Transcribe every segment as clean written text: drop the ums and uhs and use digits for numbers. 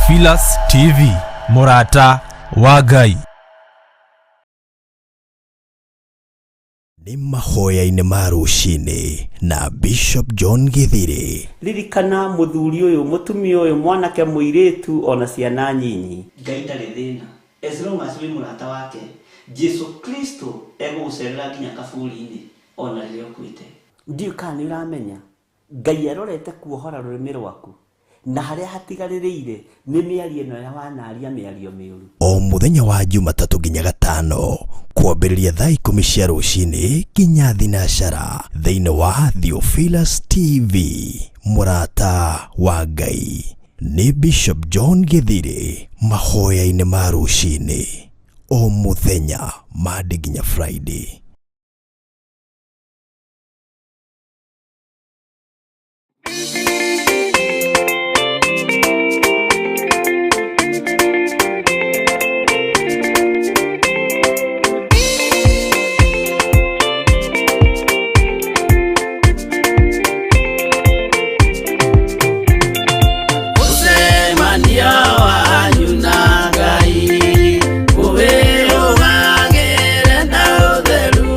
Theophilus TV, mũrata wa Ngai. Nĩ mahoya-inĩ ma rũcinĩ na Bishop John Githiri. Ririkana mũthuri ũyũ, mũtumia ũyũ, mwanake, mũirĩtu ona ciana nyinyi. Ngai ndarĩ thĩna as long as wĩ mũrata wake. Jesu Kristo egũgũcerera nginya kaburi-inĩ ona rĩrĩa ũkuĩte. Ndiũĩ kana nĩ ũramenya Ngai arorete kuohora rũrĩmĩ rwaku, na harĩa hatigarĩrĩire nĩ mĩario ĩno ya wanaria mĩario mĩũru. O mũthenya wa Jumatatũ nginya Gatano kwambĩrĩria thaa 10 cia rũcinĩ nginya thinacara thĩinĩ wa Theophilus TV, mũrata wa Ngai. Nĩ Bishop John Githiri mahoya-inĩ ma rũcinĩ o mũthenya Monday nginya Friday. Mũcemanio wanyu na Ngai ũwĩrũgagĩre na ũtheru.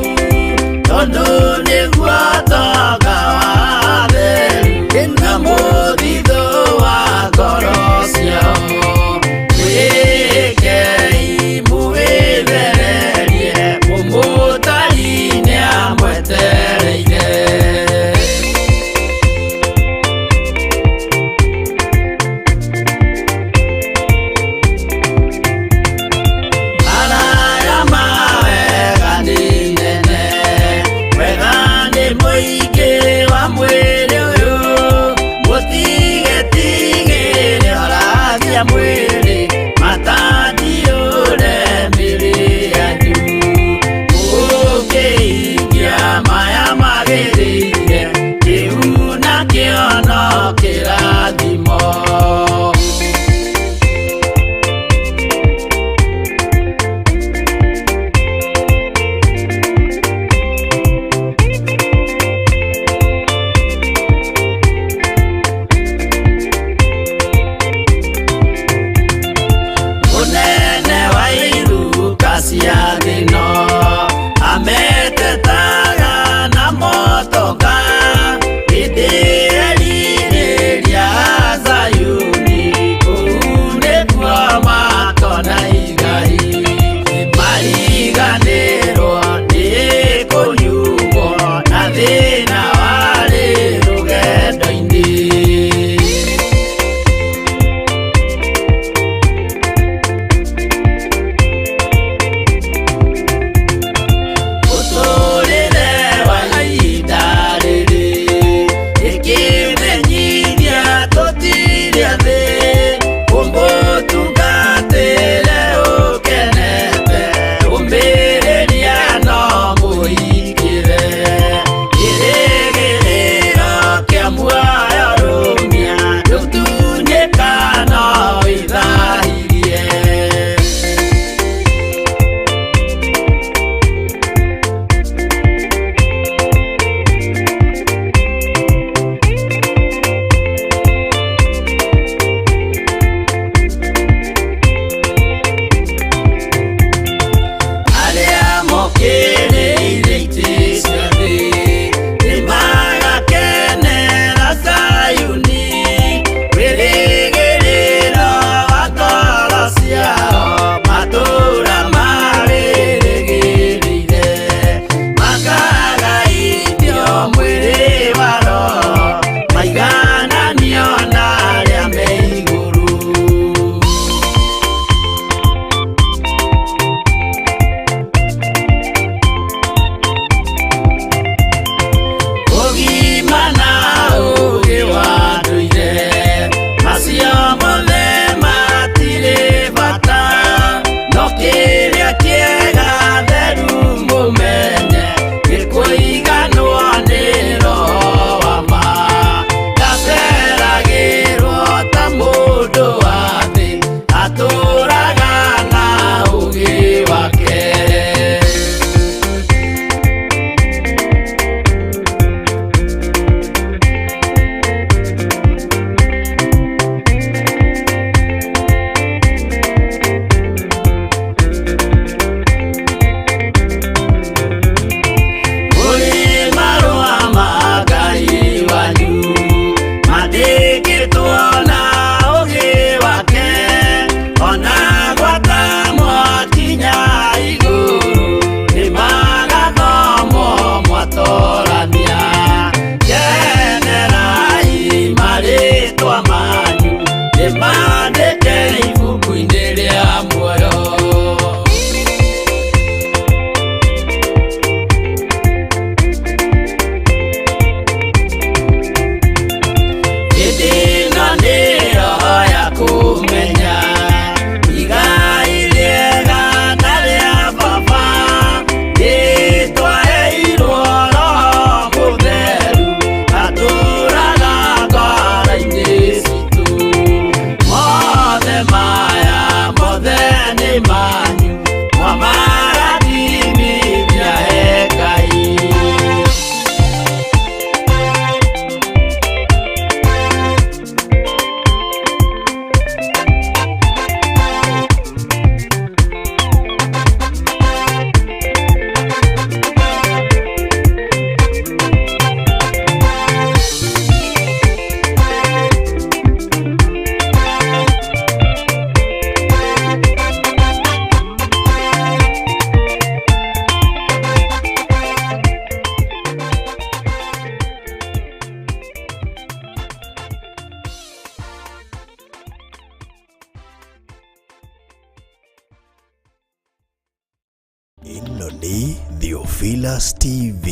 ũgeni Theophilus TV,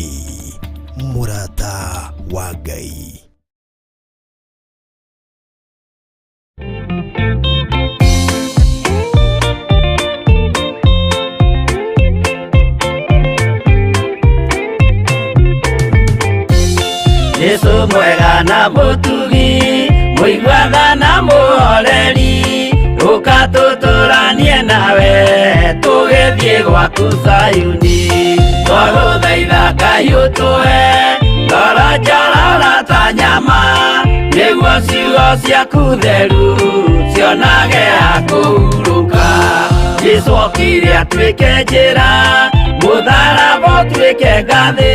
mũrata wa Ngai. Jesu mwega na mũtugi, mũiguatha na mũhoreri, ũka tũtũranie nawe tũgĩthiĩ gwaku Zayuni. Twagũthaitha Ngai ũtũhe ngoro njororo ta nyama, nĩguo ciugo ciaku theru cionage ha kũhurũka. Jesu okire atuĩke njĩra, mũtharaba ũtuĩke ngathĩ,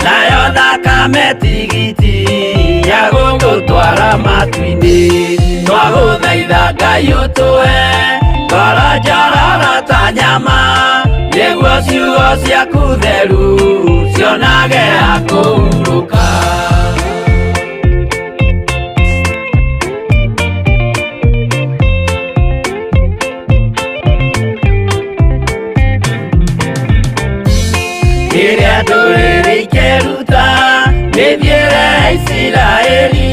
nayo thakame tigiti ya gũgũtwara matu-inĩ. Twagũthaitha Ngai ũtũhe ngoro njororo ta nyama, nĩguo ciugo ciaku theru cionage ha kũhurũka. Rĩrĩa ndũrĩrĩ ikeruta mĩthiĩre ya Isiraeli,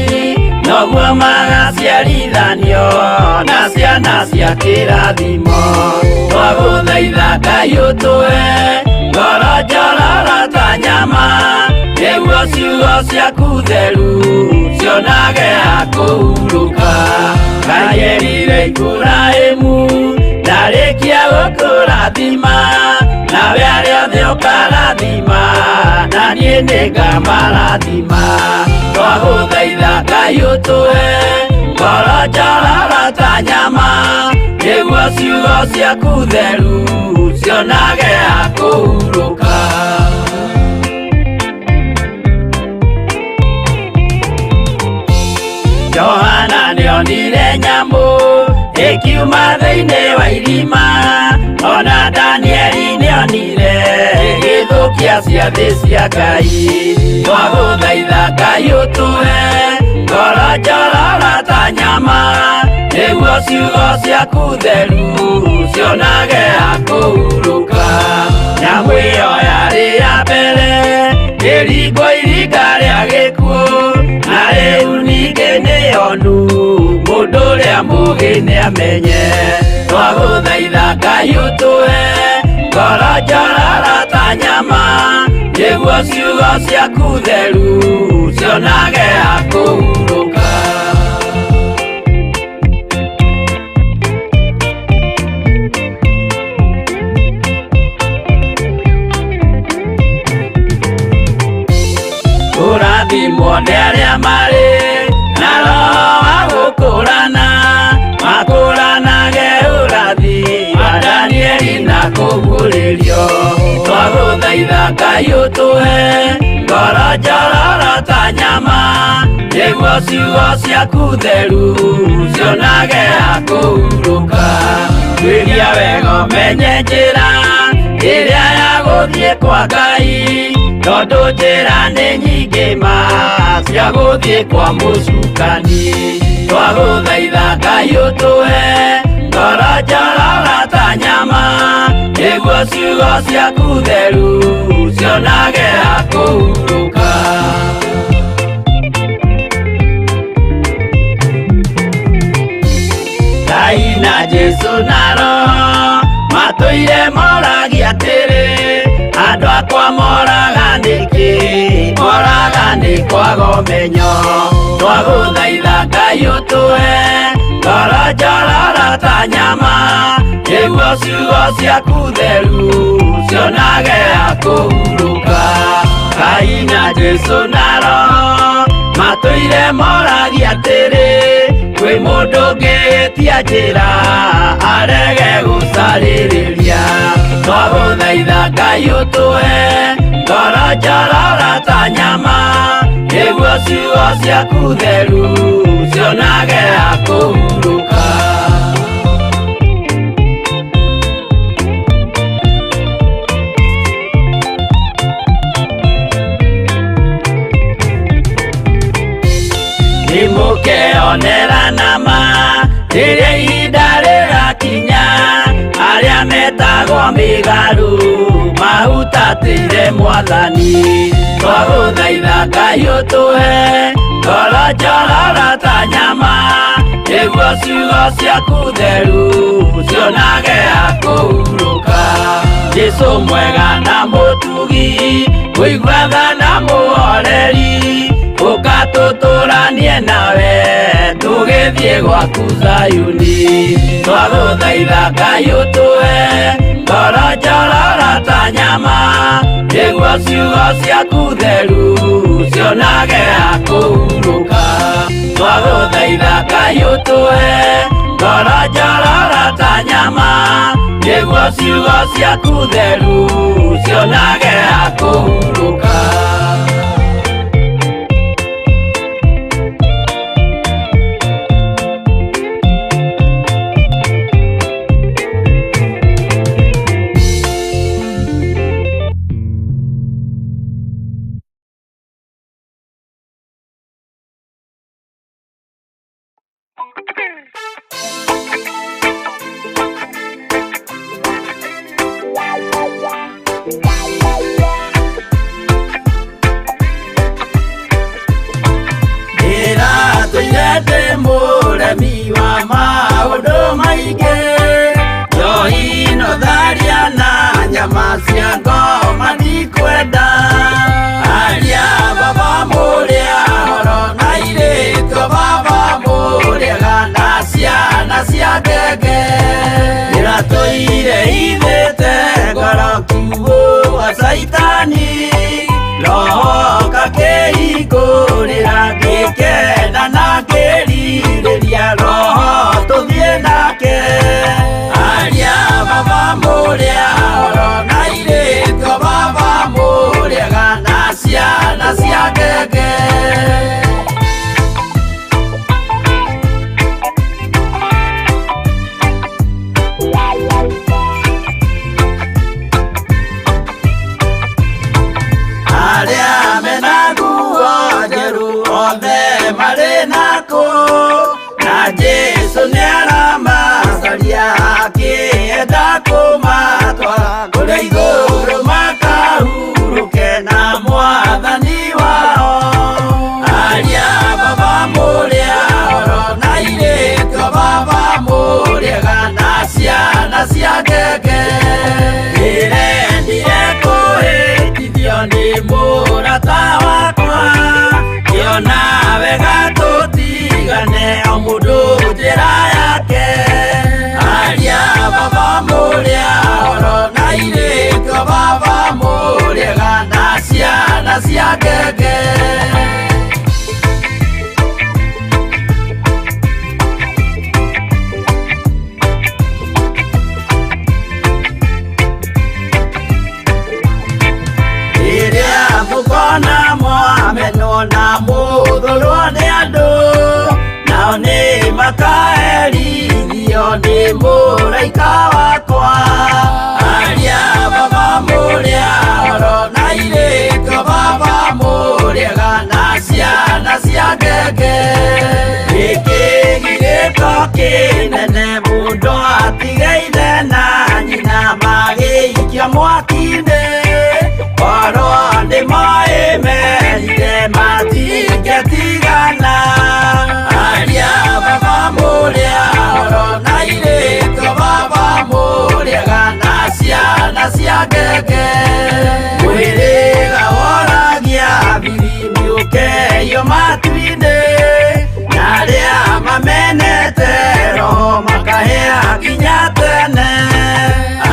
noguo magaciarithanio na ciana cia kĩrathimo. Twagũthaitha Ngai ũtũhe ngoro njororo ta nyama, nĩguo ciugo ciaku theru cionage ha kũhurũka. Ngai erire Iburahĩmu ndarĩkia gũkũrathima, nawe arĩa othe ũkarathima, na niĩ nĩngamarathima. Twagũthaitha Ngai ũtũhe ngoro njororo ta nyama, nĩguo ciugo ciaku theru cionage ha kũhurũka. Johana nĩonire nyamũ ĩkiuma thĩinĩ wa irima, ona Danieli nĩonire ĩgĩthũkia ciathĩ cia Ngai. Twagũthaitha Ngai ũtũhe ngoro njororo ta nyama, nĩguo ciugo ciaku theru cionage ha kũhurũka. Nyamũ ĩyo yarĩ ya mbere ĩringwo iringa rĩa gĩkuũ, na rĩu ningĩ nĩyonu mũndũ ũrĩa mũũgĩ nĩamenye. Twagũthaitha Ngai ũtũhe ngoro njororo ta nyama, nĩguo ciugo ciaku theru cionage ha kũhurũka. Kũrathimwo nĩ arĩa marĩ na roho wa gũkũrana, makũranage ũrathi wa Danieli na kũguũrĩrio. Twagũthaitha Ngai ũtũhe ngoro njororo ta nyama, nĩguo ciugo ciaku theru cionage ha kũhurũka. Tuĩria wega ũmenye njĩra ĩrĩa ya gũthiĩ kwa Ngai, tondũ njĩra nĩ nyingĩ ma cia gũthiĩ kwa mũcukani. Twagũthaitha Ngai ũtũhe ngoro njororo ta nyama, nĩguo ciugo ciaku theru cionage ha kũhurũka. Ngai na Jesu na Roho matũire moragia atĩrĩ, andũ akwa moraga nĩkĩ? Moraga nĩ kwaga ũmenyo. Twagũthaitha Ngai ũtũhe ngoro njororo ta nyama, nĩguo ciugo ciaku theru cionage ha kũhurũka. Ngai na Jesu na Roho matũire moragia atĩrĩ, kwĩ mũndũ ũngĩtia njĩra arege gũcarĩrĩria. Twagũthaitha Ngai ũtũhe ngoro njororo ta nyama, nĩguo ciugo ciaku theru cionage ha kũhurũka. Nĩmũkeonera nama rĩrĩa ihinda rĩgakinya, arĩa metagwo mĩgarũ Mahutatĩire mwathani twagũthaitha Ngai ũtũhe ngoro njororo ta nyama nĩguo ciugo ciaku theru cionage ha kũhurũka. Jesũ mwega na mũtugi ũiguaga na mũhoreri ũka tũtũranie nawe tũgĩthiĩ gwaku Zayuni. Twagũthaitha Ngai ũtũhe ngoro njororo ta nyama nĩguo ciugo ciaku theru cionage ha kũhurũka. Twagũthaitha Ngai ũtũhe ngoro njororo ta nyama nĩguo ciugo ciaku theru cionage ha kũhurũka. Ndĩratũire ndĩ mũremi wa maũndũ maingĩ njohi no tharia na nyama cia ngoma ndikwenda. Aria baba mũrĩa horo na airĩtu baba mũrĩega na ciana cia ngenge. Ndĩratũire ithĩte ngoro kiugũ wa caitani roho kakĩhingũrĩra ngĩkena na ngĩrirĩria roho tũthiĩ nake. Aria baba mũrĩa horo na airĩtu baba mũrĩega na ciana cia ngenge. Arĩa mena nguo njerũ othe marĩ nakũ na Jesũ nĩaramacaria akĩenda kũmatwara kũrĩa igũrũ makahurũke na mwathani wao. Aria baba mũrĩa horo na airĩtu baba mũrĩega na ciana cia ngenge. Ndĩrendire kũhĩtithio nĩ mũrata wakwa ngĩona wega tũtigane o mũndũ njĩra yake. Aria baba mũrĩa horo na airĩtu baba mũrĩega na ciana cia ngenge. Rĩrĩa mũkona mwamenwo na mũthũrwo nĩ andũ nao nĩ makaherithio nĩ mũraika wakwa. Aria baba mũrĩa horo na airĩtu baba mũrĩega na ciana cia ngenge. Gĩkĩ gĩgĩko kĩnene mũndũ atige ithe na nyina magĩikia mwaki-inĩ korwo nĩ moĩ merire matingĩtigana. Aria baba mũrĩa horo na airĩtu baba mũrĩega na ciana cia ngenge. Mwĩrĩga woragia bibi ũkeio matu-inĩ na arĩa mamenete roho makahĩa nginya tene.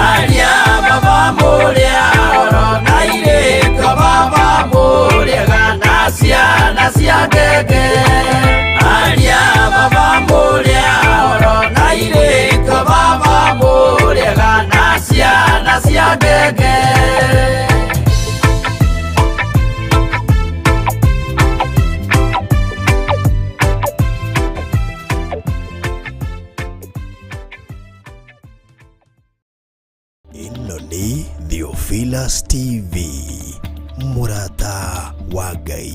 Aria baba mũrĩa horo na airĩtu baba mũrĩega na ciana cia ngenge. Aria baba mũrĩa horo na airĩtu baba mũrĩega na ciana cia ngenge. Ĩno nĩ Theophilus TV mũrata wa Ngai.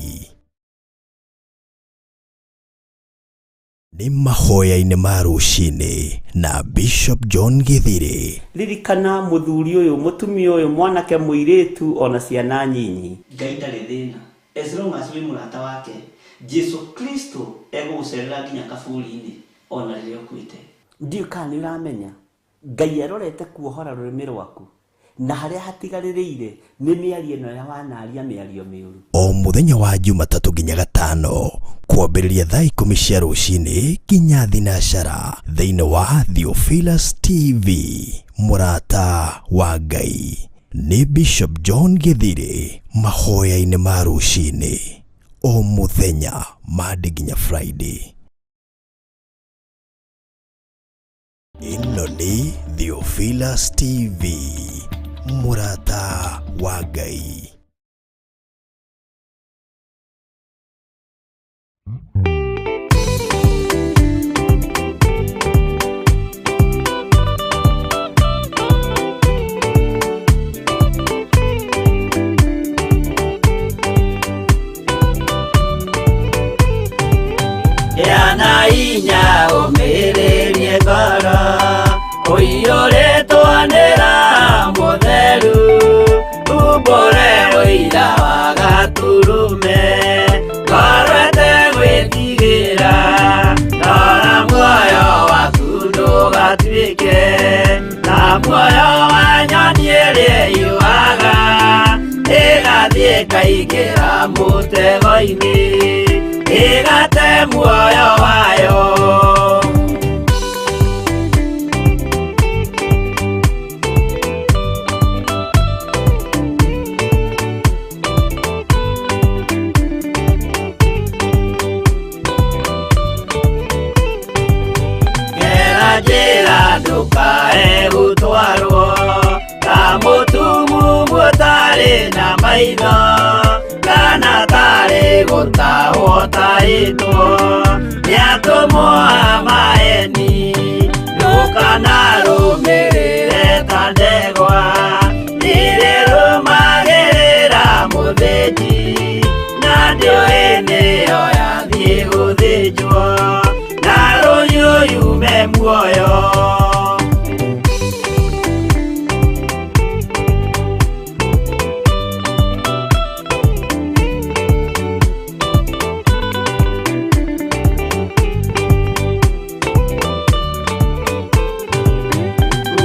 Nĩ mahoya-inĩ ma rũcinĩ na Bishop John Githiri. Ririkana mũthuri ũyũ, mũtumia ũyũ, mwanake mũirĩtu ona ciana nyinyi. Ngai ndarĩ thĩna as long as wĩ mũrata wake. Jesu Kristo egũgũcerera nginya kaburi-inĩ ona rĩrĩa ũkuĩte. Ndiũĩ kana nĩ ũramenya Ngai arorete kuohora rũrĩmĩ rwaku na harĩa hatigarĩrĩire nĩ mĩario ĩno ya wanaria mĩario mĩũru. O mũthenya wa Jumatatũ nginya Gatano kwambĩrĩria thaa 10 cia rũcinĩ nginya thinacara thĩinĩ wa Theophilus TV mũrata wa Ngai. Nĩ Bishop John Githiri mahoya-inĩ ma rũcinĩ o mũthenya Monday nginya Friday. Ĩno nĩ Theophilus TV mũrata wa Ngai. Gĩa na hinya ũmĩrĩrie ngoro ũiyũrĩtwo nĩ Roho Mũtheru, umbũre ũira wa Gatũrũme, ngoro ĩtegwĩtigĩra, rora muoyo waku ndũgatuĩke ta muoyo wa nyoni ĩrĩa ĩũaga, ĩgathiĩ ĩkaingĩra mũtego-inĩ, ĩgate muoyo wayo. Gera njĩra ndũkae gũtwarwo ta mũtumumu ũtarĩ na maitho, kana tarĩ gũtahwo tahĩtwo nĩ atũmwo a maeni, ndũkanarũmĩrĩre ta ndegwa ĩrĩrũmagĩrĩra mũthĩnji, na ndĩũĩ nĩyo yathiĩ gũthĩnjwo, na rũhiũ yume muoyo.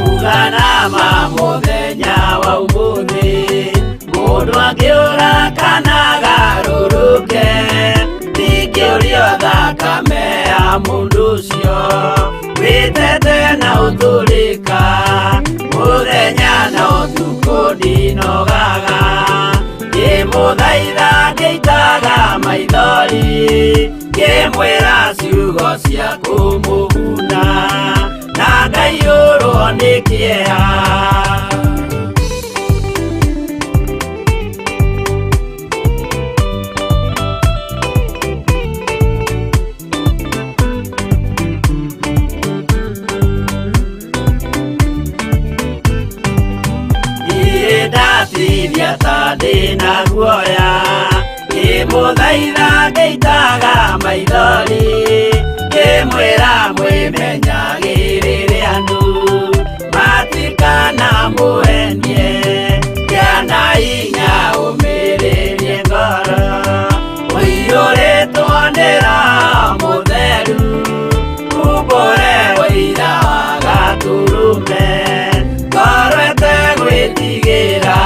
Uganama mũthenya wa ũmũthĩ, mũndũ angĩũra kana agarũrũke, ndingĩũrio thakame ya mũndũ ũcio, wĩtete na ũtũrĩka, mũthenya na ũtukũ ndinogaga, ngĩmũthaitha ngĩitaga maithori, ngĩmwĩra ciugo cia kũmũguna, na ngaiyũrwo nĩ kĩeha. Ndatithia ta ndĩna guoya, ngĩmũthaitha ngĩitaga maithori, ngĩmwĩra mwĩmenyagĩrĩre andũ matikanamũhenie, gĩa na hinya ũmĩrĩrie ngoro, ũiyũrĩtwo nĩ Roho Mũtheru, umbũre ũira wa Gatũrũme, ngoro ĩtegwĩtigĩra.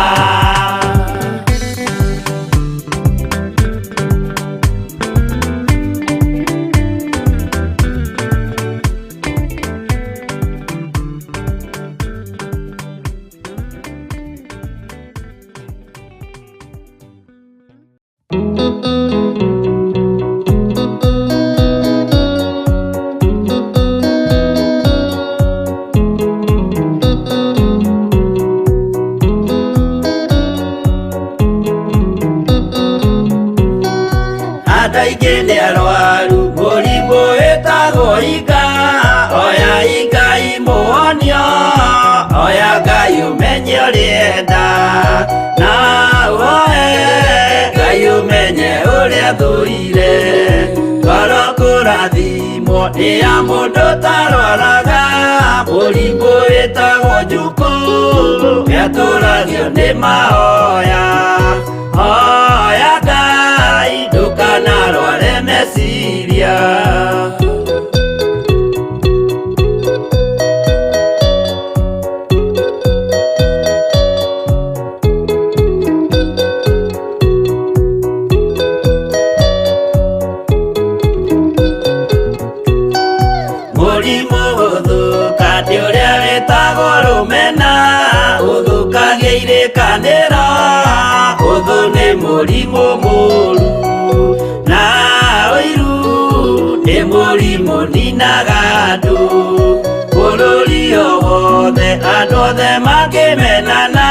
Andũ aingĩ nĩ arwaru mũrimũ wĩtagwo inga, oya inga imũhonio, oya Ngai ũmenye ũrĩa enda, na ũhoe Ngai ũmenye ũrĩa thũire, ngoro kũrathimwo Nĩ ya mũndũ tarwaraga mũrimũ wĩtagwo njukũ Nĩatũragio nĩ mahoya Hoya Ngai ndũkanarware meciria. Mũrimũ gũthũka nĩ ũrĩa wĩtagwo rũmena ũthũkagia irĩkanĩro ũthũ nĩ mũrimũ mũru na ũiru nĩ mũrimũ ninaga andũ bũrũri o wothe andũ othe makĩmenana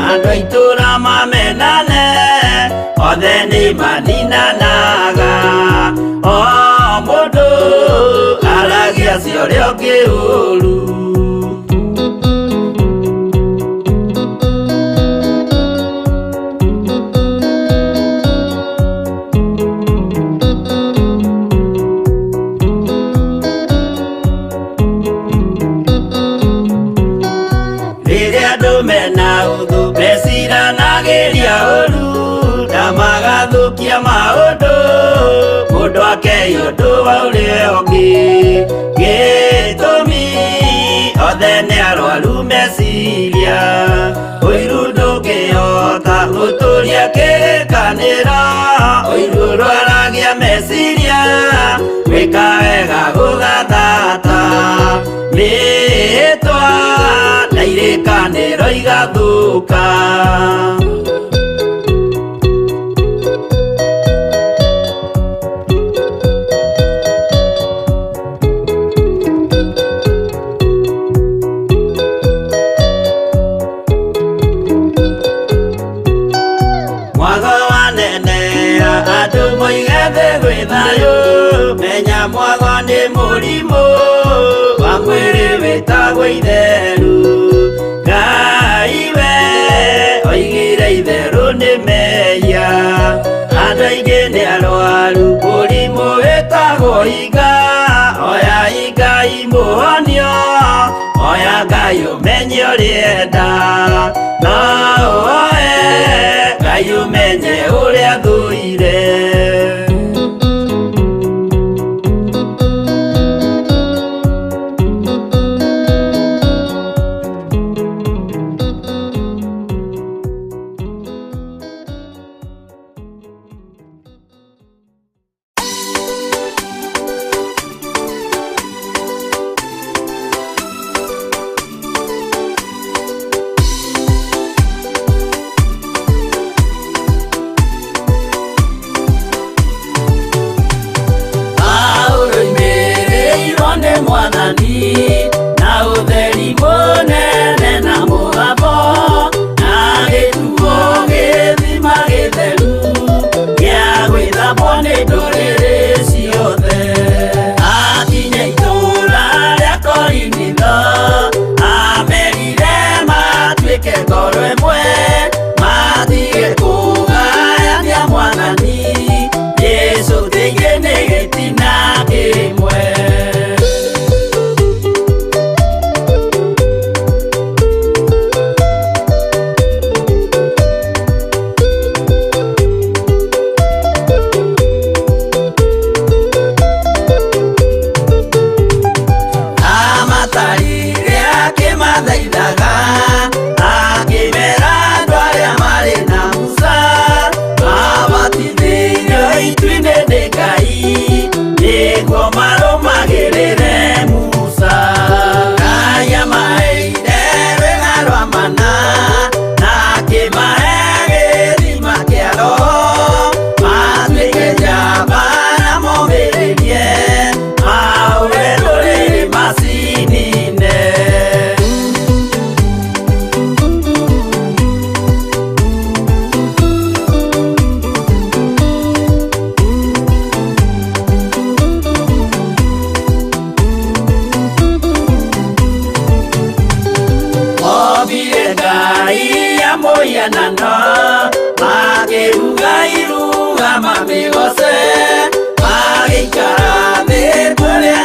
andũ a itũra mamenane othe nĩ maninanaga o mũndũ aragia cia ũrĩa ũngĩ ũru. Rĩrĩa andũ mena ũthũ meciranagĩria ũru na magathũkia maũndũ mũndũ akei ũndũ wa ũrĩa ũngĩ gĩtũmi othe nĩ arwaru meciria ũiru ndũngĩhota gũtũria kĩrĩkanĩro ũiru ũrwaragia meciria gwĩka wega gũgathata mĩĩtwa na irĩkanĩro igathũka. Mwago wanenea andũ moige thĩ gwĩ thayũ menya mwago nĩ mũrimũ wa mwĩrĩ wĩtagwo itheru Ngai we oigire itherũ nĩ mehia andũ aingĩ nĩ arwaru mũrimũ wĩtagwo iga oya Ngai mũhonio oya Ngai ũmenye ũrĩenda no ũoe Ngai ũmenye ũrĩa thũire. Paulo oimĩrĩirwo nĩ Mwathani na ũtheri mũnene na mũgambo na gĩtuo gĩthima gĩtheru gĩa gwĩthambwo nĩ ndũrĩrĩ ciothe. Akinya itũũra rĩa Korinitho amerire matuĩke ngoro ĩmwe matige kũgayania Mwathani Jesũ thĩinĩ nĩ gĩtina kĩmwe. Amatarire akĩmathaithaga akĩmera andũ arĩa marĩ na Musa mabatithĩirio itu-inĩ nĩ Ngai nĩguo marũmagĩrĩre Musa. Ngai amaheire rwĩga rwa mana na akĩmahe gĩthima kĩa Roho matuĩke njamba na momĩrĩrie mahũre ndũrĩrĩ macinine. Ombire Ngai ya mũhianano makĩruga iruga mamĩgoce magĩikara thĩ kũrĩa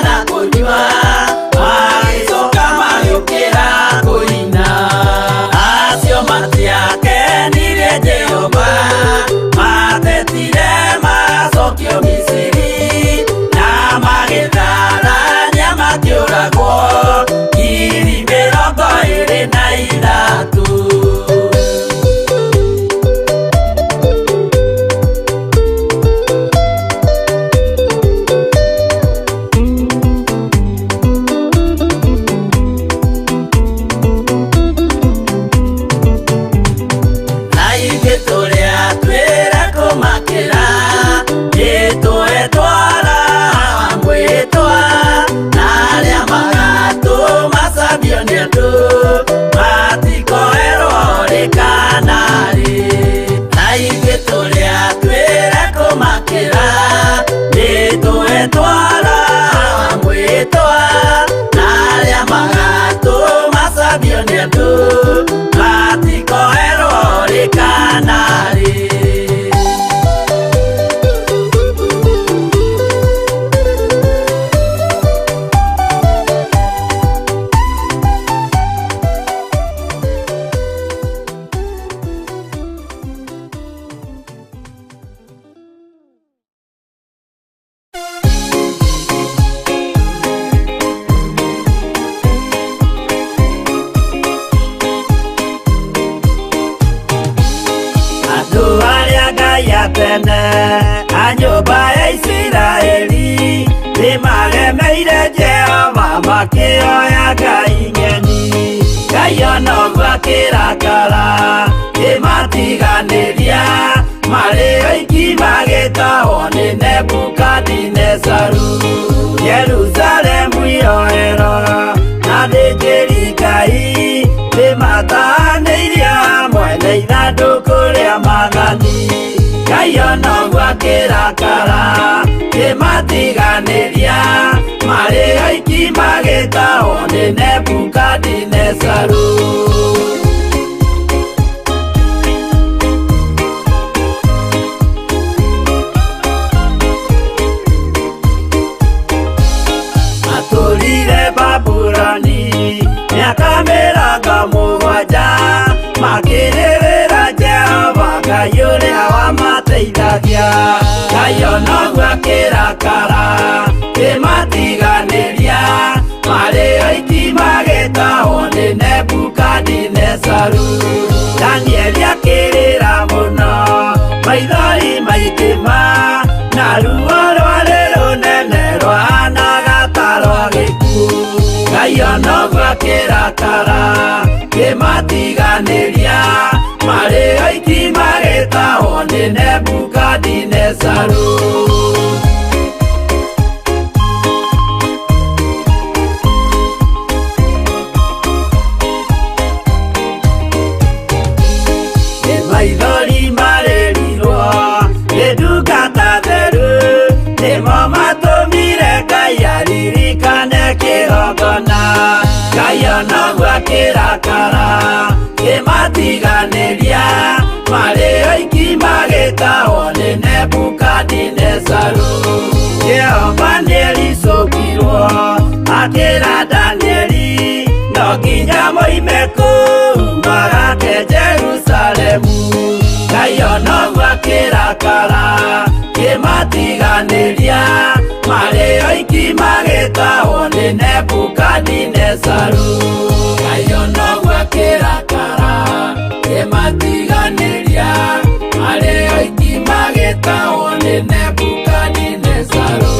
anene a nyũmba ya Isiraeli nĩmaremeire Jehova makĩoya ngai ng'eni. Ngai ona ũguo akĩrakara kĩmatiganĩria marĩ oiki magĩtahwo nĩ Nebukadinezaru. Jerusalemu yoerwo na athĩnjĩri Ngai nĩmatahanĩirie hamwe na ithandũkũ rĩa maathani. Ngai ona ũguo akĩrakara kĩmatiganĩria marĩ oiki magĩtahwo nĩ Nebukadinezaru. Matũrire Babuloni mĩaka mĩrongo mũgwanja makĩrĩrĩra Jehova Ngai ũrĩa wamateithagia. Ngai ona ũguo akĩrakara kĩmatiganĩria marĩ oiki magĩtahwo nĩ Nebukadinezaru. Danieli akĩrĩra mũno maithori maingĩ ma na ruo rwarĩ rũnene rwahanaga ta rwa gĩkuũ. Ngai ona ũguo akĩrakara kĩmatiganĩria marĩ oiki magĩtahwo nĩ Nebukadinezaru. Nĩ maithori marĩrirwo nĩ ndungata theru nĩmo matũmire Ngai aririkane kĩgongona. Ngai ona ũguo akĩrakara kĩmatiganĩria marĩ oiki magĩtahwo nĩ Nebukadinezaru. Jehova nĩericũkirwo akĩra Danieli no nginya moime kũu magake Jerusalemu. Ngai ona ũguo akĩrakara kĩmatiganĩria marĩ oiki magĩtahwo nĩ Nebukadinezaru. Ngai ona ũguo akĩrakara kĩmatiganĩria marĩ oiki magĩtahwo nĩ Nebukadinezaru.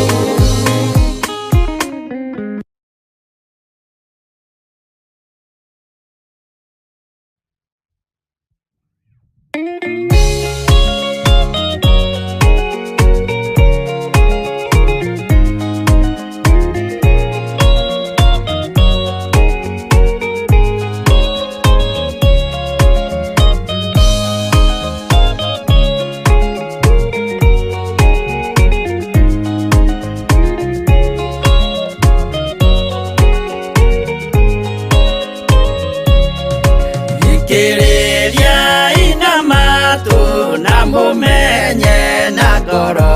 Thikĩrĩria ina matũ na mũmenye na ngoro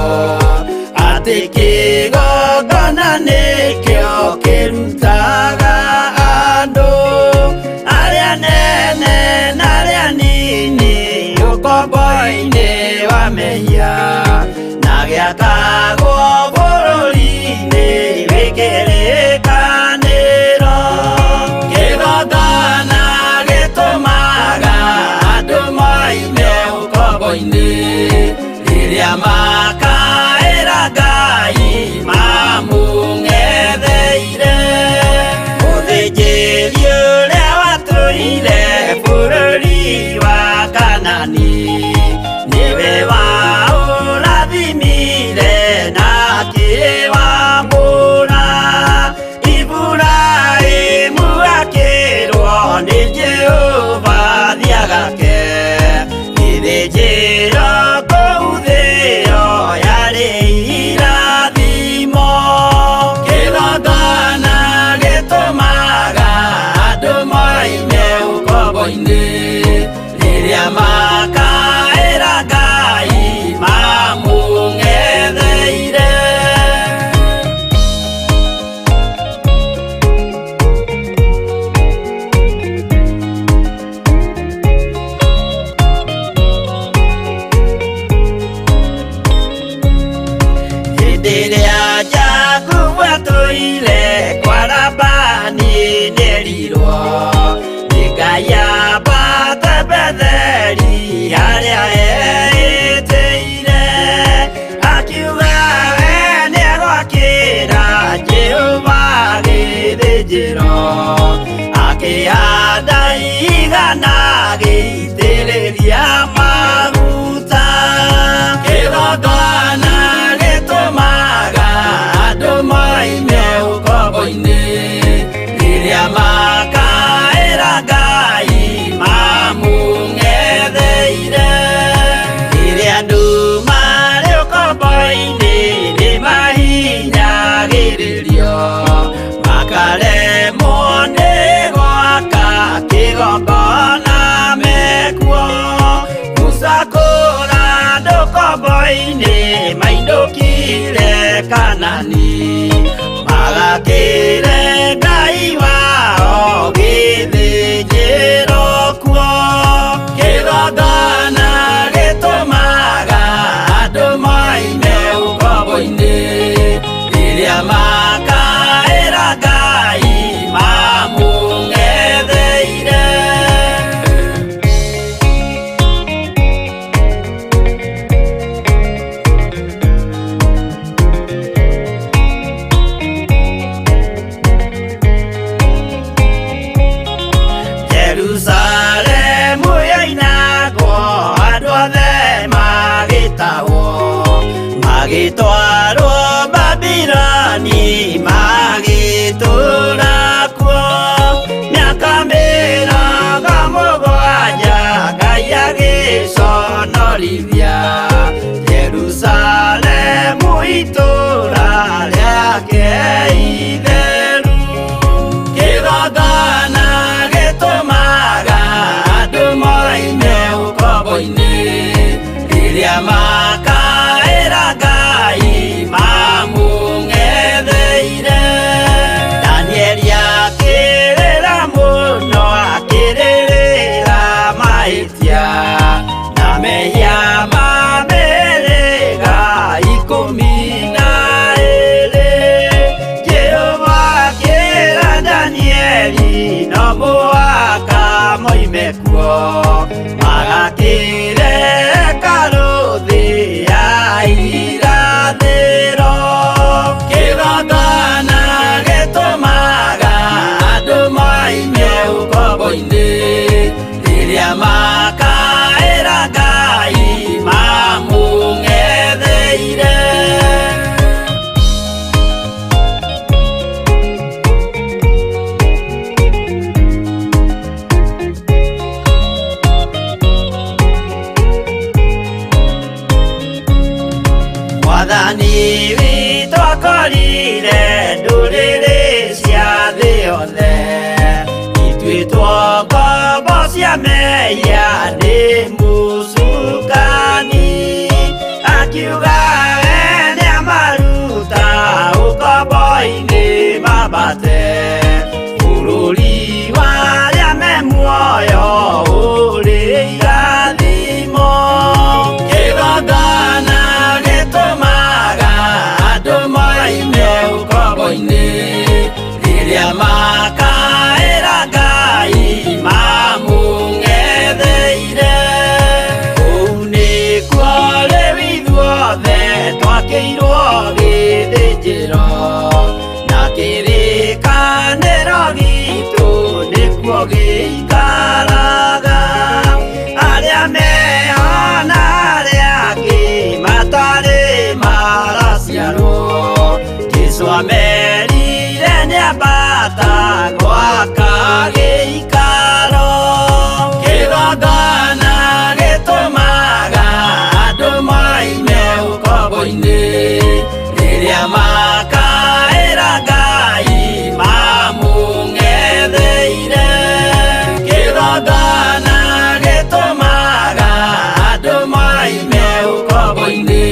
atĩ kĩgongona nĩkĩo kĩrutaga andũ arĩa nene na arĩa nini ũkombo-inĩ wa mehia na gĩakagwo bũrũri-inĩ wĩ kĩrĩkanĩro. Kĩgongona gĩtũmaga andũ moime ũkombo-inĩ rĩrĩa makaĩra Ngai mamũng'etheire. Mũthĩnjĩri ũrĩa watũire bũrũri wa Kanani nĩwe waũrathimire na akĩwamũra. Iburahĩmu akĩrwo nĩ Jehova thiagake gĩthĩnjĩro kũu thĩo yarĩ irathimo. Kĩgongona gĩtũmaga andũ moime ũkombo-inĩ rĩrĩa makaĩra Ngai mamũng'etheire. Hĩndĩ ĩrĩa Jakubu atũire kwa Labani nĩerirwo nĩ Ngai ambate Betheli harĩa eĩtĩire. ũkombo-inĩ mainũkire Kanani magakĩre Ngai wao gĩthĩnjĩro kuo kĩgongona gĩtũmaga andũ moime ũkombo-inĩ rĩrĩa makaĩra Ngai mamũng'etheire. Jerusalemu yoinagwo andũ othe magĩtahwo magĩtwarwo Babiloni magĩtũũra kuo mĩaka 70 Ngai agĩconorithia Jerusalemu itũũra rĩake itheru kĩgongona gĩtũmaga andũ moime ũkombo-inĩ rĩrĩa makaĩra Ngai mamũng'etheire. Danieli akĩrĩra mũno akĩrĩrĩra mahĩtia na mehia ma mĩhĩrĩga 12. Jehova akĩra Danieli no mũhaka moime kuo magakĩre hekarũ thĩ ya irathĩro. Kĩgongona gĩtũmaga andũ moime ũkombo-inĩ rĩrĩa makaĩra Ngai mamũng'etheire. Mwathani witũ akorire ndũrĩrĩ cia thĩ yothe ituĩtwo ngombo cia mehia nĩ mũcukani akiuga we nĩamaruta ũkombo-inĩ mambate bũrũri wa arĩa me muoyo ũrĩ irathimo. Kĩgongona gĩtũmaga andũ moime ũkombo-inĩ rĩrĩa makaĩra Ngai mamũng'etheire. Kũu nĩkuo rĩu ithuothe twakĩirwo gĩthĩnjĩro na kĩrĩkanĩro gitũ nĩkuo gĩikaraga arĩa meho na arĩa angĩ matarĩ maraciarwo Jesũ amerire nĩambata gwaka gĩikaro. Kĩgongona gĩtũmaga andũ moime ũkombo-inĩ rĩrĩa makaĩra Ngai mamũng'etheire. Kĩgongona gĩtũmaga andũ moime ũkombo-inĩ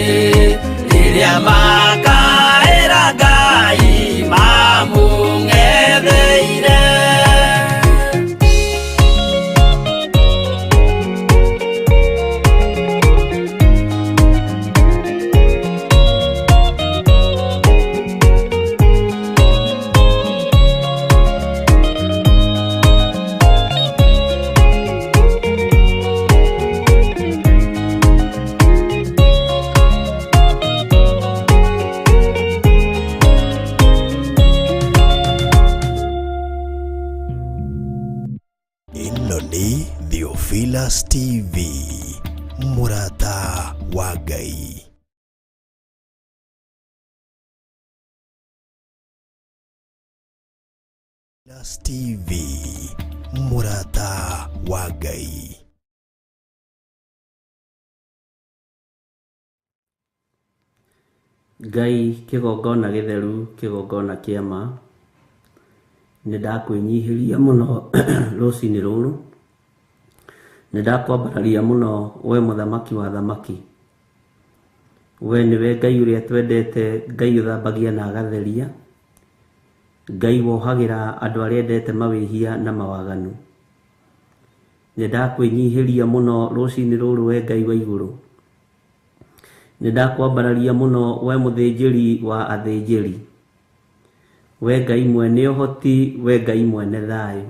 rĩrĩa makaĩra Ngai mamũng'etheire. Ĩno nĩ Theophilus TV, mũrata wa Ngai. Theophilus TV, mũrata wa Ngai. Ngai kĩgongona gĩtheru kĩgongona kĩa ma nĩ ndakwĩnyihĩria mũno rũcinĩ rũrũ nĩ ndakwambararia mũno we mũthamaki wa thamaki. We nĩwe Ngai ũrĩa twendete, Ngai ũthambagia na agatheria, Ngai wohagĩra andũ arĩa endete mawĩhia na mawaganu. Nĩ ndakwĩnyihĩria mũno rũcinĩ rũrũ we Ngai wa igũrũ. Nĩ ndakwambararia mũno we mũthĩnjĩri wa athĩnjĩri. We Ngai mwene ũhoti, we Ngai mwene thayũ.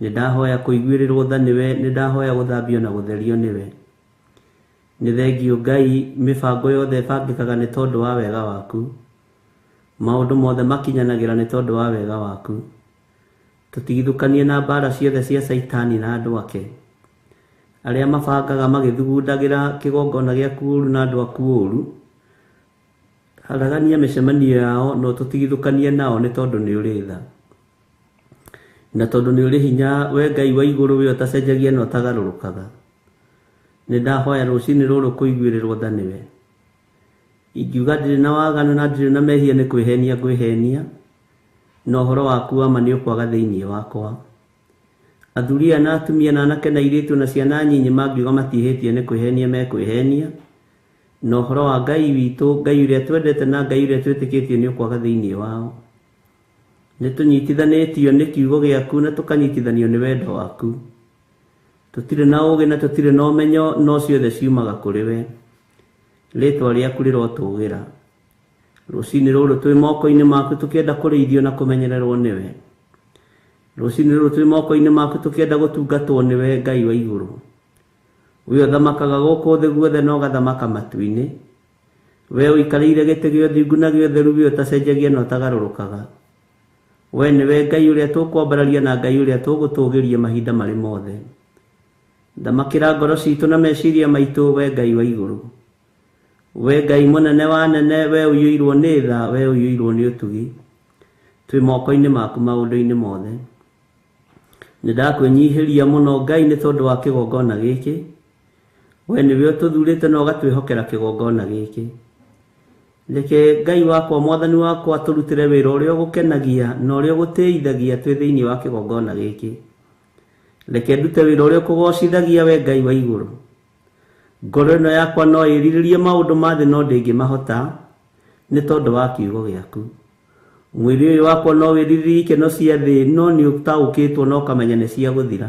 Nĩ ndahoya kũiguĩrĩrwo tha nĩwe, nĩ ndahoya gũthambio na gũtherio nĩwe. Nĩ thengiũ Ngai, mĩbango yothe ĩbangĩkaga nĩ tondũ wa wega waku. Maũndũ mothe makinyanagĩra nĩ tondũ wa wega waku. Tũtigithũkanie na mbara ciothe cia Caitani na andũ ake. Arĩa mabangaga magĩthugundagĩra kĩgongona gĩaku ũru na andũ aku ũru, haragania mĩcemanio yao na ũtũtigithũkanie nao nĩ tondũ nĩ ũrĩ tha. Na tondũ nĩ ũrĩ hinya, we Ngai wa igũrũ, we ũtacenjagia na ũtagarũrũkaga. Nĩ ndahoya rũcinĩ rũrũ kũiguĩrĩrwo tha nĩwe. Ingiuga ndirĩ na waganu na ndirĩ na mehia nĩ kwĩhenia ngwĩhenia, na ũhoro waku wa ma nĩ ũkwaga thĩinĩ wakwa. Athuri aya na atumia na anake na airĩtu na ciana nyinyi mangiuga matiĩhĩtie nĩ kwĩhenia mekwĩhenia, na ũhoro wa Ngai witũ, Ngai ũrĩa twendete na Ngai ũrĩa twĩtĩkĩtie nĩ ũkwaga thĩinĩ wao. Nĩ tũnyitithanĩtio nĩ kiugo gĩaku na tũkanyitithanio nĩ wendo waku. Tũtirĩ na ũũgĩ na tũtirĩ na ũmenyo, no ciothe ciumaga kũrĩ we. Rĩĩtwa rĩaku rĩrotũgĩra. Rũcinĩ rũrũ twĩ moko-inĩ maku tũkĩenda kũrĩithio na kũmenyererwo nĩwe. Rũcinĩ rũrũ twĩ moko-inĩ maku tũkĩenda gũtungatwo nĩwe Ngai wa igũrũ. We ũthamakaga gũkũ thĩ guothe na ũgathamaka matu-inĩ. We ũikarĩire gĩtĩ gĩa ũthingu na gĩa ũtheru, we ũtacenjagia na ũtagarũrũkaga. We nĩwe Ngai ũrĩa tũkwambararia na Ngai ũrĩa tũgũtũgĩria mahinda marĩ mothe. Thamakĩra ngoro citũ na meciria maitũ, we Ngai wa igũrũ. We Ngai mũnene wa nene, we ũiyũirwo nĩ tha, we ũiyũirwo nĩ ũtugi. Twĩ moko-inĩ maku maũndũ-inĩ mothe. Nĩ ndakwĩnyihĩria mũno Ngai nĩ tondũ wa kĩgongona gĩkĩ. We nĩwe ũtũthurĩte na ũgatwĩhokera kĩgongona gĩkĩ. Reke Ngai wakwa, Mwathani wakwa, tũrutĩre wĩra ũrĩa ũgũkenagia na ũrĩa ũgũtĩithagia twĩ thĩinĩ wa kĩgongona gĩkĩ. Reke ndute wĩra ũrĩa ũkũgocithagia we Ngai wa igũrũ. Ngoro ĩno yakwa no ĩrirĩrie maũndũ ma thĩ no ndĩngĩmahota nĩ tondũ wa kiugo gĩaku. Mwĩrĩ ũyũ wakwa no wĩrirĩrie ikeno cia thĩ no nĩ ũtaũkĩtwo na ũkamenya nĩ cia gũthira.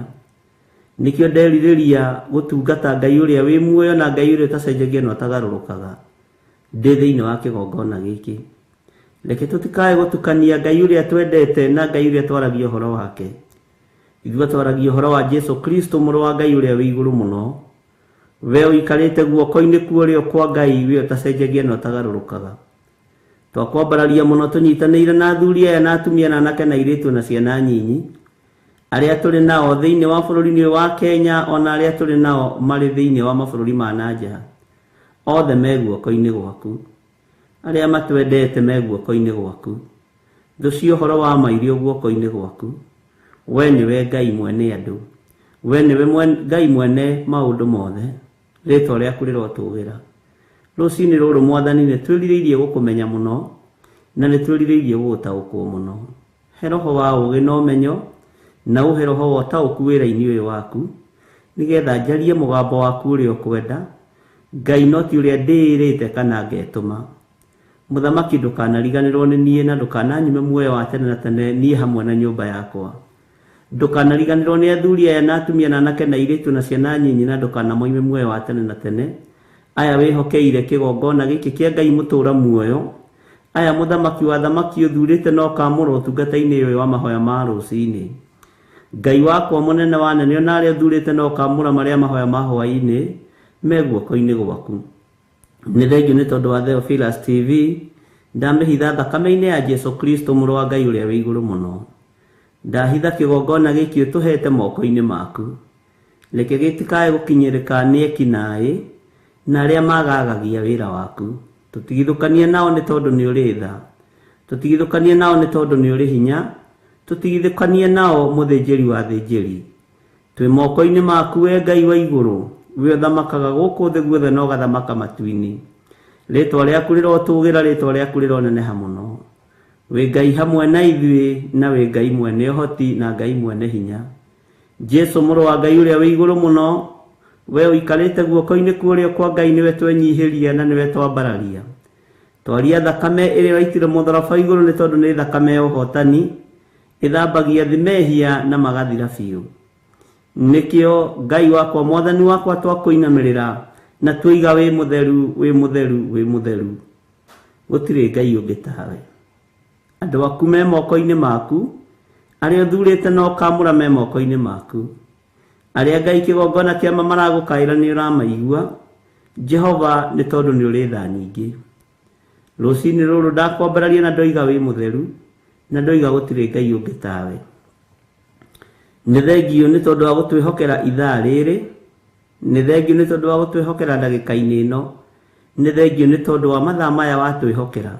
Nĩkĩo nderirĩria gũtungata Ngai ũrĩa wĩ muoyo na Ngai ũrĩa ũtacenjagia na ũtagarũrũkaga ndĩ thĩinĩ wa kĩgongona gĩkĩ. Reke tũtikae gũtukania Ngai ũrĩa twendete na Ngai ũrĩa twaragia ũhoro wake. Ithuĩ twaragia ũhoro wa Jesu Kristo mũrũ wa Ngai ũrĩa wĩ igũrũ mũno. We ũikarĩte guoko-inĩ kwa ũrĩo kwa Ngai, we ũtacenjagia na ũtagarũrũkaga. Twakwambararia mũno tũnyitanĩire na athuri aya na atumia na anake na airĩtu na ciana nyinyi, arĩa tũrĩ nao thĩinĩ wa bũrũri-inĩ ũyũ wa Kenya ona arĩa tũrĩ nao marĩ thĩinĩ wa mabũrũri ma na nja. Othe me guoko-inĩ gwaku. Arĩa matwendete me guoko-inĩ gwaku. Thũ cia ũhoro wa ma irĩ o guoko-inĩ gwaku. We nĩwe Ngai mwene andũ. We nĩwe Ngai mwene maũndũ mothe. Rĩĩtwa rĩaku rĩrotũgĩra. Rũcinĩ rũrũ Mwathani nĩ twĩrirĩirie gũkũmenya mũno na nĩ twĩrirĩirie gũgũtaũkwo mũno. He roho wa ũũgĩ na ũmenyo na ũhe roho wa ũtaũku wĩra-inĩ ũyũ waku, nĩgetha njarie mũgambo waku ũrĩa ũkwenda, Ngai no ti ũrĩa ndĩĩrĩte kana ngetũma. Mũthamaki ndũkanariganĩrwo nĩ niĩ na ndũkananyume muoyo wa tene na tene niĩ hamwe na nyũmba yakwa. Ndũkanariganĩrwo nĩ athuri aya na atumia na anake na airĩtu na ciana nyinyi na ndũkanamoime muoyo wa tene na tene. Aya wĩhokeire kĩgongona gĩkĩ kĩa Ngai mũtũũra muoyo. Aya mũthamaki wa thamaki ũthurĩte na ũkaamũra ũtungata-inĩ ũyũ wa mahoya ma rũcinĩ. Ngai wakwa mũnene wa nene ona arĩa ũthurĩte na ũkaamũra marĩa mahoya ma hwaĩ-inĩ me guoko-inĩ gwaku. Nĩ thengiũ nĩ tondũ wa Theophilus TV, ndamĩhitha thakame-inĩ ya Jesu Kristo mũrũ wa Ngai ũrĩa wĩ igũrũ mũno. Ndahitha kĩgongona gĩkĩ ũtũhete moko-inĩ maku. Reke gĩtikae gũkinyĩrĩka nĩ ekinaĩ na arĩa magagagia wĩra waku. Tũtigithũkanie nao nĩ tondũ nĩ ũrĩ tha. Tũtigithũkanie nao nĩ tondũ nĩ ũrĩ hinya. Tũtigithũkanie nao mũthĩnjĩri wa athĩnjĩri. Twĩ moko-inĩ maku we Ngai wa igũrũ, we ũthamakaga gũkũ thĩ guothe na ũgathamaka matu-inĩ. Rĩĩtwa rĩaku rĩrotũgĩra, rĩĩtwa rĩaku rĩroneneha mũno. Wĩ Ngai hamwe na ithuĩ na wĩ Ngai mwene ũhoti na Ngai mwene hinya. Jesu mũrũ wa Ngai ũrĩa wĩ igũrũ mũno, We ũikarĩte guoko-inĩ kwa ũrĩo kwa Ngai, nĩwe twenyihĩria na nĩwe twambararia. Twaria thakame ĩrĩa waitire mũtharaba igũrũ, nĩ tondũ nĩ thakame ya ũhotani, ĩthambagia thĩ mehia na magathira biũ. Nĩkĩo Ngai wakwa, Mwathani wakwa, twakũinamĩrĩra na tuiga wĩ mũtheru, wĩ mũtheru, wĩ mũtheru. Gũtirĩ Ngai ũngĩ tawe. Andũ aku me moko-inĩ maku, arĩa ũthurĩte na ũkamũra me moko-inĩ maku. Arĩa Ngai kĩgongona kĩama maragũkaĩra nĩ ũramaigua, Jehova, nĩ tondũ nĩ ũrĩ tha nyingĩ. Rũcinĩ rũrũ ndakwambararia na ndoiga wĩ mũtheru, na ndoiga gũtirĩ Ngai ũngĩ tawe. Nĩ thengio nĩ tondũ wa gũtwĩhokera ithaa rĩrĩ, nĩ thengio nĩ tondũ wa gũtwĩhokera ndagĩka-inĩ ĩno, nĩ thengio nĩ tondũ wa mathaa maya watwĩhokera.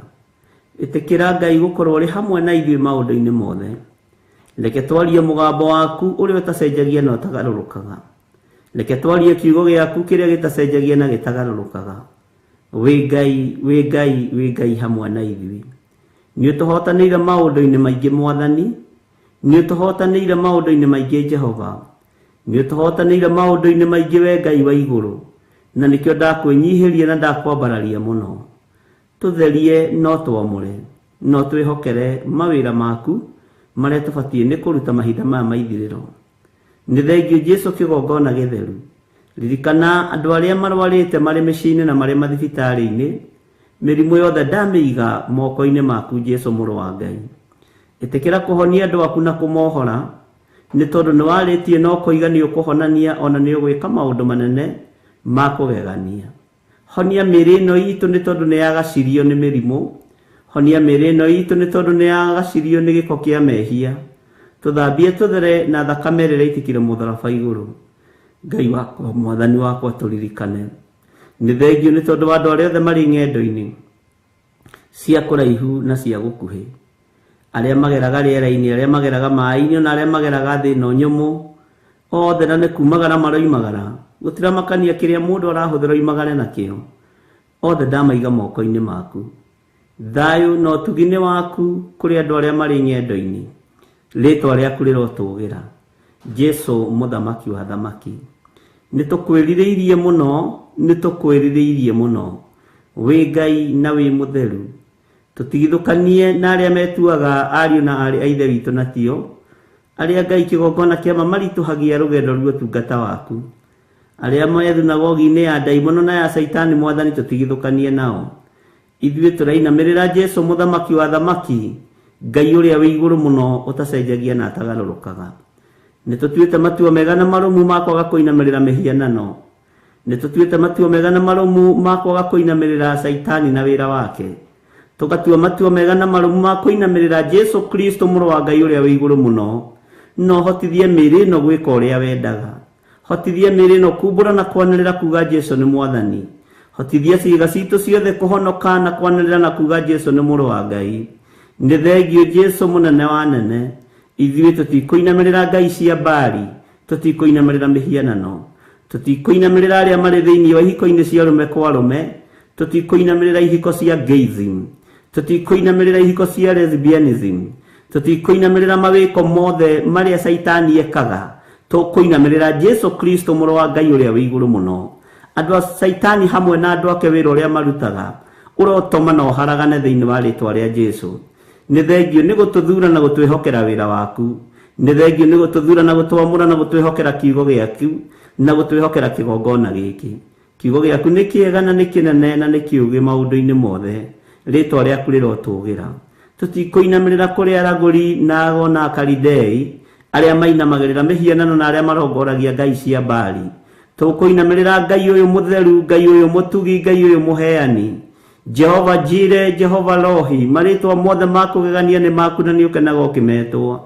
Ĩtĩkĩra Ngai gũkorwo ũrĩ hamwe na ithuĩ maũndũ-inĩ mothe. Reke twarie mũgambo waku ũrĩa ũtacenjagia na ũtagarũrũkaga. Reke twarie kiugo gĩaku kĩrĩa gĩtacenjagia na gĩtagarũrũkaga. Wĩ Ngai, wĩ Ngai, wĩ Ngai hamwe na ithuĩ. Nĩ ũtũhotanĩire maũndũ-inĩ maingĩ Mwathani, nĩ ũtũhotanĩire maũndũ-inĩ maingĩ Jehova, nĩ ũtũhotanĩire maũndũ-inĩ maingĩ we Ngai wa igũrũ, na nĩkĩo ndakwĩnyihĩria na ndakwambararia mũno. Tũtherie no twamũre, no twĩhokere mawĩra maku marĩa tũbatiĩ nĩ kũruta mahinda maya ma ithirĩro. Nĩ thengio Jesu kĩgongona gĩtheru. Ririkana andũ arĩa marwarĩte marĩ mĩciĩ-inĩ na marĩ mathibitarĩ-inĩ, mĩrimũ yothe ndamĩiga moko-inĩ maku Jesu mũrũ wa Ngai. Ĩtĩkĩra kũhonia andũ aku na kũmohora, nĩ tondũ nĩ warĩtie na ũkoiga nĩ ũkũhonania ona nĩ ũgwĩka maũndũ manene ma kũgegania. Honia mĩĩrĩ ĩno itũ nĩ tondũ nĩ yagacirio nĩ mĩrimũ. Honia mĩĩrĩ ĩno itũ nĩ tondũ nĩ yagacirio nĩ gĩko kĩa mehia. Tũthambie tũthere na thakame ĩrĩa ĩraitĩkire mũtharaba igũrũ. Ngai wakwa, Mwathani wakwa, tũririkane. Nĩ thengio nĩ tondũ wa andũ arĩa othe marĩ ng'endo-inĩ cia kũraihu na cia gũkuhĩ, arĩa mageraga rĩera-inĩ, arĩa mageraga maĩ-inĩ, ona arĩa mageraga thĩ ĩno nyũmũ, othe na nĩ kumagara maroimagara. Gũtiramakania kĩrĩa mũndũ arahũthĩra oimagare nakĩo, othe ndamaiga moko-inĩ maku. Thayũ na ũtugi nĩ waku kũrĩ andũ arĩa marĩ ng'endo-inĩ. Rĩtwa rĩaku rĩrotũgĩra, Jesu mũthamaki wa thamaki. Nĩ tũkwĩrirĩirie mũno, nĩ tũkwĩrirĩirie mũno. Wĩ Ngai na wĩ mũtheru. Tũtigithũkanie na arĩa metuaga ariũ na aarĩ a Ithe witũ na tio, arĩa Ngai kĩgongona kĩama maritũhagia rũgendo rwa ũtungata waku. Arĩa me thunagogi-inĩ ya ndaimono na ya Caitani, Mwathani, tũtigithũkanie nao. Ithuĩ tũrainamĩrĩra Jesu mũthamaki wa thamaki, Ngai ũrĩa wĩ igũrũ mũno, ũtacenjagia na atagarũrũkaga. Nĩ tũtuĩte matua mega na marũmu ma kwaga kũinamĩrĩra mĩhianano. Nĩ tũtuĩte matua mega na marũmu ma kwaga kũinamĩrĩra Caitani na wĩra wake. Tũgatua matua mega na marũmu ma kũinamĩrĩra Jesu Kristo mũrũ wa Ngai ũrĩa wĩ igũrũ mũno. No hotithie mĩĩrĩ ĩno gwĩka ũrĩa wendaga. Hotithie mĩĩrĩ ĩno kumbũra na kwanĩrĩra kuga Jesu nĩ Mwathani. Hotithie ciĩga citũ ciothe kũhonoka na kwanĩrĩra na kuga Jesu nĩ mũrũ wa Ngai. Nĩ thengio Jesu mũnene wa nene. Ithuĩ tũtikũinamĩrĩra ngai cia Baali, tũtikũinamĩrĩra mĩhianano, tũtikũinamĩrĩra arĩa marĩ thĩinĩ wa ihiko-inĩ cia arũme kwa arũme, tũtikũinamĩrĩra ihiko cia gayism, tũtikũinamĩrĩra ihiko cia lesbianism, tũtikũinamĩrĩra mawĩko mothe marĩa Caitani ekaga, tũkũinamĩrĩra Jesu Kristo mũrũ wa Ngai ũrĩa wĩ igũrũ mũno. Andũ a Caitani hamwe na andũ ake wĩra ũrĩa marutaga ũrotoma na ũharagane thĩinĩ wa rĩtwa rĩa Jesu. Nĩ thengio nĩ gũtũthura na gũtwĩhokera wĩra waku. Nĩ thengio nĩ gũtũthura na gũtwamũra na gũtwĩhokera kiugo gĩaku na gũtwĩhokera kĩgongona gĩkĩ. Kiugo gĩaku nĩ kĩega na nĩ kĩnene na nĩ kĩũgĩ maũndũ-inĩ mothe. Rĩtwa rĩaku rĩrotũgĩra. Tũtikũinamĩrĩra kũrĩ aragũri na ago na akaridei, arĩa mainamagĩrĩra mĩhianano na arĩa marongoragia ngai cia Baali. Tũkũinamĩrĩra Ngai ũyũ mũtheru, Ngai ũyũ mũtugi, Ngai ũyũ mũheani. Jehova Jire, Jehova Rohi, marĩtwa mothe ma kũgegania nĩ maku na nĩ ũkenaga ũkĩmetwo.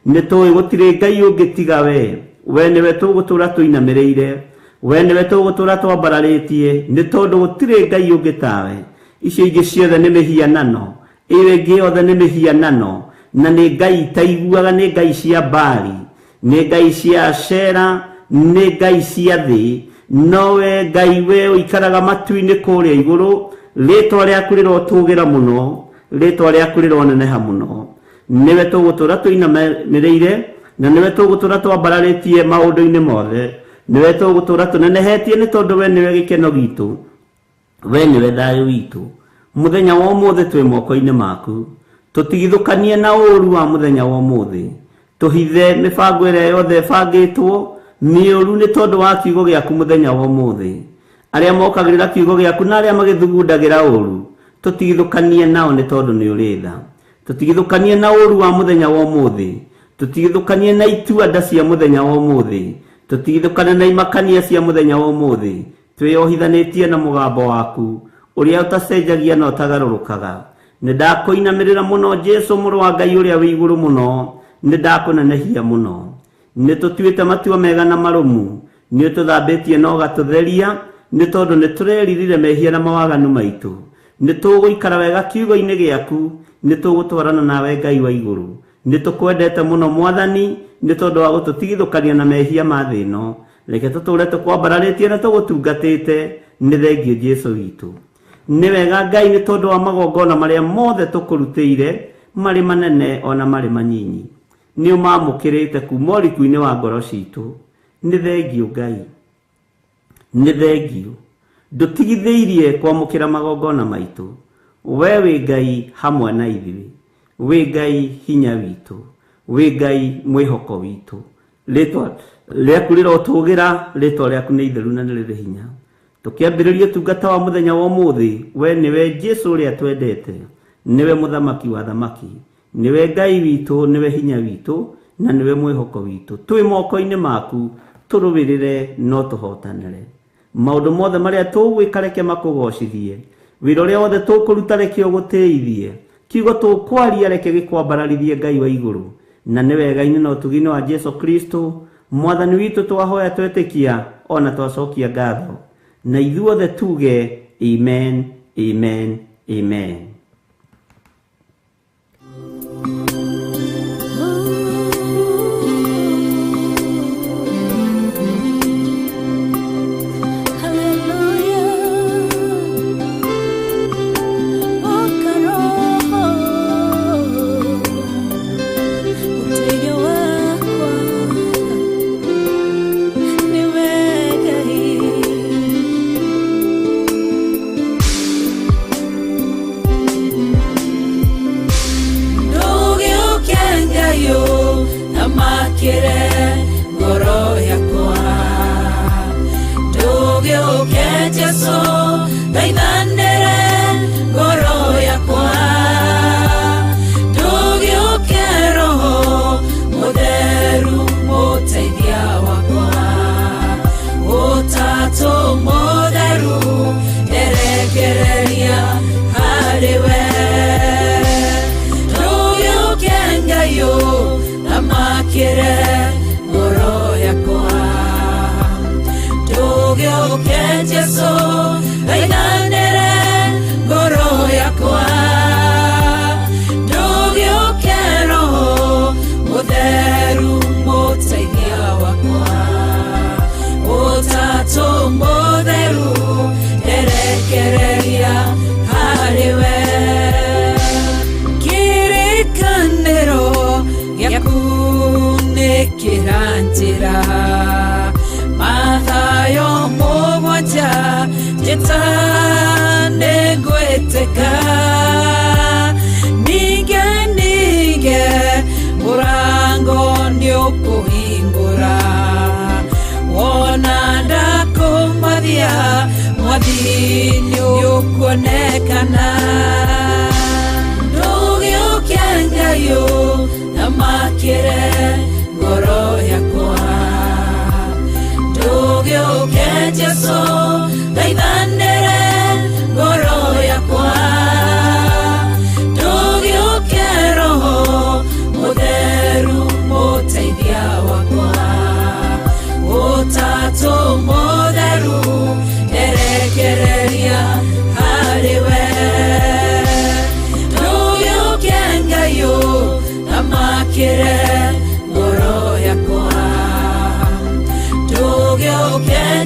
Nĩ tũĩ gũtirĩ Ngai ũngĩ tiga we. We nĩwe tũgũtũũra tũinamĩrĩire, we nĩwe tũgũtũũra twambararĩtie, nĩ tondũ gũtirĩ Ngai ũngĩ tawe. Icio ingĩ ciothe nĩ mĩhianano, ĩyo ĩngĩ yothe nĩ mĩhianano, na nĩ ngai itaiguaga, nĩ ngai cia Baali, nĩ ngai cia Ashera, nĩ ngai cia thĩ. Nowe Ngai we ũikaraga matu-inĩ kũrĩa igũrũ, rĩtwa rĩaku rĩrotũgĩra mũno, rĩtwa rĩaku rĩroneneha mũno. Nĩwe tũgũtũũra tũinamĩrĩire na nĩwe tũgũtũũra twambararĩtie maũndũ-inĩ mothe. Nĩwe tũgũtũra tũnenehetie nĩ tondũ we nĩwe gĩkeno gitũ, we nĩwe thayũ witũ. Mũthenya wa ũmũthĩ twĩ moko-inĩ maku, tũtigithũkanie na ũũru wa mũthenya wa ũmũthĩ, tũhithe mĩbango ĩrĩa yothe ĩbangĩtwo mĩũru nĩ tondũ wa kiugo gĩaku mũthenya wa ũmũthĩ. Arĩa mokagĩrĩra kiugo gĩaku na arĩa magĩthugundagĩra ũũru, tũtigithũkanie nao nĩ tondũ nĩ ũrĩ tha. Tũtigithũkanie na ũũru wa mũthenya wa ũmũthĩ, tũtigithũkanie na itua nda cia mũthenya wa ũmũthĩ, tũtigithũkane na imakania cia mũthenya wa ũmũthĩ. Twĩyohithanĩtie na mũgambo waku ũrĩa ũtacenjagia na ũtagarũrũkaga. Nĩ ndakũinamĩrĩra mũno Jesu mũrũ wa Ngai ũrĩa wĩ igũrũ mũno, nĩ ndakũnenehia mũno. Nĩ tũtuĩte matua mega na marũmu, nĩ ũtũthambĩtie na ũgatũtheria, nĩ tondũ nĩ tũreririre mehia na mawaganu maitũ. Nĩ tũgũikara wega kiugo-inĩ gĩaku, nĩ tũgũtwarana nawe Ngai wa igũrũ. Nĩ tũkwendete mũno Mwathani, nĩ tondũ wa gũtũtigithũkania na mehia ma thĩ ĩno. Reke tũtũũre tũkwambararĩtie na tũgũtungatĩte. Nĩ thengiũ Jesu witũ. Nĩ wega Ngai nĩ tondũ wa magongona marĩa mothe tũkũrutĩire, marĩ manene ona marĩ manyinyi. Nĩ ũmamũkĩrĩte kuma ũriku-inĩ wa ngoro citũ. Nĩ thengiũ Ngai, nĩ thengiũ. Ndũtigithĩirie kwamũkĩra magongona maitũ. We wĩ Ngai hamwe na ithuĩ, wĩ Ngai hinya witũ, wĩ Ngai mwĩhoko witũ. Rĩtwa rĩaku rĩrotũgĩra, rĩtwa rĩaku nĩ itheru na nĩ rĩrĩ hinya. Tũkĩambĩrĩria ũtungata wa mũthenya wa ũmũthĩ, we nĩwe Jesu ũrĩa twendete, nĩwe mũthamaki wa thamaki, nĩwe Ngai witũ, nĩwe hinya witũ, na nĩwe mwĩhoko witũ. Twĩ moko-inĩ maku, tũrũĩrĩre no tũhotanĩre. Maũndũ mothe marĩa tũgwĩka reke makũgocithie, wĩra ũrĩa wothe tũkũruta reke ũgũtĩithie, kiugo tũkwaria reke gĩkwambararithie Ngai wa igũrũ. Na nĩ wega-inĩ na ũtugi-inĩ wa Jesu Kristo Mwathani witũ twahoya twetĩkia ona twacokia ngatho, na ithuothe tuge amen, amen, amen.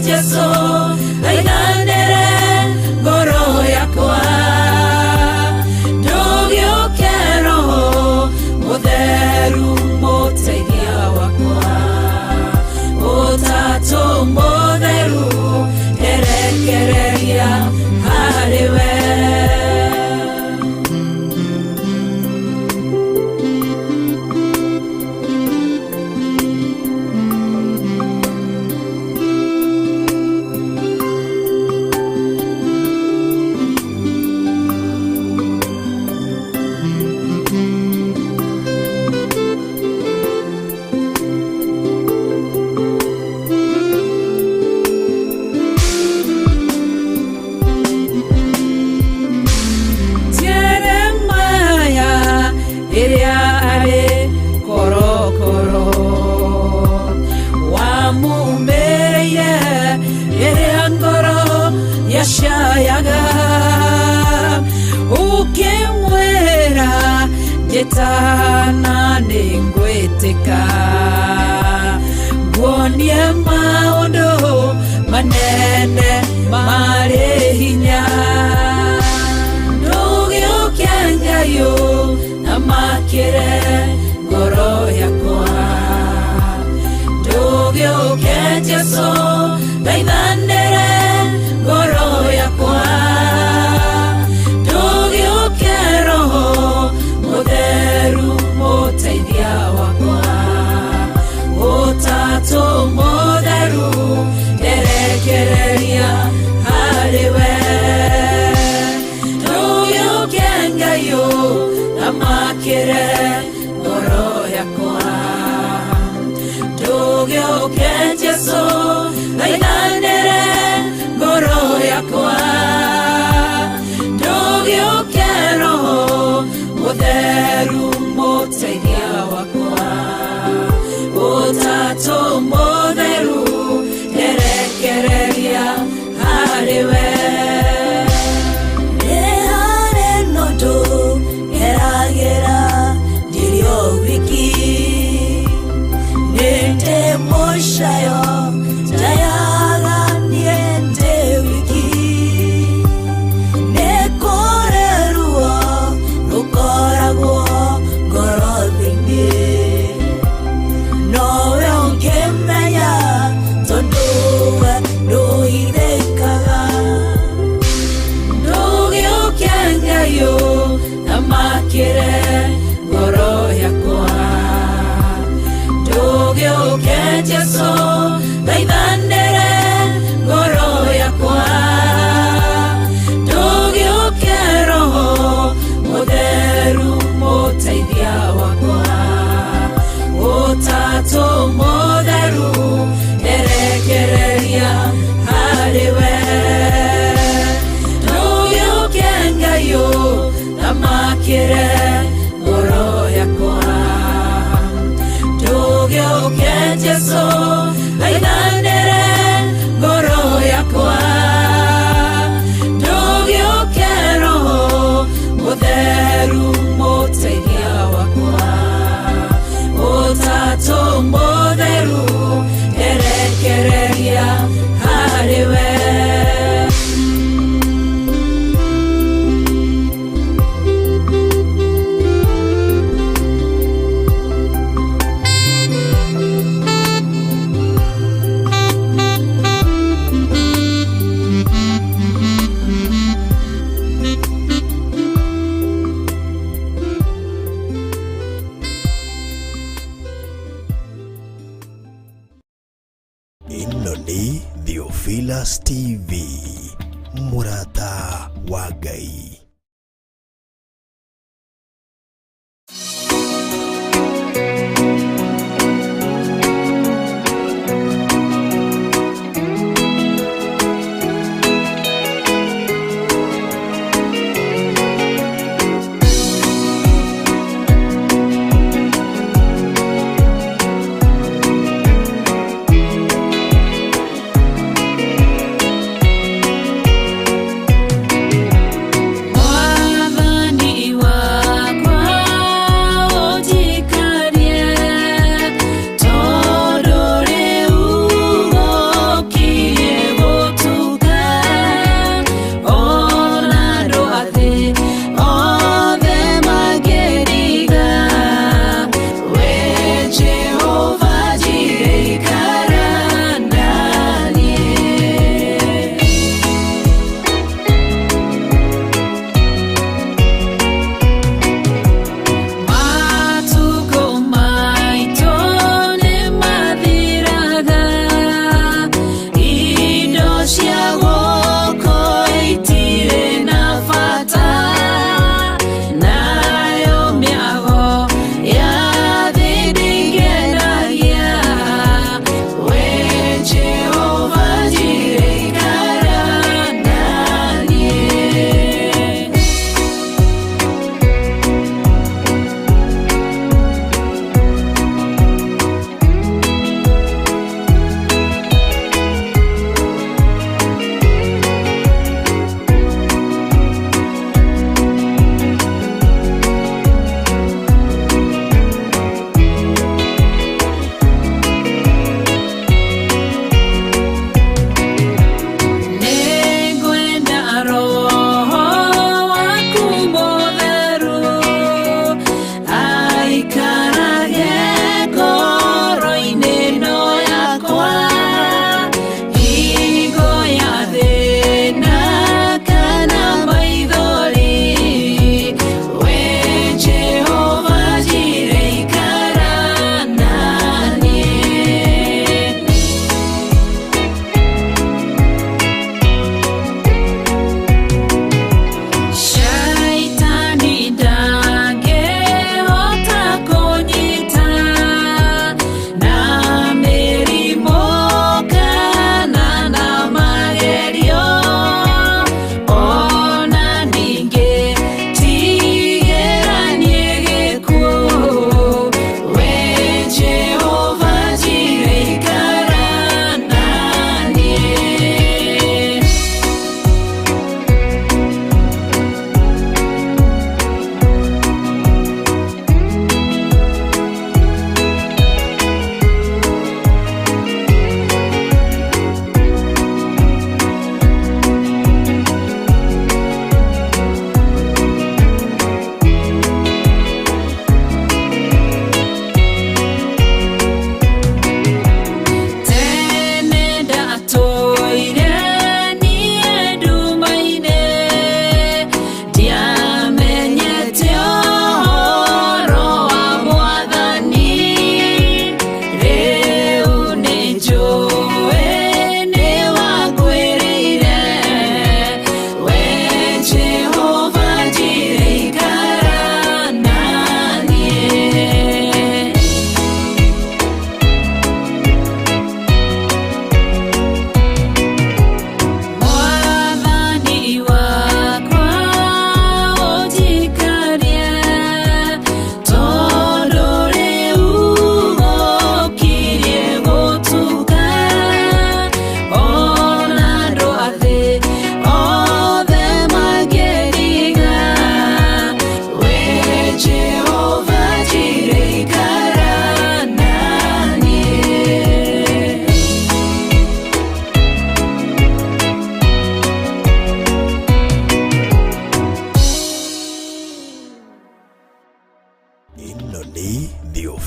Jesu, Njĩtana nĩngwĩtĩka nguonie maũndũ manene marĩ hinya ndũgĩũke Ngai ũthamakĩre ngoro yakwa ndũgĩũke Jesũ thaithanĩre ngoro yakwa ndũgĩũke Roho Mũtheru mũteithia wakwa Ũtatũ Mũtheru nderekereria harĩ we ndũgĩũke Ngai ũthamakĩre ngoro yakwa ndũgĩũke Jesũ thaithanĩre ngoro yakwa ndũgĩũke Roho Mũtheru mũteithia wakwa Ũtatũ Mũtheru nderekereria harĩ we Nĩ harĩ na ũndũ ngeragĩra ndirĩ o wiki nĩ ndĩ mũcayo njayaga niĩ ndĩ wiki nĩ kũrĩ ruo rũkoragwo ngoro thĩinĩ nowe ũngĩmenya tondũ we ndũhithĩkaga ndũgĩũke Ngai ũthamakĩre ngoro yakwa ndũgĩũke Jesũ thaithanĩre ngoro yakwa ndũgĩũke Roho Mũtheru mũteithia wakwa Ũtatũ Mũtheru nderekereria harĩ we ndũgĩũke Ngai ũthamakĩre ngoro yakwa ndũgĩũke Jesũ thaithanĩre ngoro yakwa ndũgĩũke Roho Mũtheru mũteithia wakwa Ũtatũ Mũtheru nderekereria harĩ we Ĩno nĩ Theophilus TV, mũrata wa Ngai.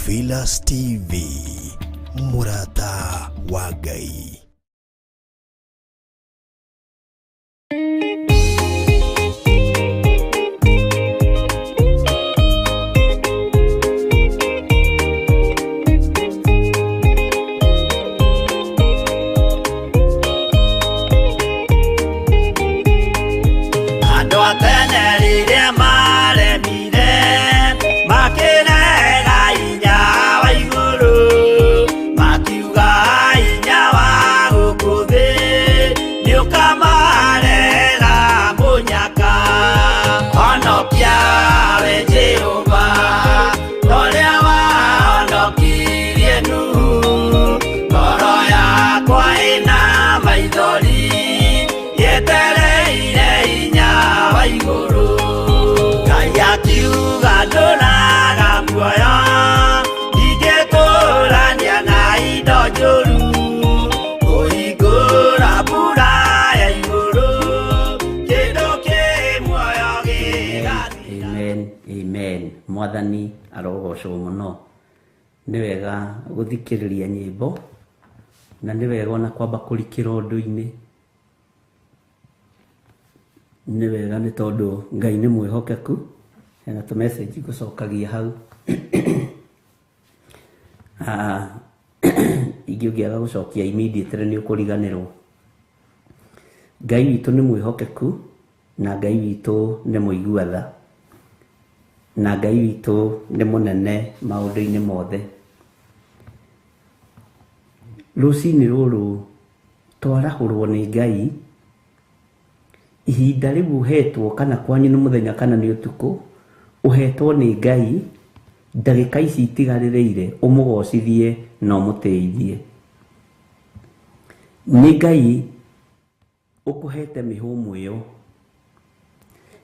Theophilus TV, mũrata wa Ngai. Andũ a tene rĩrĩa maremire makĩrega hinya wa igũrũ, makiuga hinya wa gũkũ thĩ nĩũkamarehera mũnyaka. Honokia we Jehova torĩa wahonokirie Nuhu, ngoro yakwa ĩna maithori yetereire hinya wa igũrũ. Ngai akiuga ndũraga muoyo, ndingĩtũrania na indo njũru, kũhingũra mbura ya igũrũ, kĩndũ kĩ muoyo gĩgathira. Amen, amen. Mwathani arogocwo mũno. Nĩ wega gũthikĩrĩria nyĩmbo na nĩ wega ona kwamba kũrikĩra ũndũ-inĩ. Nĩ wega nĩ tondũ Ngai nĩ mwĩhokeku. Hena tũ message ngũcokagia hau. Ingĩ ũngĩaga gũcokia immediately nĩ ũkũriganĩrwo. Ngai witũ nĩ mwĩhokeku na Ngai witũ nĩ mũigua tha na Ngai witũ nĩ mũnene maũndũ-inĩ mothe. Rũcinĩ rũrũ twarahũrwo nĩ Ngai, ihinda rĩu ũhetwo kana kwanyu nĩ mũthenya kana nĩ ũtukũ, ũhetwo nĩ Ngai, ndagĩka ici itigarĩrĩire ũmũgocithie na ũmũtĩithie. Nĩ Ngai ũkũhete mĩhũmũ ĩyo,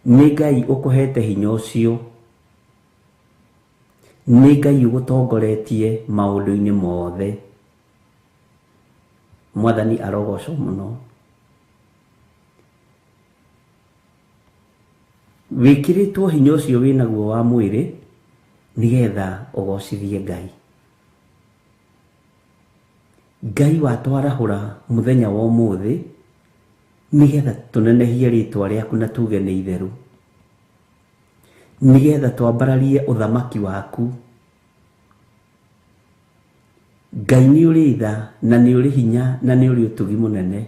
nĩ Ngai ũkũhete hinya ũcio, nĩ Ngai ũgũtongoretie maũndũ-inĩ mothe. Mwathani arogocwo mũno. Wĩkĩrĩtwo hinya ũcio wĩnaguo wa mwĩrĩ nĩgetha ũgocithie Ngai. Ngai watwarahũra mũthenya wa ũmũthĩ nĩgetha tũnenehie rĩtwa rĩaku na tuge nĩ itheru, nĩgetha twambararie ũthamaki waku. Ngai nĩ ũrĩ tha na nĩ ũrĩ hinya na nĩ ũrĩ ũtugi mũnene,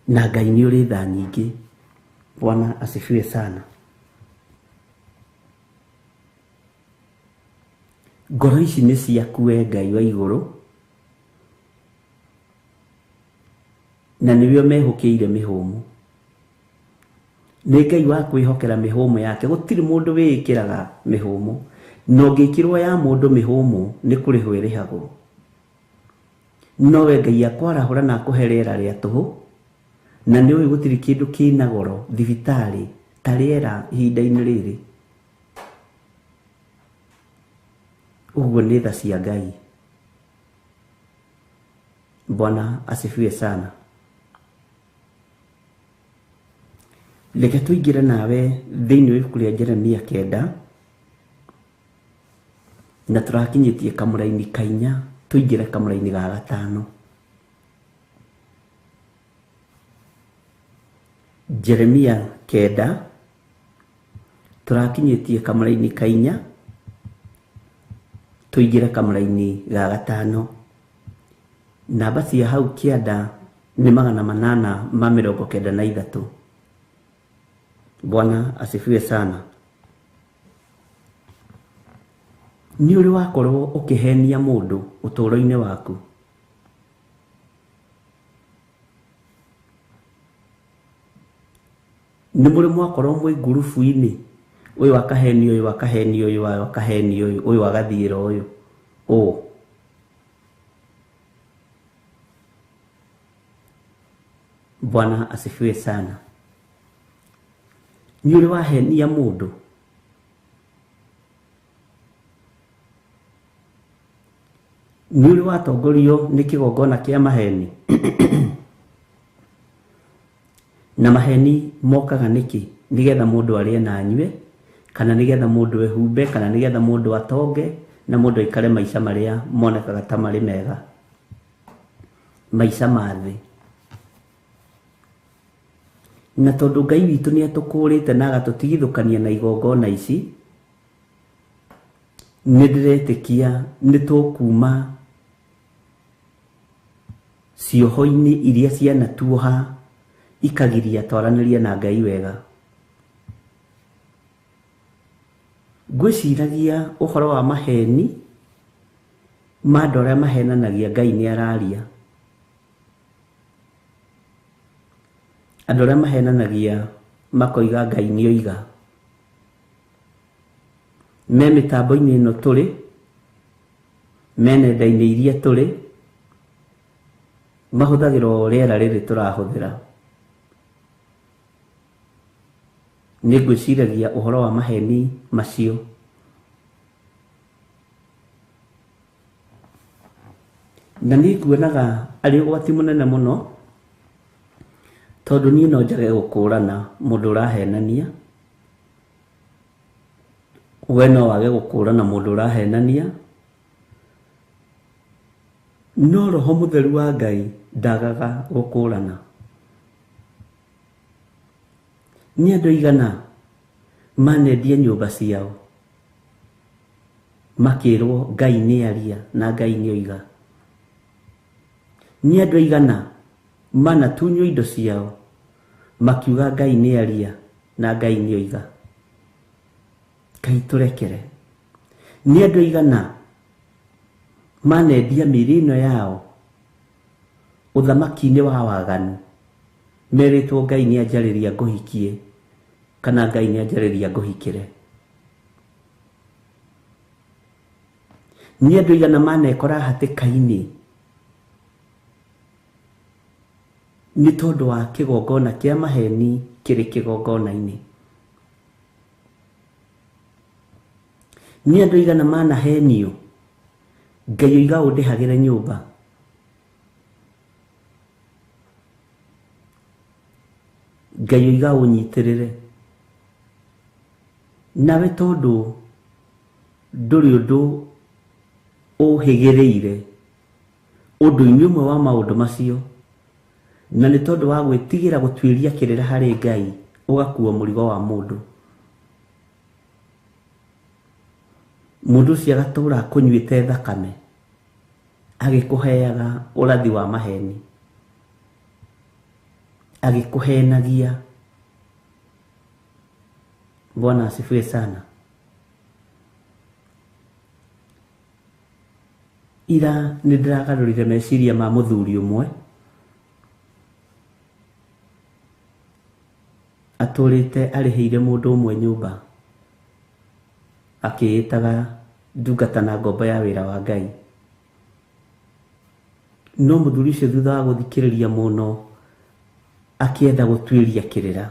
na Ngai nĩ ũrĩ tha nyingĩ. Bwana asifiwe sana. Ngoro ici nĩ ciaku we Ngai wa igũrũ, na nĩwe ũmehũkĩire mĩhũmũ. Nĩ Ngai wa kwĩhokera mĩhũmũ yake. Gũtirĩ mũndũ wĩĩkĩraga mĩhũmũ, na ũngĩkĩrwo ya mũndũ mĩhũmũ nĩ kũrĩhwo ĩrĩhagwo. No we Ngai akwarahũra na akũhe rĩera rĩa tũhũ, na nĩ ũĩ gũtirĩ kĩndũ kĩna goro thibitarĩ ta rĩera ihinda-inĩ rĩrĩ. Ũguo nĩ tha cia Ngai. Bwana asifiwe sana. Reke tũingĩre nawe thĩinĩ wa ibuku rĩa Jeremia 9, na tũrakinyĩtie kamũraini ka 4, tũingĩre kamũraini ga 5. Jeremia 9, tũrakinyĩtie kamũraini ka 4, tũingĩre kamũraini ga 5. Namba cia hau kĩanda nĩ 893. Bwana asifiwe sana. Nĩ ũrĩ wakorwo ũkĩhenia mũndũ ũtũũro-inĩ waku? Nĩ mũrĩ mwakorwo mwĩ ngurubu-inĩ, ũyũ akahenio, ũyũ akahenio, ũyũ akahenio, ũyũ agathiĩra ũyũ ũũ. Bwana asifiwe sana. Nĩ ũrĩ wahenia mũndũ? Nĩ ũrĩ watongorio nĩ kĩgongona kĩa maheni? Na maheni mokaga nĩkĩ? Nĩgetha mũndũ arĩe na anyue, Kana nĩgetha mũndũ ehumbe, kana nĩgetha mũndũ atonge, na mũndũ aikare maica marĩa monekaga ta marĩ mega, maica ma thĩ. Na tondũ Ngai witũ nĩ atũkũrĩte na agatũtigithũkania na igongona ici, nĩ ndĩretĩkia nĩ tũkuma cioho-inĩ iria cianatuoha ikagiria twaranĩrie na Ngai wega. Ngwĩciragia ũhoro wa maheni ma andũ arĩa mahenanagia Ngai nĩ araria. Andũ arĩa mahenanagia makoiga Ngai nĩ oiga. Me mĩtambo-inĩ ĩno tũrĩ, me nenda-inĩ iria tũrĩ, mahũthagĩra o rĩera rĩrĩ tũrahũthĩra. Nĩ ngwĩciragia ũhoro wa maheni macio. Na nĩ nguonaga arĩ ũgwati mũnene mũno, tondũ niĩ no njage gũkũrana mũndũ ũrahenania, we no wage gũkũrana mũndũ ũrahenania, no Roho Mũtheru wa Ngai ndagaga gũkũrana. Nĩ andũ aigana manendia nyũmba ciao makĩrwo Ngai nĩ aria na Ngai nĩ oiga. Nĩ andũ aigana manatunywo indo ciao makiuga Ngai nĩ aria na Ngai nĩ oiga. Ngai tũrekere. Nĩ andũ aigana manendia mĩĩrĩ ĩno yao ũthamaki-inĩ wa waganu merĩtwo Ngai nĩ anjarĩria ngũhikie kana Ngai nĩ anjarĩria ngũhikĩre. Nĩ andũ aigana manekora hatĩka-inĩ nĩ tondũ wa kĩgongona kĩa maheni kĩrĩ kĩgongona-inĩ. Nĩ andũ aigana manahenio Ngai oiga ũndĩhagĩre nyũmba. Ngai oiga ũnyitĩrĩre. Nawe tondũ ndũrĩ ũndũ ũhĩgĩrĩire ũndũ-inĩ ũmwe wa maũndũ macio, na nĩ tondũ wa gwĩtigĩra gũtuĩria kĩrĩra harĩ Ngai, ũgakua mũrigo wa mũndũ. Mũndũ ũcio agatũra akũnyuĩte thakame, agĩkũheaga ũrathi wa maheni, agĩkũhenagia. Bwana asifiwe sana. Ira nĩ ndĩragarũrire meciria ma mũthuri ũmwe atũrĩte arĩhĩire mũndũ ũmwe nyũmba akĩĩtaga ndungata na ngombo ya wĩra wa Ngai. No mũthuri ũcio thutha wa gũthikĩrĩria mũno akĩenda gũtuĩria kĩrĩra,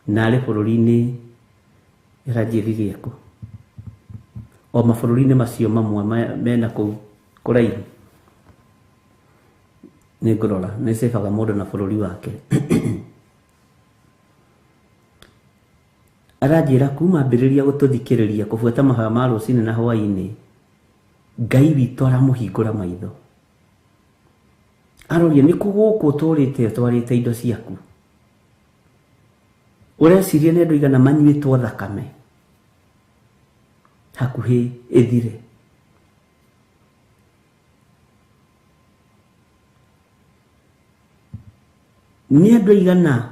na arĩ bũrũri-inĩ ĩranjĩrire kũ o mabũrũri-inĩ macio mamwe mena kũu kũraihu. Nĩ ngũrora nĩ cĩbaga mũndũ na bũrũri wake. Aranjĩra kuma ambĩrĩria gũtũthikĩrĩria kũbuata mahoya ma rũcinĩ na hwaĩ-inĩ, Ngai witũ aramũhingũra maitho. Aroria nĩ kũ gũkũ ũtũrĩte ũtwarĩte indo ciaku? Ũreciria nĩ andũ aigana manyuĩtwo thakame hakuhĩ ĩthire? Nĩ andũ aigana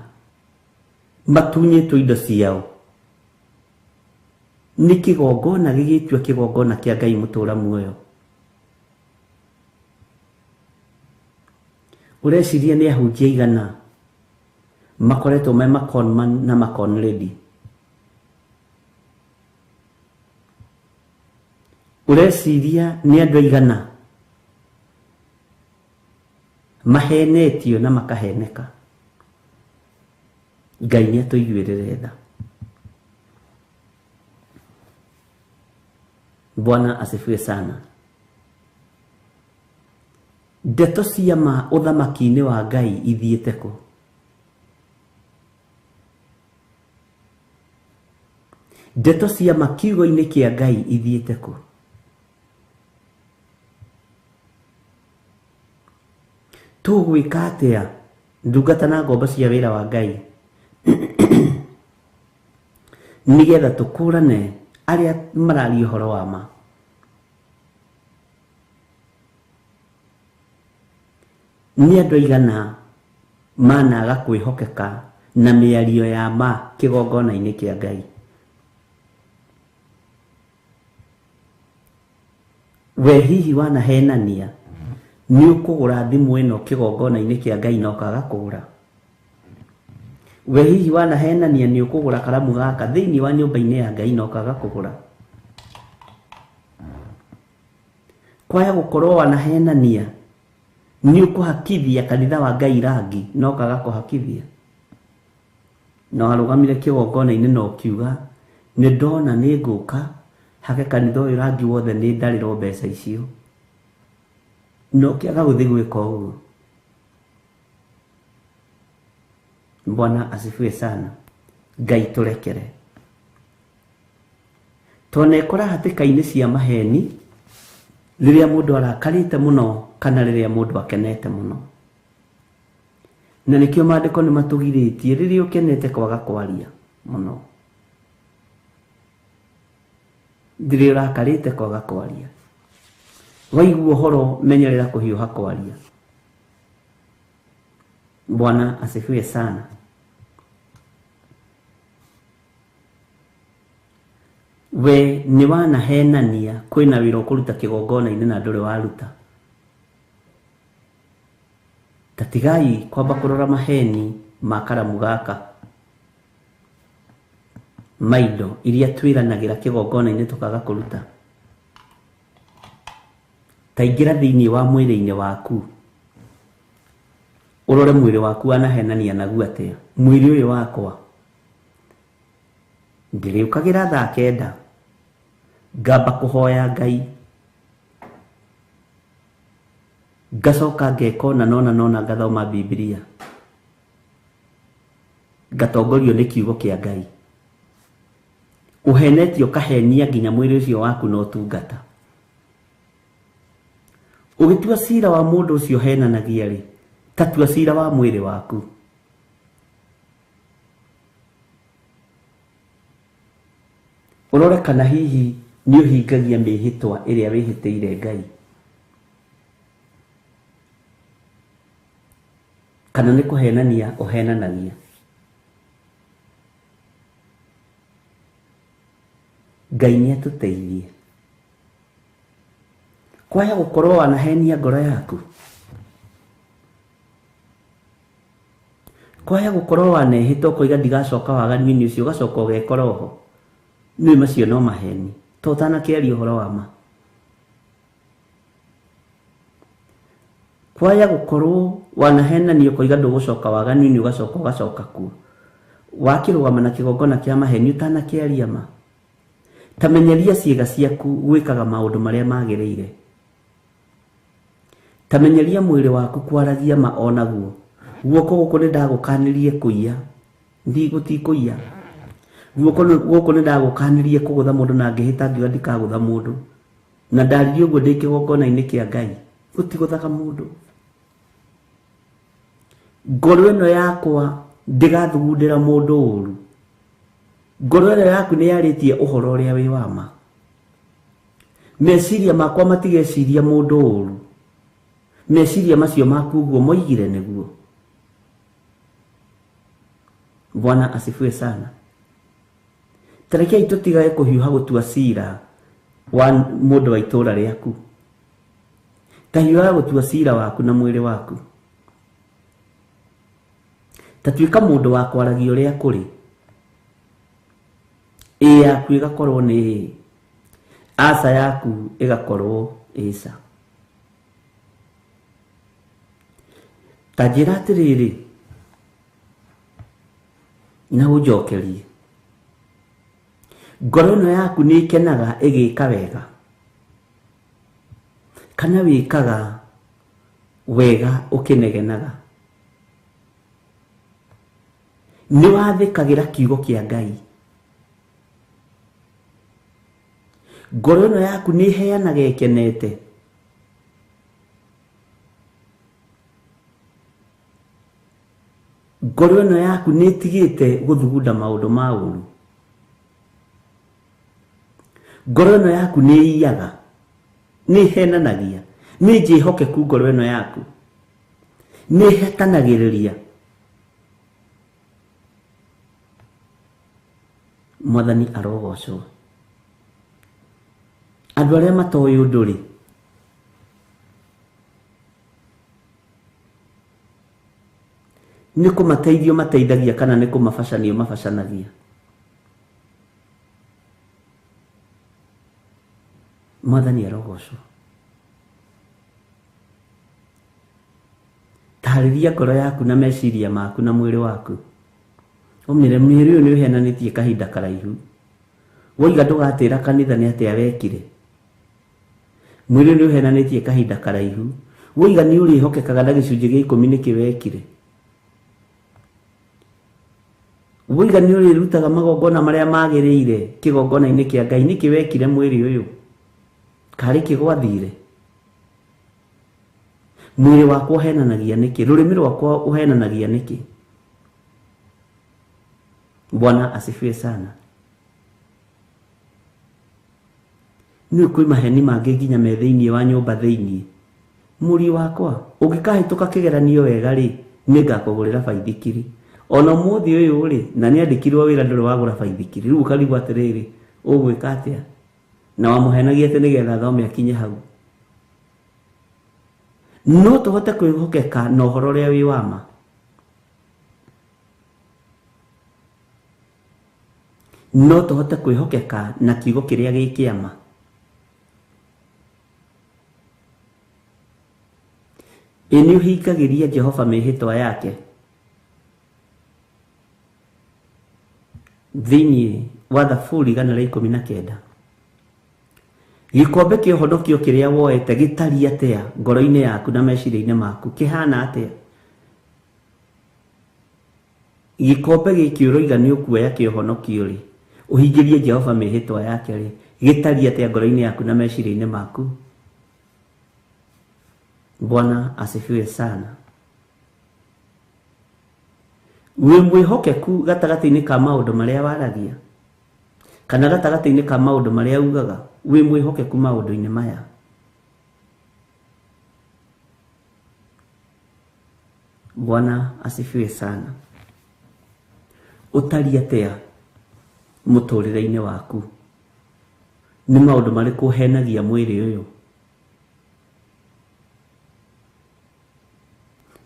matunyĩtwo indo ciao nĩ kĩgongona gĩgĩtua kĩgongona kĩa Ngai mũtũra muoyo? Ũreciria nĩ ahunjia aigana makoretwo me maconman na macon lady? Ũreciria nĩ andũ aigana mahenetio na makaheneka? Ngai nĩ atũiguĩrĩre tha. Bwana asifiwe sana. Ndeto cia ma ũthamaki-inĩ wa Ngai ithiĩte kũ? Ndeto cia ma kiugo-inĩ kĩa Ngai ithiĩte kũ? Tũgwĩka atĩa ndungata na ngombo cia wĩra wa Ngai nĩgetha tũkũrane arĩa mararia ũhoro wa ma? Nĩ andũ aigana managa kwĩhokeka na mĩario ya ma kĩgongona-inĩ kĩa Ngai? We hihi wanahenania nĩ ũkũgũra thimũ ĩno kĩgongona-inĩ kĩa Ngai na ũkaga kũgũra? We hihi wanahenania nĩ ũkũgũra karamu gaka thĩinĩ wa nyũmba-inĩ ya Ngai na ũkaga kũgũra? Kwaya gũkorwo wanahenania nĩ ũkũhakithia kanitha wa Ngai rangi na ũkaga kũhakithia? Na warũgamire kĩgongona-inĩ na ũkiuga nĩ ndona nĩ ngũka hake kanitha ũyũ rangi wothe nĩ ndarĩrwo mbeca icio, na ũkĩaga gũthiĩ gwĩka ũguo. Bwana asifiwe sana. Ngai tũrekere. Twanekora hatĩka-inĩ cia maheni rĩrĩa mũndũ arakarĩte mũno kana rĩrĩa mũndũ akenete mũno. Na nĩkĩo maandĩko nĩ matũgirĩtie rĩrĩa ũkenete kwaga kwaria mũno, rĩrĩa ũrakarĩte kwaga kwaria. Waigua ũhoro menyerera kũhiũha kwaria. Bwana asifiwe sana. We nĩ wanahenania kwĩna wĩra ũkũruta kĩgongona-inĩ na ndũrĩ waruta. Ta tigai kwamba kũrora maheni ma karamu gaka, maindo iria twĩranagĩra kĩgongona-inĩ tũkaga kũruta. Ta ingĩra thĩinĩ wa mwĩrĩ-inĩ waku ũrore mwĩrĩ waku wanahenania naguo atĩa. Mwĩrĩ ũyũ wakwa ndĩrĩũkagĩra thaa 9 ngamba kũhoya Ngai, ngacoka ngeka ũna nona nona, ngathoma Bibilia, ngatongorio nĩ kiugo kĩa Ngai. Ũhenetie ũkahenia nginya mwĩrĩ ũcio waku na ũtungata. Ũgĩtua cira wa mũndũ ũcio ũhenanagia rĩ, ta tua cira wa mwĩrĩ waku. Ũrore kana hihi nĩ ũhingagia mĩhĩtwa ĩrĩa wĩhĩtĩire Ngai, kana nĩ kũhenania ũhenanagia. Ngai nĩ atũteithie. Kwaya gũkorwo wanahenia ngoro yaku, kwaya gũkorwo wanehĩta ũkoiga ndigacoka waganu-inĩ ũcio, ũgacoka ũgekora oho. Nĩ macio no maheni, to ũtanakĩaria ũhoro wa ma. Kwaya gũkorwo wanahenania ũkoiga ndũgũcoka waganu-inĩ, ũgacoka ũgacoka kuo. Wakĩrũgama na kĩgongona kĩa maheni ũtanakĩaria ma. Ta menyeria ciĩga ciaku gwĩkaga maũndũ marĩa magĩrĩire. Ta menyeria mwĩrĩ waku kwaragia ma onaguo. Guoko gũkũ nĩ ndagũkanirie kũiya, ndigũtikũiya. Guoko gũkũ nĩ ndagũkanirie kũgũtha mũndũ na ngĩhĩta ngiuga ndikagũtha mũndũ. Na ndaririe ũguo ndĩ kĩgongona-inĩ kĩa Ngai, gũtigũthaga mũndũ. Ngoro ĩno yakwa ndĩgathugundĩra mũndũ ũru. Ngoro ĩno yaku nĩ yarĩtie ũhoro ũrĩa wĩ wa ma. Meciria makwa matigeciria mũndũ ũru. Meciria macio maku ũguo moigire nĩguo. Bwana asifiwe sana. Tarekei tũtigage kũhiũha gũtua cira wa mũndũ wa itũũra rĩaku. Ta hiũhaga gũtua cira waku na mwĩrĩ waku. Ta tuĩka mũndũ wa kwaragia ũrĩa kũrĩ. Ĩ yaku ĩgakorwo nĩ ĩ, aca yaku ĩgakorwo ĩca. Ta njĩra atĩrĩrĩ na ũnjokerie, ngoro ĩno yaku nĩ ĩkenaga ĩgĩka wega, kana wĩkaga wega ũkĩnegenaga? Nĩ wathĩkagĩra kiugo kĩa Ngai? Ngoro ĩno yaku nĩ ĩheanaga ĩkenete. Ngoro ĩno yaku nĩ ĩtigĩte gũthugunda maũndũ ma ũũru. Ngoro ĩno yaku nĩ ĩiyaga, nĩ ĩhenanagia, nĩ njĩhokeku ngoro ĩno yaku, nĩ ĩhetanagĩrĩria. Mwathani arogocwo. Andũ arĩa matoĩ ũndũ rĩ, nĩ kũmateithio mateithagia kana nĩ kũmabacanio mabacanagia? Mwathani arogocwo. Tarĩria ngoro yaku na meciria maku na mwĩrĩ waku. Ũmĩre mwĩrĩ ũyũ nĩ ũhenanĩtie kahinda karaihu. Woiga ndũgatĩra kanitha nĩ atĩa wekire. Mwĩrĩ ũyũ nĩ ũhenanĩtie kahinda karaihu. Woiga nĩ ũrĩhokekaga na gĩcunjĩ gĩa 10 nĩkĩ wekire. Woiga nĩ ũrĩrutaga magongona marĩa magĩrĩire kĩgongona-inĩ kĩa Ngai nĩkĩ wekire mwĩrĩ ũyũ. Karĩ kĩgwathire. Mwĩrĩ wakwa ũhenanagia nĩkĩ? Rũrĩmĩ rwakwa ũhenanagia nĩkĩ? Bwana asifiwe sana. Nĩ kwĩ maheni mangĩ nginya me thĩinĩ wa nyũmba thĩinĩ. Mũriũ wakwa, ũngĩkahĩtũka kĩgeranio wega rĩ, nĩngakũgũrĩra baithikiri. Ona ũmũthĩ ũyũ rĩ, na nĩandĩkirwo wĩra ndũrĩ wagũra baithikiri. Rĩu ũkarigwo atĩrĩrĩ, ũgwĩka atĩa? Na wamũhenagia atĩ nĩgetha athome akinye hau. No tũhote kwĩhokeka na ũhoro ũrĩa wĩ wa ma. No tũhote kwĩhokeka na kiugo kĩrĩa gĩ kĩama. Ĩ nĩ ũhingagĩria Jehova mĩhĩtwa yake thĩinĩ wa Thaburi 119. Gĩkombe kĩa ũhonokio kĩrĩa woete gĩtariĩ atĩa ngoro-inĩ yaku na meciria-inĩ maku? Kĩhana atĩa? Gĩkombe gĩkĩ ũroiga nĩ ũkuoya kĩa ũhonokio rĩ, ũhingĩrie Jehova mĩhĩtwa yake rĩ, gĩtariĩ atĩa ngoro-inĩ yaku na meciria-inĩ maku? Bwana asifiwe sana. Wĩ mwĩhokeku gatagatĩ-inĩ ka maũndũ marĩa waragia kana gatagatĩ-inĩ ka maũndũ marĩa ugaga? Wĩ mwĩhokeku maũndũ-inĩ maya? Bwana asifiwe sana. Ũtariĩ atĩa mũtũrĩre-inĩ waku? Nĩ maũndũ marĩkũ ũhenagia mwĩrĩ ũyũ?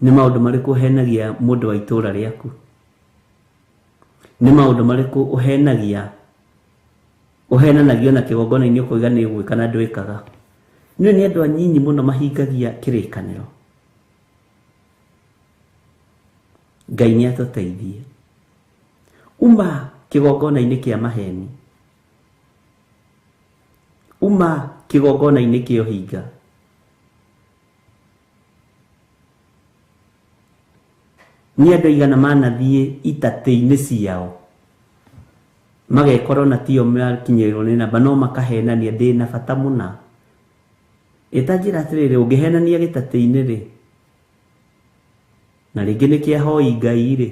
Nĩ maũndũ marĩkũ ũhenagia mũndũ wa itũũra rĩaku? Nĩ maũndũ marĩkũ ũhenagia ũhenanagio na kĩgongona-inĩ ũkoiga nĩ ũgwĩka na ndwĩkaga? Nĩ nĩ andũ anyinyi mũno mahingagia kĩrĩkanĩro. Ngai nĩ atũteithie. Uma kĩgongona-inĩ kĩa maheni. Uma kĩgongona-inĩ kĩa ũhinga. Nĩ andũ aigana manathiĩ itatĩ-inĩ ciao magekorwo na tio makinyĩrĩrwo nĩ namba no makahenania ndĩna bata mũna. Ĩtanjĩra atĩrĩrĩ, ũngĩhenania gĩtatĩ-inĩ rĩ, na rĩngĩ nĩ kĩa hoi Ngai rĩ,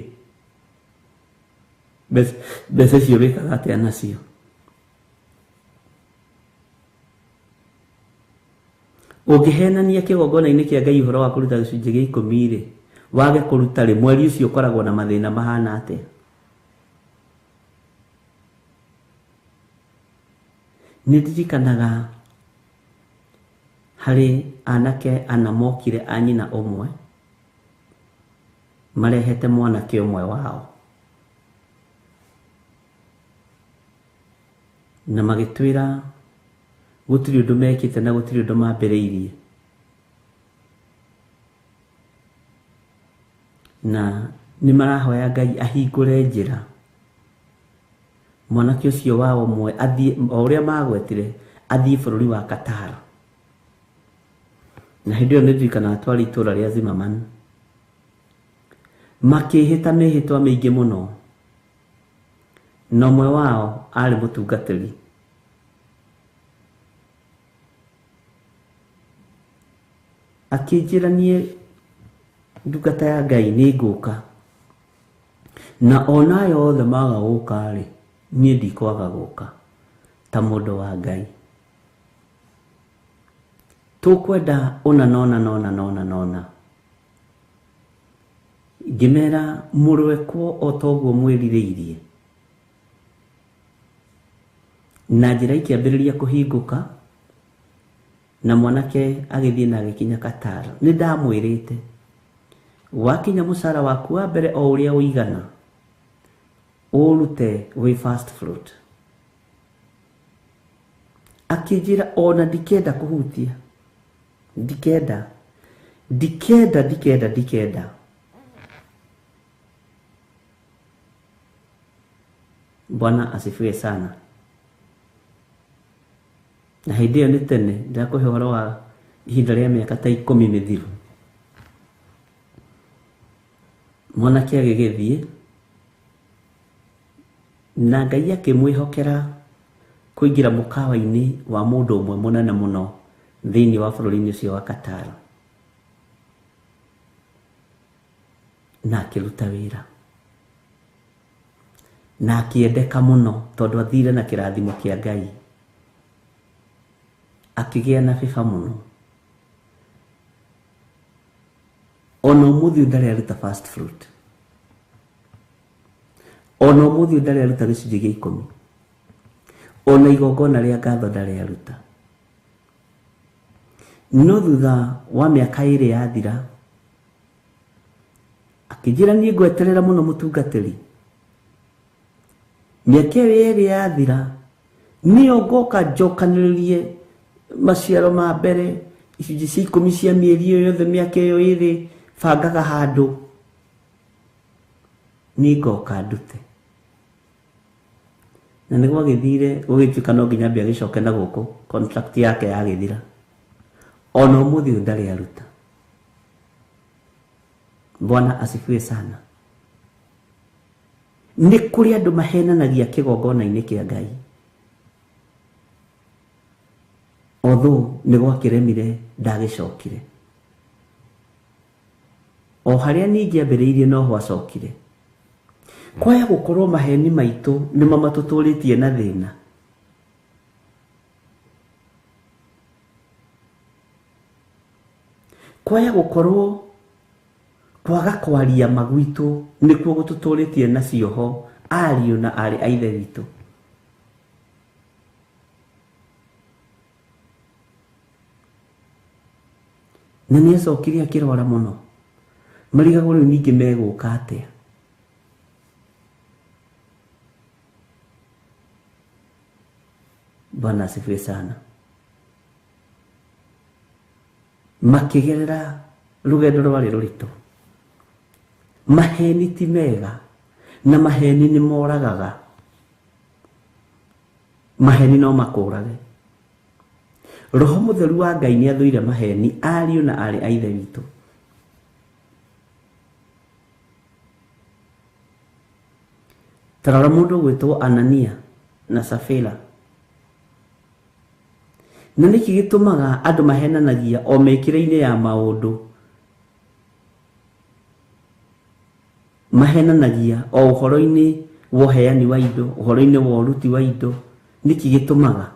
mbeca icio wĩkaga atĩa nacio? Ũngĩhenania kĩgongona-inĩ kĩa Ngai ũhoro wa kũruta gĩcunjĩ gĩa 10 rĩ, wage kũruta rĩ, mweri ũcio ũkoragwo na mathĩna mahana atĩa? Nĩ ndirikanaga harĩ anake ana mokire a nyina ũmwe marehete mwanake ũmwe wao na magĩtwĩra gũtirĩ ũndũ mekĩte na gũtirĩ ũndũ mambĩrĩirie, na nĩ marahoya Ngai ahingũre njĩra mwanake ũcio wao ũmwe athiĩ o ũrĩa magwetire athiĩ bũrũri wa Qatar. Na hĩndĩ ĩyo nĩ ndirikanaga twarĩ itũũra rĩa Zimmerman, makĩhĩta mĩhĩtwa mĩingĩ mũno, na ũmwe wao arĩ mũtungatĩri. Akĩnjĩra niĩ ndungata ya Ngai nĩ ngũka, na ona aya othe maga gũka rĩ, niĩ ndikwaga gũka ta mũndũ wa Ngai. Tũkwenda ũna nona nona nona nona. Ngĩmera mũrwekwo o ta ũguo mwĩrirĩirie. Na njĩra ikĩambĩrĩria kũhingũka, na mwanake agĩthiĩ na agĩkinya Qatar. Nĩ ndamwĩrĩte, wakinya mũcara waku wa mbere o ũrĩa ũigana, ũrute wĩ first fruit. Akĩnjĩra ona ndikenda kũhutia, ndikenda, ndikenda, ndikenda, ndikenda. Bwana asifiwe sana. Na hĩndĩ ĩyo nĩ tene, ndĩrakũhe ũhoro wa ihinda rĩa mĩaka ta 10 mĩthiru. Mwanake agĩgĩthiĩ na Ngai akĩmwĩhokera kũingĩra mũkawa-inĩ wa mũndũ ũmwe mũnene mũno thĩinĩ wa bũrũri-inĩ ũcio wa Qatar. Na akĩruta wĩra. Na akĩendeka mũno tondũ athire na kĩrathimo kĩa Ngai. Akĩgĩa na bĩba mũno. Ona ũmũthĩ ndarĩ aruta first fruit. Ona ũmũthĩ ndarĩ aruta gĩcunjĩ gĩa 10. Ona igongona rĩa ngatho ndarĩ aruta. No thutha wa mĩaka 2 yathira, akĩnjĩra niĩ ngweterera mũno mũtungatĩri. Mĩaka ĩyo 2 yathira, nĩyo ngoka njokanĩrĩrie maciaro ma mbere, icunjĩ cia 10 cia mĩeri ĩyo yothe mĩaka ĩyo 2 bangaga handũ, niĩ ngoka ndute. Na nĩ gwagĩthire gũgĩtuĩka no nginya ambie agĩcoke na gũkũ, contract yake yagĩthira. Ona ũmũthĩ ũyũ ndarĩ aruta. Bwana asifiwe sana. Nĩ kũrĩ andũ mahenanagia kĩgongona-inĩ kĩa Ngai. Although nĩ gwakĩremire ndagĩcokire. O harĩa ningĩ ambĩrĩirie noho acokire. Kwaya gũkorwo maheni maitũ nĩmo matũtũrĩtie na thĩna. Kwaya gũkorwo kwaga kwaria magwitũ nĩkuo gũtũtũrĩtie na cioho ariũ na aarĩ a Ithe witũ. Na nĩ acokire akĩrwara mũno. Marigagwo rĩu ningĩ megũka atĩa. Bwana asifiwe sana. Makĩgerera rũgendo rwarĩ rũritũ. Maheni ti mega, na maheni nĩ moragaga. Maheni no makũrage. Roho Mũtheru wa Ngai nĩ athũire maheni, ariũ na aarĩ a Ithe witũ. Ta rora mũndũ ũgwĩtwo Anania na Safira. Na nĩkĩ gĩtũmaga andũ mahenanagia o mĩkĩre-inĩ ya maũndũ? Mahenanagia o ũhoro-inĩ wa ũheani wa indo, ũhoro-inĩ wa ũruti wa indo. Nĩkĩ gĩtũmaga?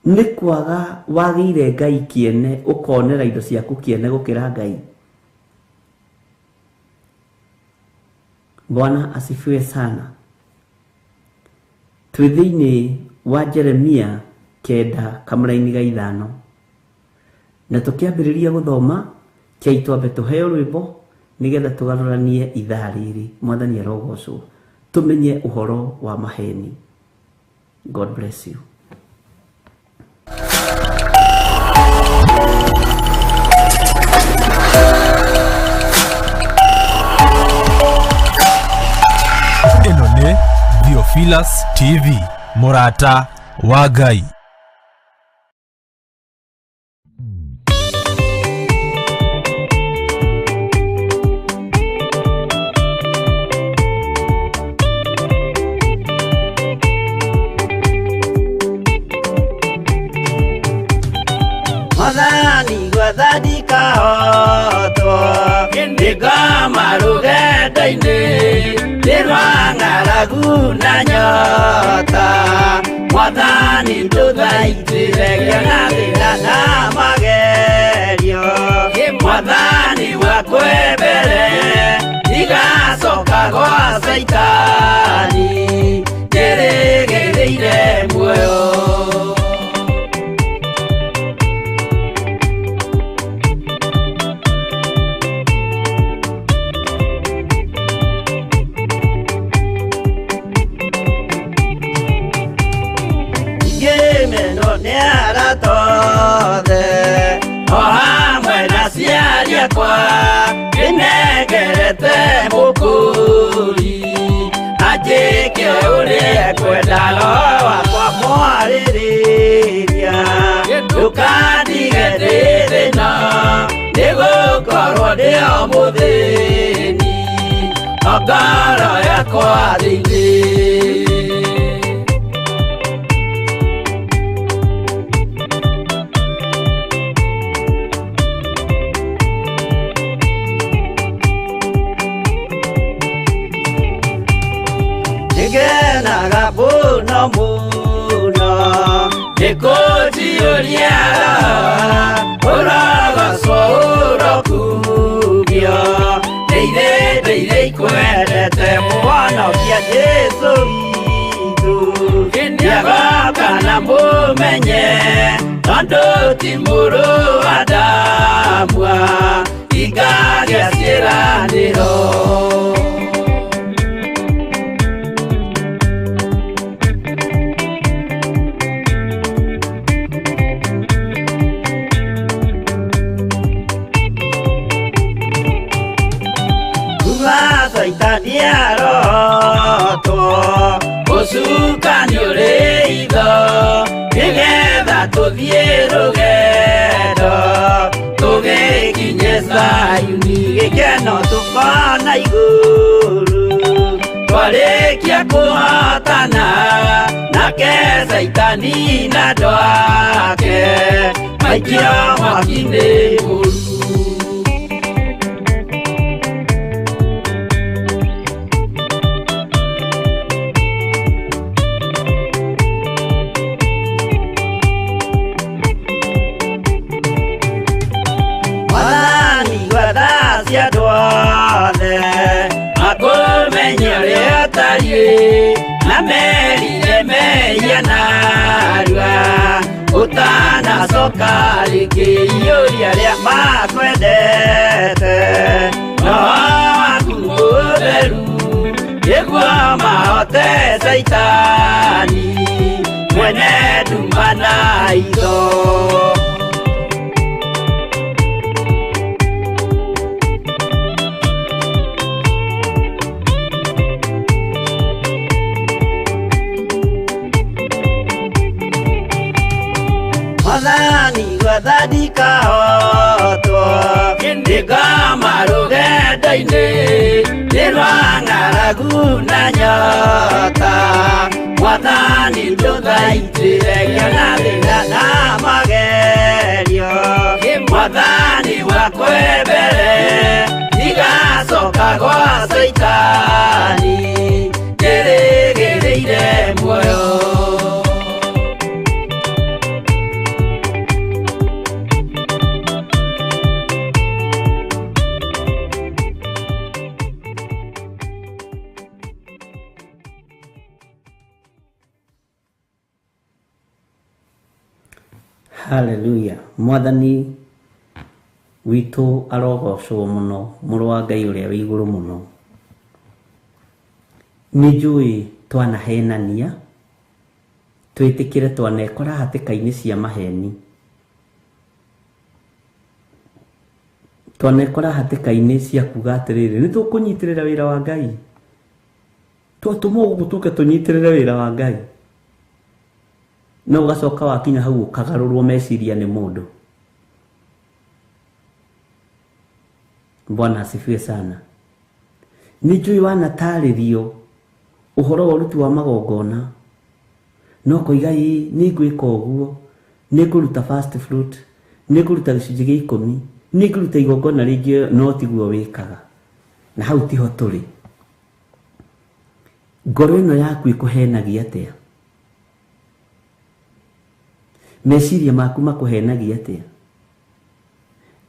Nĩ kwaga wagĩire Ngai kĩene, ũkonera indo ciaku kĩene gũkĩra Ngai. Bwana asifiwe sana. Twĩ thĩinĩ wa Jeremia 9 kamũraini ga 5. Na tũkĩambĩrĩria gũthoma, kĩai twambe tũheo rwĩmbo nĩgetha tũgarũranie ithaa rĩrĩ. Mwathani arogocwo. Tũmenye ũhoro wa maheni. God bless you. Ĩno nĩ Theophilus TV, mũrata wa Ngai. Gwathani kahotwo Nĩngoma rũgendo-inĩ Nĩ rwa ng'aragu na nyota Mwathani ndũthaitĩre ngĩona thĩna na magerio Mwathani wakwe mbere Ndigacoka gwa Caitani Njĩrĩgĩrĩire muoyo. Ngĩmenwo nĩ arata othe o hamwe na aciari akwa ndĩnengerete mũkũri anjĩke ũrĩa ekwenda roho wakwa mwarĩrĩria ndũkandige ndĩ thĩna nĩgũkorwo ndĩ o mũthĩni o ngoro yakwa thĩinĩ. Nĩngenaga mũno mũno nĩkũnjiyũria ũrogocwo ũrokumio ndeithĩ ndeithĩ ikwendete mũhonokia Jesũ witũ nĩagoka na mũmenye tondũ ti mũrũ wa Adamu ingagĩa ciĩranĩro. Caitani arotwo ũcukani ũrĩ itho nĩgetha tũthiĩ rũgendo tũgĩkinye Zayuni gĩkeno tũkona igũrũ twarĩkia kũhotana nake Caitani na andũ ake maikio mwaki-inĩ mũru. Mwathani gwatha andũ othe makũmenye ũrĩa ũtariĩ na merire mehia narua ũtanacoka rĩngĩ iyũria arĩa makwendete roho waku mũtheru nĩguo mahote Caitani mwene nduma na itho. Mwathani gwathani kahotwo nĩngoma rũgendo-inĩ nĩ rwa ng'aragu na nyota Mwathani ndũthaitĩre ngĩona thĩna na magerio Mwathani wakwe mbere ndigacoka gwa Caitani njĩrĩgĩrĩire muoyo. Haleluya. Mwathani witũ arogocwo mũno, mũrũ wa Ngai ũrĩa wĩ igũrũ mũno. Nĩ njũĩ twanahenania twĩtĩkĩre twanekora hatĩka-inĩ cia maheni, twanekora hatĩka-inĩ cia kuga atĩrĩrĩ nĩ tũkũnyitĩrĩra wĩra wa Ngai, twatũmwo gũkũ tũke tũnyitĩrĩre wĩra wa Ngai, no ũgacoka wakinya hau ũkagarũrwo meciria nĩ mũndũ. Bwana asifiwe sana. Nĩ njũĩ wanatarĩrio ũhoro wa ũruti wa magongona no koiga ĩ nĩ ngwĩka ũguo, nĩ ngũruta first fruit, Nĩ ngũruta gĩcunjĩ gĩa 10, nĩ ngũruta igongona rĩngĩ, no tiguo wĩkaga. Na hau tiho tũrĩ. Ngoro ĩno yaku ĩkũhenagia atĩa? Meciria maku makũhenagia atĩa?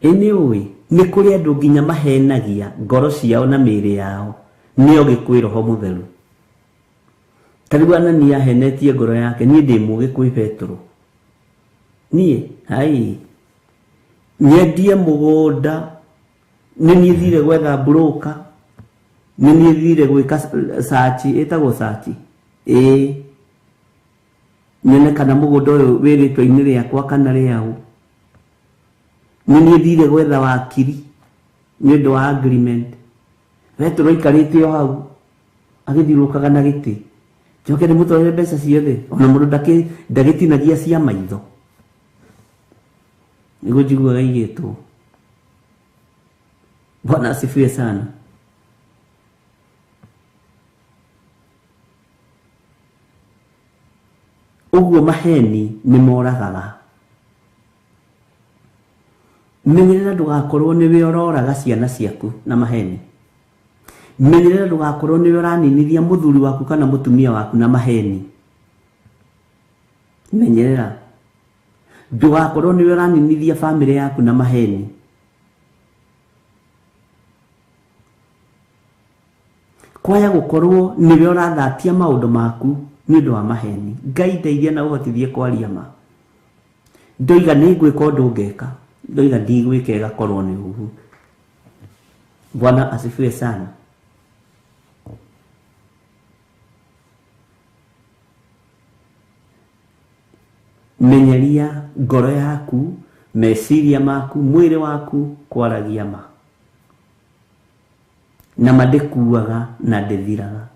Ĩ nĩ ũĩ nĩ kũrĩ andũ nginya mahenagia ngoro ciao na mĩĩrĩ yao nĩo gĩkwĩ Roho Mũtheru. Ta rĩu Anania ahenetie ngoro yake, niĩ ndĩ mũũgĩ kwĩ Petero. Niĩ hai nyendie mũgũnda, nĩ niĩ thire gwetha broker, nĩ niĩ thire gwĩka search, ĩtagwo search, ĩĩ, nyone kana mũgũnda ũyũ wĩ rĩtwa-inĩ rĩakwa kana rĩaũ. Nĩ niĩ thire gwetha wakiri nĩ ũndũ wa agreement. Petero aikarĩte o hau agĩthiũrũrũkaga na gĩtĩ, njoke ndĩmũtwarĩre mbeca ciothe, ona mũndũ ndagĩtinagia cia maitho. Nĩguo njiguaga igĩtwo. Bwana asifiwe sana. Ũguo maheni nĩ moragaga. Menyerera ndũgakorwo nĩwe ũroraga ciana ciaku na maheni. Menyerera ndũgakorwo nĩwe ũraninithia mũthuri waku kana mũtumia waku na maheni. Menyerera ndũgakorwo nĩwe ũraninithia bamĩrĩ yaku na maheni. Kwaya gũkorwo nĩwe ũrathatia maũndũ maku nĩ ũndũ wa maheni. Ngai ndeithia na ũhotithie kwaria ma. Ndoiga nĩ ngwĩka ũndũ ngeka, ndoiga ndigwĩka ĩgakorwo nĩ ũguo. Bwana asifiwe sana. Menyeria ngoro yaku, meciria maku, mwĩrĩ waku kwaragia ma. Na ma ndĩkuaga na ndĩthiraga.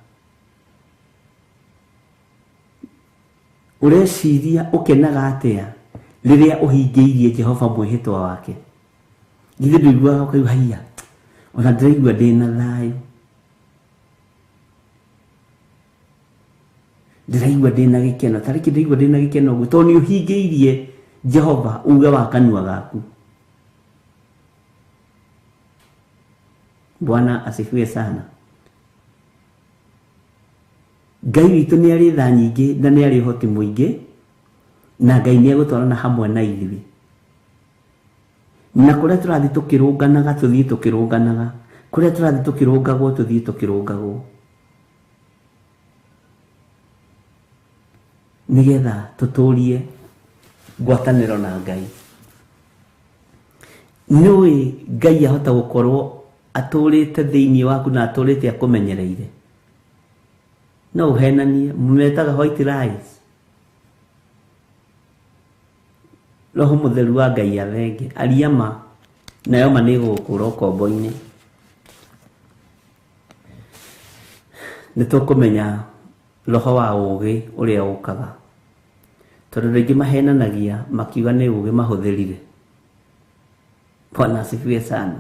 Ũreciria ũkenaga atĩa rĩrĩa ũhingĩirie Jehova mwĩhĩtwa wake? Githĩ ndũiguaga ũkaigua haiya, ona ndĩraigua ndĩna thayũ, ndĩraigua ndĩna gĩkeno, tarĩki ndĩraigua ndĩna gĩkeno ũguo tondũ nĩ ũhingĩirie Jehova uge wa kanua gaku. Bwana asifiwe sana. Ngai witũ nĩ arĩ tha nyingĩ na nĩ arĩ ũhoti mũingĩ, na Ngai nĩ egũtwarana hamwe na ithuĩ. Na kũrĩa tũrathiĩ tũkĩrũnganaga, tũthiĩ tũkĩrũnganaga, kũrĩa tũrathiĩ tũkĩrũngagwo, tũthiĩ tũkĩrũngagwo, nĩgetha tũtũrie ngwatanĩro na Ngai. Nĩũĩ Ngai ahota gũkorwo atũrĩte thĩinĩ waku na atũrĩte akũmenyereire. No ũhenanie, metaga white lies. Roho Mũtheru wa Ngai athenge, aria ma, nayo ma nĩ ĩgũgũkũra ũkombo-inĩ. Nĩ tũkũmenya roho wa ũũgĩ ũrĩa ũkaga, tondũ rĩngĩ mahenanagia makiuga nĩ ũũgĩ mahũthĩrire. Bwana asifiwe sana.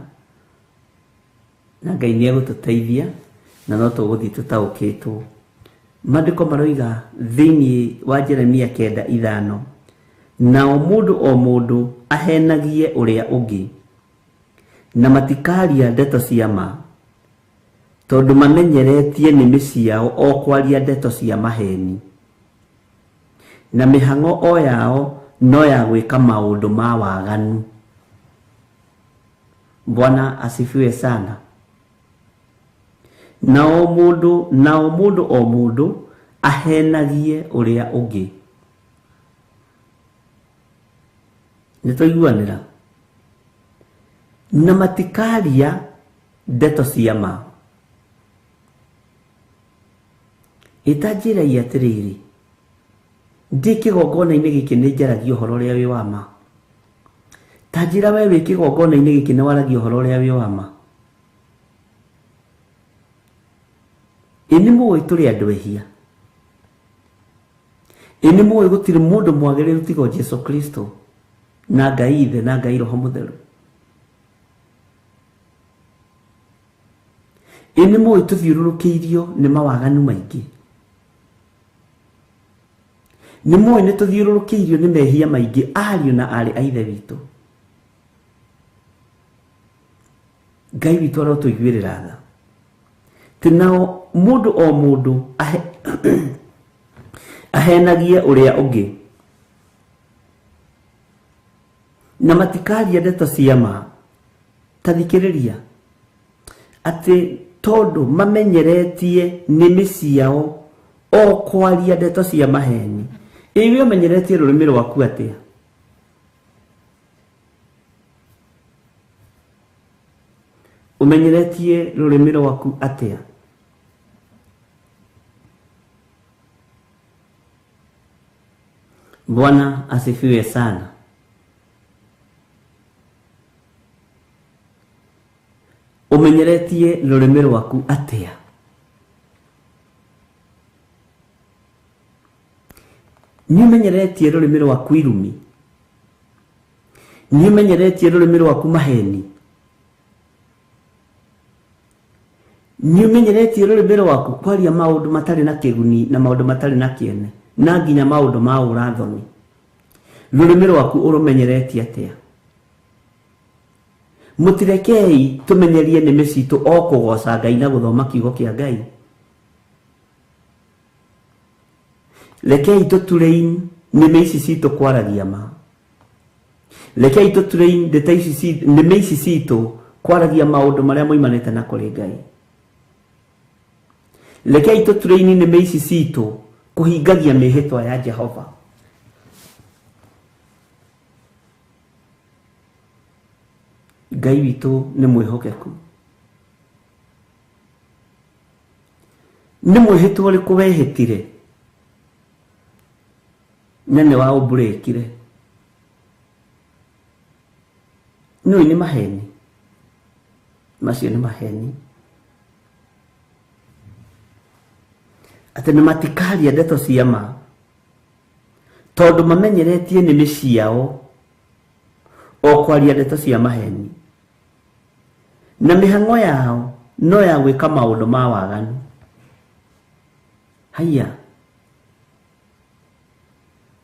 Na Ngai nĩ egũtũteithia na no tũgũthiĩ tũtaũkĩtwo. Maandĩko maroiga thĩinĩ wa Jeremia 9:5, nao mũndũ o mũndũ ahenagie ũrĩa ũngĩ, na matikaria ndeto cia ma, tondũ mamenyeretie nĩmĩ ciao o kwaria ndeto cia maheni, na mĩhang'o o yao no ya gwĩka maũndũ ma waganu. Bwana asifiwe sana. Nao mũndũ o mũndũ ahenagie ũrĩa ũngĩ. Nĩ twaiguanĩra? Na matikaria ndeto cia ma. Ĩta njĩra atĩrĩrĩ, ndĩ kĩgongona-inĩ gĩkĩ nĩ njaragia ũhoro ũrĩa wĩ wa ma. Ta njĩra we wĩ kĩgongona-inĩ gĩkĩ nĩ waragia ũhoro ũrĩa wĩ wa ma. Ĩ nĩ mũĩ tũrĩ andũ ehia. Ĩ nĩ mũĩ gũtirĩ mũndũ mwagĩrĩru tiga Jesu Kristo na Ngai Ithe na Ngai Roho Mũtheru. Ĩ nĩ mũĩ tũthiũrũrũkĩirio nĩ mawaganu maingĩ. Nĩ mũĩ nĩ tũthiũrũrũkĩirio nĩ mehia maingĩ, ariũ na aarĩ a Ithe witũ. Ngai witũ arotũiguĩrĩra tha. Ti nao mũndũ o mũndũ ahenagie ũrĩa ũngĩ, na matikaria ndeto cia ma. Ta thikĩrĩria atĩ tondũ mamenyeretie nĩmĩ ciao o kwaria ndeto cia maheni. Ĩ we ũmenyeretie rũrĩmĩ rwaku atĩa? Ũmenyeretie rũrĩmĩ rwaku atĩa? Bwana asifiwe sana. Ũmenyeretie rũrĩmĩ rwaku atĩa? Nĩ ũmenyeretie rũrĩmĩ rwaku irumi? Nĩ ũmenyeretie rũrĩmĩ rwaku maheni? Nĩ ũmenyeretie rũrĩmĩ rwaku kwaria maũndũ matarĩ na kĩguni na maũndũ matarĩ na kĩene na nginya maũndũ ma ũrathoni? Rũrĩmĩ rwaku ũrũmenyeretie atĩa? Mũtirekei tũmenyerie nĩmĩ citũ o kũgoca Ngai na gũthoma kiugo kĩa Ngai. Rekei tũtrain nĩmĩ ici citũ kwaragia ma. Rekei tũtrain ndeto ici nĩmĩ ici citũ kwaragia maũndũ marĩa moimanĩte na kũrĩ Ngai. Rekei tũtrain nĩmĩ ici citũ kũhingagia mĩhĩtwa ya Jehova. Ngai witũ nĩ mwĩhokeku. Nĩ mwĩhĩtwa ũrĩkũ wehĩtire na nĩ waũmburĩkire? Nĩũĩ nĩ maheni. Macio nĩ maheni. Atĩ nĩ matikaria ndeto cia ma tondũ mamenyeretie nĩmĩ ciao o kwaria ndeto cia maheni, na mĩhang'o yao no ya gwĩka maũndũ ma waganu. Haiya,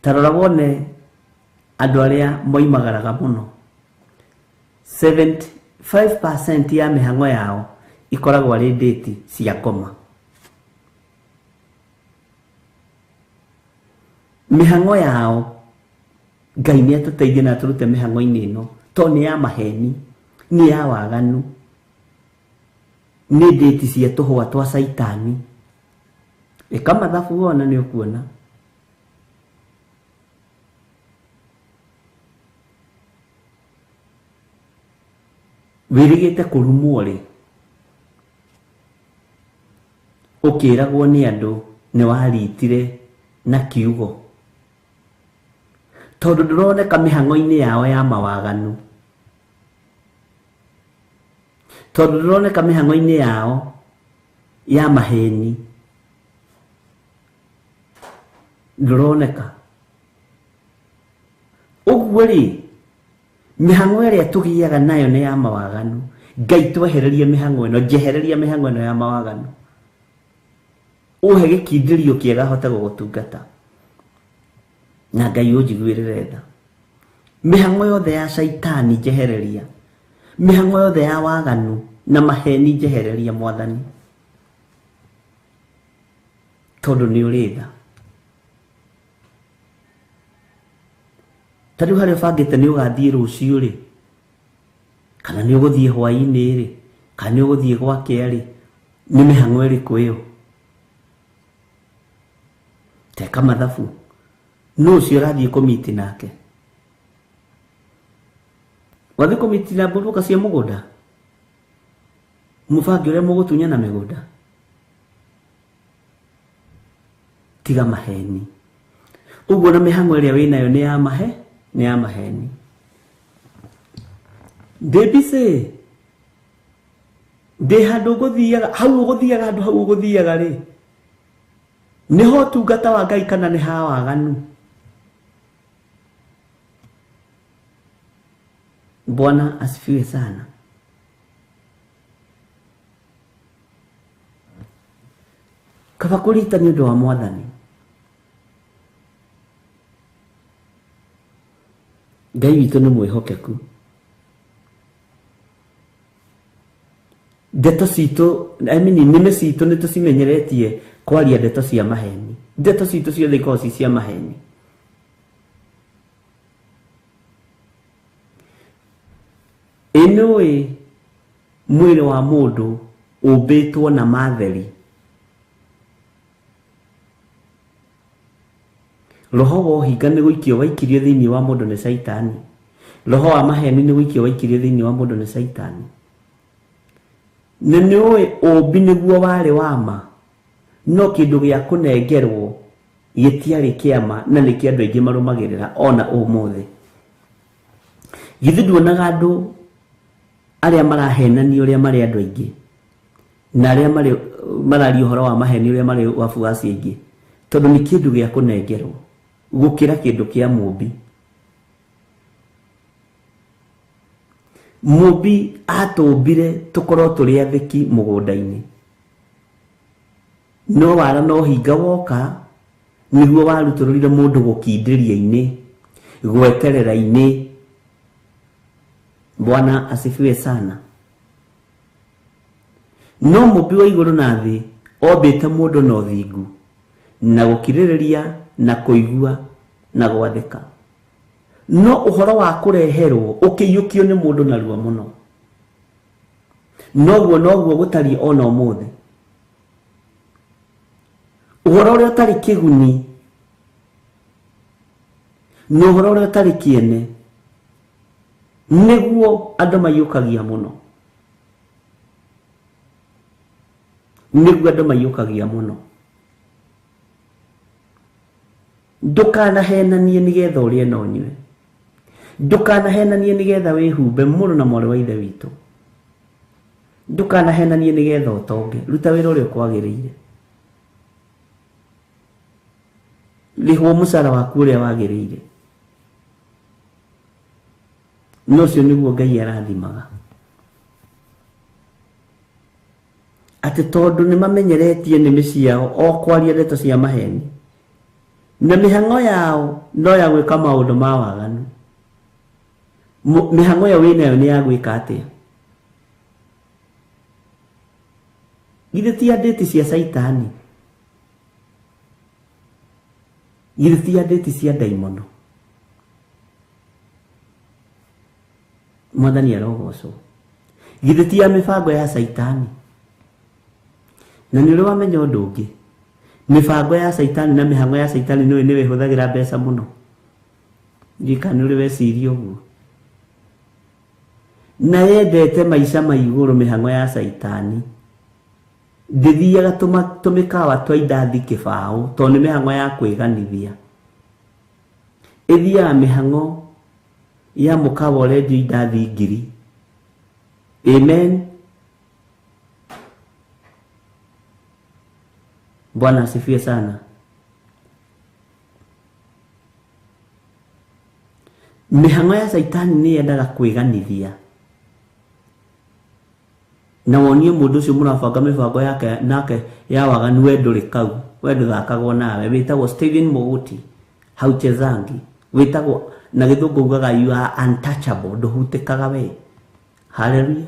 ta rora wone andũ arĩa moimagaraga mũno, 75% ya mĩhang'o yao ikoragwo arĩ ndĩti cia ngoma. Mĩhang'o yao, Ngai nĩ atũteithie na atũrute mĩhang'o-inĩ ĩno, tondũ nĩ ya maheni, nĩ ya waganu, nĩ ndĩti cia tũhũa twa caitani. Ĩka mathabu wona nĩ ũkuona. Wĩrĩgĩte kũrumwo rĩ, ũkĩragwo nĩ andũ nĩ waritire na kiugo, tondũ ndũroneka mĩhang'o-inĩ yao ya mawaganu, tondũ ndũroneka mĩhang'o-inĩ yao ya maheni, ndũroneka. Ũguo rĩ, mĩhang'o ĩrĩa tũgĩaga nayo nĩ ya mawaganu. Ngai twehererie mĩhang'o ĩno, njehereria mĩhang'o ĩno ya mawaganu, ũhe gĩkindĩrio kĩega hote gũgũtungata, na Ngai ũnjiguĩrĩre tha. Mĩhang'o yothe ya caitani njehereria, mĩhang'o yothe ya waganu na maheni njehereria Mwathani, tondũ nĩ ũrĩ tha. Ta rĩu harĩa ũbangĩte nĩ ũgathiĩ rũciũ rĩ, kana nĩ ũgũthiĩ hwaĩ-inĩ rĩ, kana nĩ ũgũthiĩ gwakĩa rĩ, nĩ mĩhang'o ĩrĩkũ ĩyo? Teka mathabu. Nũ ũcio ũrathiĩ kũmiti nake? Wathiĩ kũmiti na mbũrũka cia mũgũnda? Mũbange ũrĩa mũgũtunyana mĩgũnda? Tiga maheni. Ũguo na mĩhang'o ĩrĩa wĩnayo nĩ ya mahe, nĩ ya maheni. Ndĩ busy, ndĩ handũ ngũthiaga, hau ũgũthiaga, handũ hau ũgũthiaga rĩ, nĩho ũtungata wa Ngai kana nĩ ha waganu? Bwana asifiwe sana. Kaba kũrita nĩ ũndũ wa Mwathani. Ngai witũ nĩ mwĩhokeku. Ndeto citũ, I mean, nĩmĩ citũ nĩ tũcimenyeretie kwaria ndeto cia maheni. Ndeto citũ ciothe ikoragwo ci cia maheni. Ĩ nĩũĩ mwĩrĩ wa mũndũ ũmbĩtwo na matheri? Roho wa ũhinga nĩ gũikio waikirio thĩinĩ wa mũndũ nĩ Caitani. Roho wa maheni nĩ gũikio waikirio thĩinĩ wa mũndũ nĩ Caitani. Na nĩ ũĩ ũmbi nĩguo warĩ wa ma, no kĩndũ gĩa kũnengerwo gĩtiarĩ kĩa ma, na nĩkĩo andũ aingĩ marũmagĩrĩra ona ũmũthĩ. Githĩ nduonaga andũ arĩa marahenania ũrĩa marĩ andũ aingĩ, na arĩa marĩ mararia ũhoro wa maheni ũrĩa marĩ wabuaci aingĩ, tondũ nĩ kĩndũ gĩa kũnengerwo gũkĩra kĩndũ kĩa mũmbi. Mũmbi atũmbire tũkorwo tũrĩ athĩki mũgũnda-inĩ, no wara no hinga woka nĩguo warutũrũrire mũndũ gũkindĩria-inĩ, gweterera-inĩ. Bwana asifiwe sana. No mũmbi wa igũrũ na thĩ ombĩte mũndũ na ũthingu na gũkirĩrĩria na kũigua na gwathĩka. No ũhoro wa kũreherwo ũkĩiyũkio nĩ mũndũ narua mũno. Noguo noguo gũtariĩ ona ũmũthĩ. Ũhoro ũrĩa ũtarĩ kĩguni na ũhoro ũrĩa ũtarĩ kĩene nĩguo andũ maiyũkagia mũno. Nĩguo andũ maiyũkagia mũno. Ndũkanahenanie nĩgetha ũrĩe na ũnyue. Ndũkanahenanie nĩgetha wĩhumbe, mũrũ na mwarĩ wa ithe witũ. Ndũkanahenanie nĩgetha ũtonge. Ruta wĩra ũrĩa ũkwagĩrĩire. Rĩhwo mũcara waku ũrĩa wagĩrĩire. Na ũcio nĩguo Ngai arathimaga. Atĩ tondũ nĩ mamenyeretie nĩmĩ ciao o kwaria ndeto cia maheni, na mĩhang'o yao no ya gwĩka maũndũ ma waganu. Mĩhang'o ĩyo wĩnayo nĩ ya gwĩka atĩa? Githĩ ti andĩti cia Caitani? Githĩ ti andĩti cia ndaimono? Mwathani arogocwo. Githĩ ti ya mĩbango ya Caitani? Na nĩ ũrĩ wamenya ũndũ ũngĩ? Mĩbango ya Caitani na mĩhang'o ya Caitani nĩũĩ nĩwe ĩhũthagĩra mbeca mũno. Ndiũĩ kana nĩ ũrĩ weciria ũguo. Na yendete maica ma igũrũ mĩhang'o ya Caitani. Ndĩthiaga tũmĩkawa twa indathi kĩbaũ tondũ nĩ mĩhang'o ya kwĩganithia. Ĩthiaga mĩhang'o ya mũkawa ũrendio indathi ngiri. Amen. Bwana asifiwe sana. Mĩhang'o ya Caitani nĩ yendaga kwĩganithia. Na wonie mũndũ ũcio mũrabanga mĩbango yake nake ya waganu, we ndũrĩ kau, we ndũthakagwo nawe. Wĩtagwo Stephen Mũgũti, hauchezangi. Wĩtagwo na gĩthũngũ ugaga you are untouchable, ndũhutĩkaga we. Hallelujah.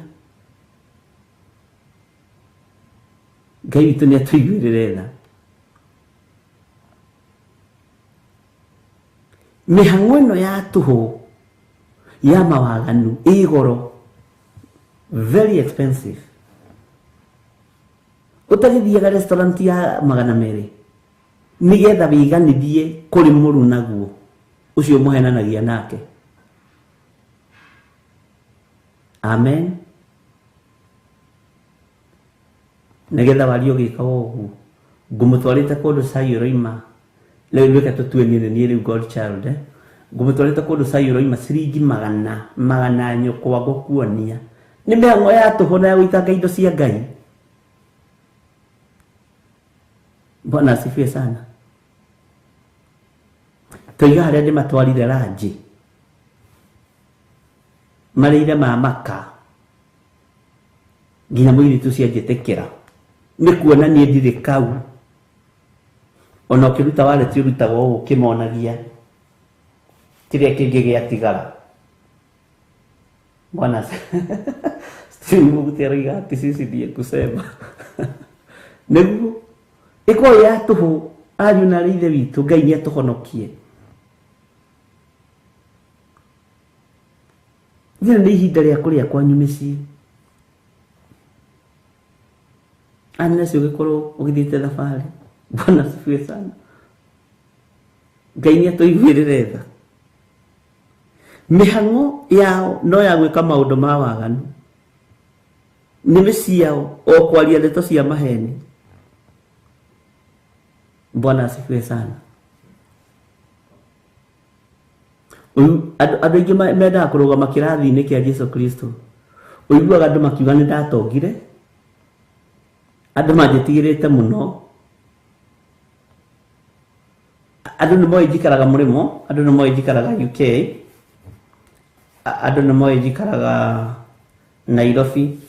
Ngai witũ nĩ atũiguĩrĩre tha. Mĩhang'o ĩno ya tũhũ ya mawaganu ĩ goro, very expensive. Ũtagĩthiaga restaurant ya magana merĩ nĩgetha wĩganithie kũrĩ mũrunaguo ũcio mũhenanagia nake. Amen. Nĩgetha warie ũgĩka ũguo, ngũmũtwarĩte kũndũ cai ũroima, rĩu reke tũtue niĩ nĩ niĩ rĩu God child, eh? Ngũmũtwarĩte kũndũ cai ũroima ciringi magana, magana nyũkwa ngũkuonia. Nĩ mĩhang'o ya tũhũ na ya gũitanga indo cia Ngai. Bwana asifiwe sana. Toiga harĩa ndĩmatwarire ranji, marĩire ma maka, nginya mũirĩtu ũcio anjĩtĩkĩra. Nĩ kuona niĩ ndirĩ kau. Ona ũkĩruta wareti ũrutaga ũũ ũkĩmonagia kĩrĩa kĩngĩ gĩatigara. Bwana Stephen Muguti aroiga ati sisi ndiye kusema nĩguo ĩkorwo ya tũhũ ariũ na arĩ ithe witũ Ngai nĩ atũhonokie. Rĩrĩ nĩ ihinda rĩa kũrĩa kwanyu mĩciĩ. Agnes ũgĩkorwo ũgĩthiĩte thabarĩ. Bwana asifiwe sana. Ngai nĩ atũiguĩrĩre tha. Mĩhang'o yao no ya gwĩka maũndũ ma waganu. Nĩmĩ ciao o kwaria ndeto cia maheni. Bwana asifiwe sana. Andũ aingĩ mendaga kũrũgama kĩrathi-inĩ kĩa Jesu Kristo. Ũiguaga andũ makiuga nĩ ndatongire, andũ manjĩtigĩrĩte mũno, andũ nĩ moĩ njikaraga mũrĩmo, andũ nĩ moĩ njikaraga UK, andũ nĩ moĩ njikaraga Nairobi.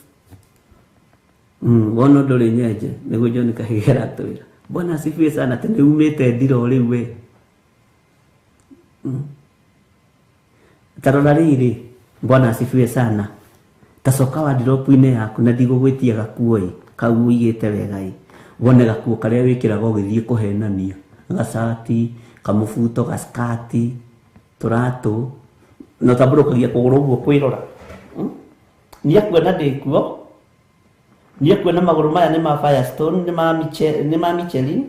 Wona ndũrĩ nyenje nĩguo John Kahigi aratwĩra. Bwana asifiwe sana atĩ nĩ umĩte ndiro rĩu we. Ta rora rĩrĩ, Bwana asifiwe sana. Ta coka wardrobe-inĩ yaku na ndigũgwĩtia gakuo ĩ, kau ũigĩte wega ĩ. Wone gakuo karĩa wĩkĩraga ũgĩthiĩ kũhenania. Gacati, kamũbuto, gaskati, tũratũ. Na ũtambũrũkagia kũgũrũ ũguo kwĩrora. Nĩekuona ndĩkuo. Nĩekuona magũrũ maya nĩ ma Firestone, nĩ ma Michelin.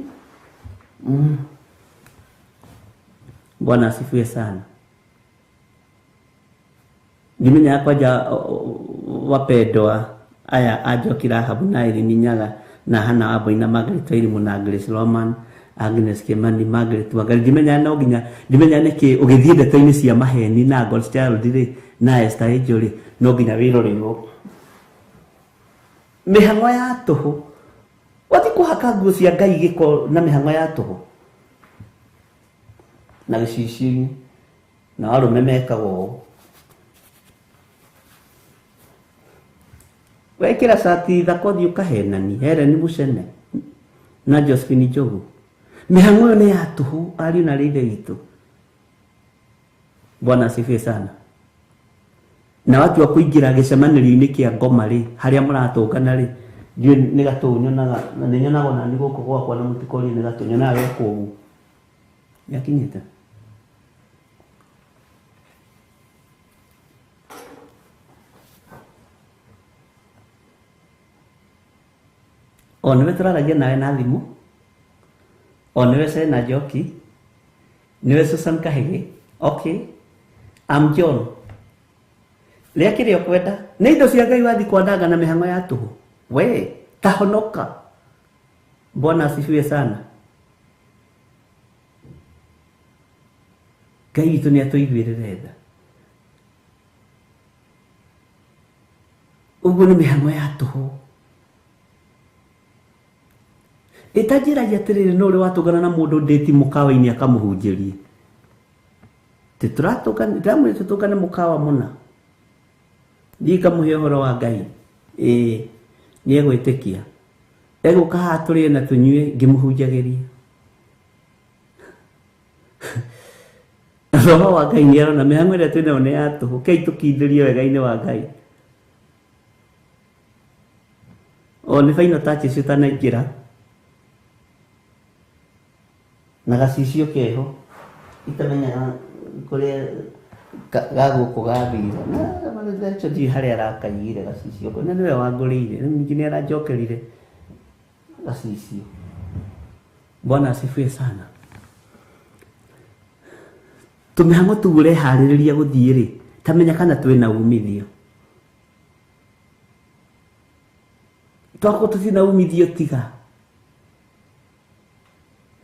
Bwana asifiwe sana. Ndimenyaga kwanja wapendwa aya a Njoki Rahabu na Irene Nyaga na Hannah Wambui na Margaret Wairimu na Grace Roman, Agnes Kimani, Margaret Wangari. Ndimenyaga no nginya ndimenyaga nĩkĩ ũgĩthiĩ ndeto-inĩ cia maheni na God's Child rĩ na Esther Angel rĩ no nginya wĩrorerwo mĩhang'o ya tũhũ. Wathiĩ kũhaka nguo cia Ngai gĩko na mĩhang'o ya tũhũ na gĩcicio-inĩ, na arũme mekaga ũũ. Wekĩra cati thaka ũthiĩ ũkahenani Helen Mucene na Josephine Njogu. Mĩhang'o ĩyo nĩ ya tũhũ ariũ na arĩ ithe witũ. Bwana asifiwe sana. Na watua kũingĩra gĩcemanĩrio-inĩ kĩa ngoma rĩ, harĩa mũratũngana rĩ, ndiũĩ nĩ gatũ nyonaga, na nĩ nyonaga ona niĩ gũkũ gwakwa na mũtikorie nĩ gatũ nyonaga gekwo ũguo. Nĩakinyĩte? O nĩwe tũraragia nawe na thimũ, o nĩwe Sena Njoki, nĩwe Susan Kahigi. Okay, I'm John. Rĩa kĩrĩa ũkwenda nĩ indo cia Ngai wathiĩ kwananga na mĩhang'o ya tũhũ. We tahonoka. Bwana asifiwe sana. Ngai witũ nĩ atũiguĩrĩre tha. Ũguo nĩ mĩhang'o ya tũhũ. Ĩtanjĩragia atĩrĩrĩ, no ũrĩ watũngana na mũndũ ndĩti mũkawa-inĩ akamũhunjĩrie. Tũratũngana, ndĩramwĩra tũtũngane mũkawa mũna. Thiĩ ngamũhe ũhoro wa Ngai. Ĩĩ, nĩegwĩtĩkia. Egũka haha tũrĩe na tũnyue ngĩmũhunjagĩria. Roho wa Ngai nĩarona mĩhang'o ĩrĩa twĩnayo nĩ ya tũhũ. Kei tũkindĩrie wega-inĩ wa Ngai. O nĩ final touches ũtanaingĩra. Na gacicio keho itamenyaga kũrĩa ga gũkũ gathire. Na ndiũĩ harĩa arakaigire gacicio kau. Na nĩwe wangũrĩire, rĩu ningĩ nĩ aranjokerire gacicio. Bwana asifiwe sana. Tũmĩhang'o tũu ũreharĩrĩria gũthiĩ rĩ, ta menya kana twĩna umithio. Twakorwo tũtirĩ na umithio tiga.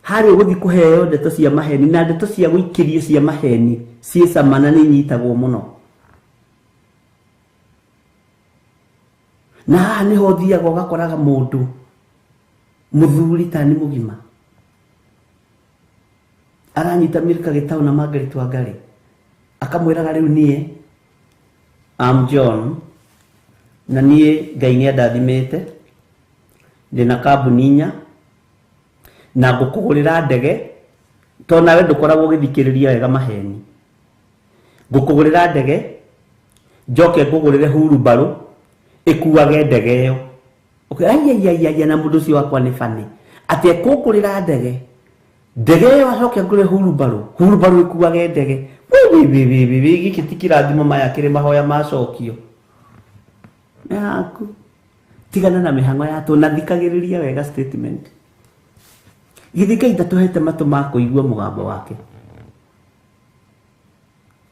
Harĩa ũgũthiĩ kũheo ndeto cia maheni na ndeto cia gũikĩrio cia maheni ciĩ cama na nĩ inyitagwo mũno. Na haha nĩho ũthiaga ũgakoraga mũndũ mũthuri ta nĩ mũgima aranyita Milka Gĩtaũ na Margaret Wangari akamwĩraga rĩu niĩ I'm John na niĩ Ngai nĩ andathimĩte, ndĩna kambuni inya na ngũkũgũrĩra ndege, tondũ nawe ndũkoragwo ũgĩthikĩrĩria wega maheni. Ngũkũgũrĩra ndege Njoke ngũgũrĩre hurumbarũ ĩkuage ndege ĩyo. Ai na mũndũ ũcio wakwa nĩ bani. Atĩ ekũngũrĩra ndege. Ndege ĩyo acoke ngũre hurumbarũ. Hurumbarũ ĩkuage ndege. Wi gĩkĩ ti kĩrathimo maya kĩrĩ mahoya macokio. Nĩ haku. Tigana na mĩhang'o ya tũ na thikagĩrĩria wega statement. Githĩ Ngai ndatũhete matũ ma kũigua mũgambo wake.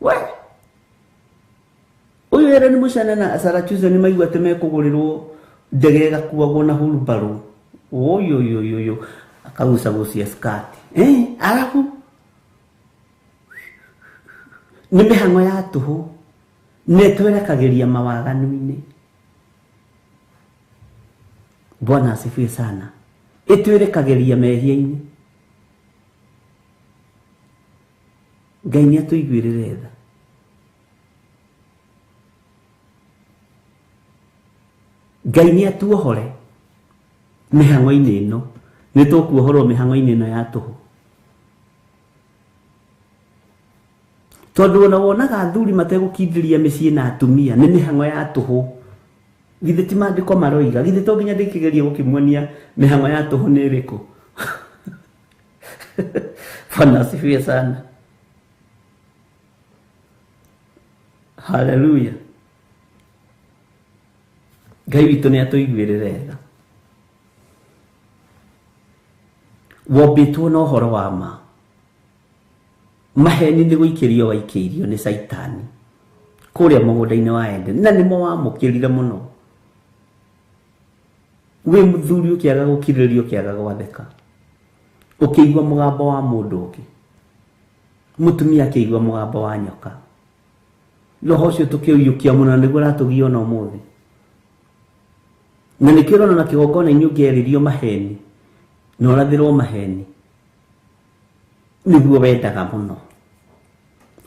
We ũyũ Ellen Muchana na Sarah Chuzo nĩ maigua atĩ mekũgũrĩrwo ndege ĩgakuagwo na hurumbarũ. Ũyũ akagucagucia skirt. Arabu nĩ mĩhang'o ya tũhũ nĩ ĩtwerekagĩria mawaganu-inĩ. Bwana asifiwe sana. Ĩtwerekagĩria mehia-inĩ. Ngai nĩ atũiguĩrĩre tha. Ngai nĩ atuohore mĩhang'o-inĩ ĩno. Nĩ tũkuohorwo mĩhang'o-inĩ ĩno ya tũhũ. Tondũ ona wonaga athuri mategũkindĩria mĩciĩ na atumia nĩ mĩhang'o ya tũhũ. Githĩ ti maandĩko maroiga? Githĩ to nginya ndĩkĩgerie gũkĩmuonia mĩhang'o ya tũhũ nĩ ĩrĩkũ? Bwana asifiwe sana. Haleluya. Ngai witũ nĩ atũiguĩrĩre tha. Wombĩtwo na ũhoro wa ma. Maheni nĩ gũikĩrio waikĩirio nĩ Caitani kũrĩa mũgũnda-inĩ wa Eden, na nĩmo wamũkĩrire mũno. Wĩ mũthuri ũkĩaga gũkirĩrĩria, ũkĩaga gwathĩka, ũkĩigua mũgambo wa mũndũ ũngĩ, mũtumia akĩigua mũgambo wa nyoka. Roho ũcio tũkĩũiyũkia mũno na nĩguo ũratũgia ona ũmũthĩ. Na nĩkĩo ũrona na kĩgongona-inĩ ũngĩarĩrio maheni na ũrathĩrwo maheni, nĩguo wendaga mũno.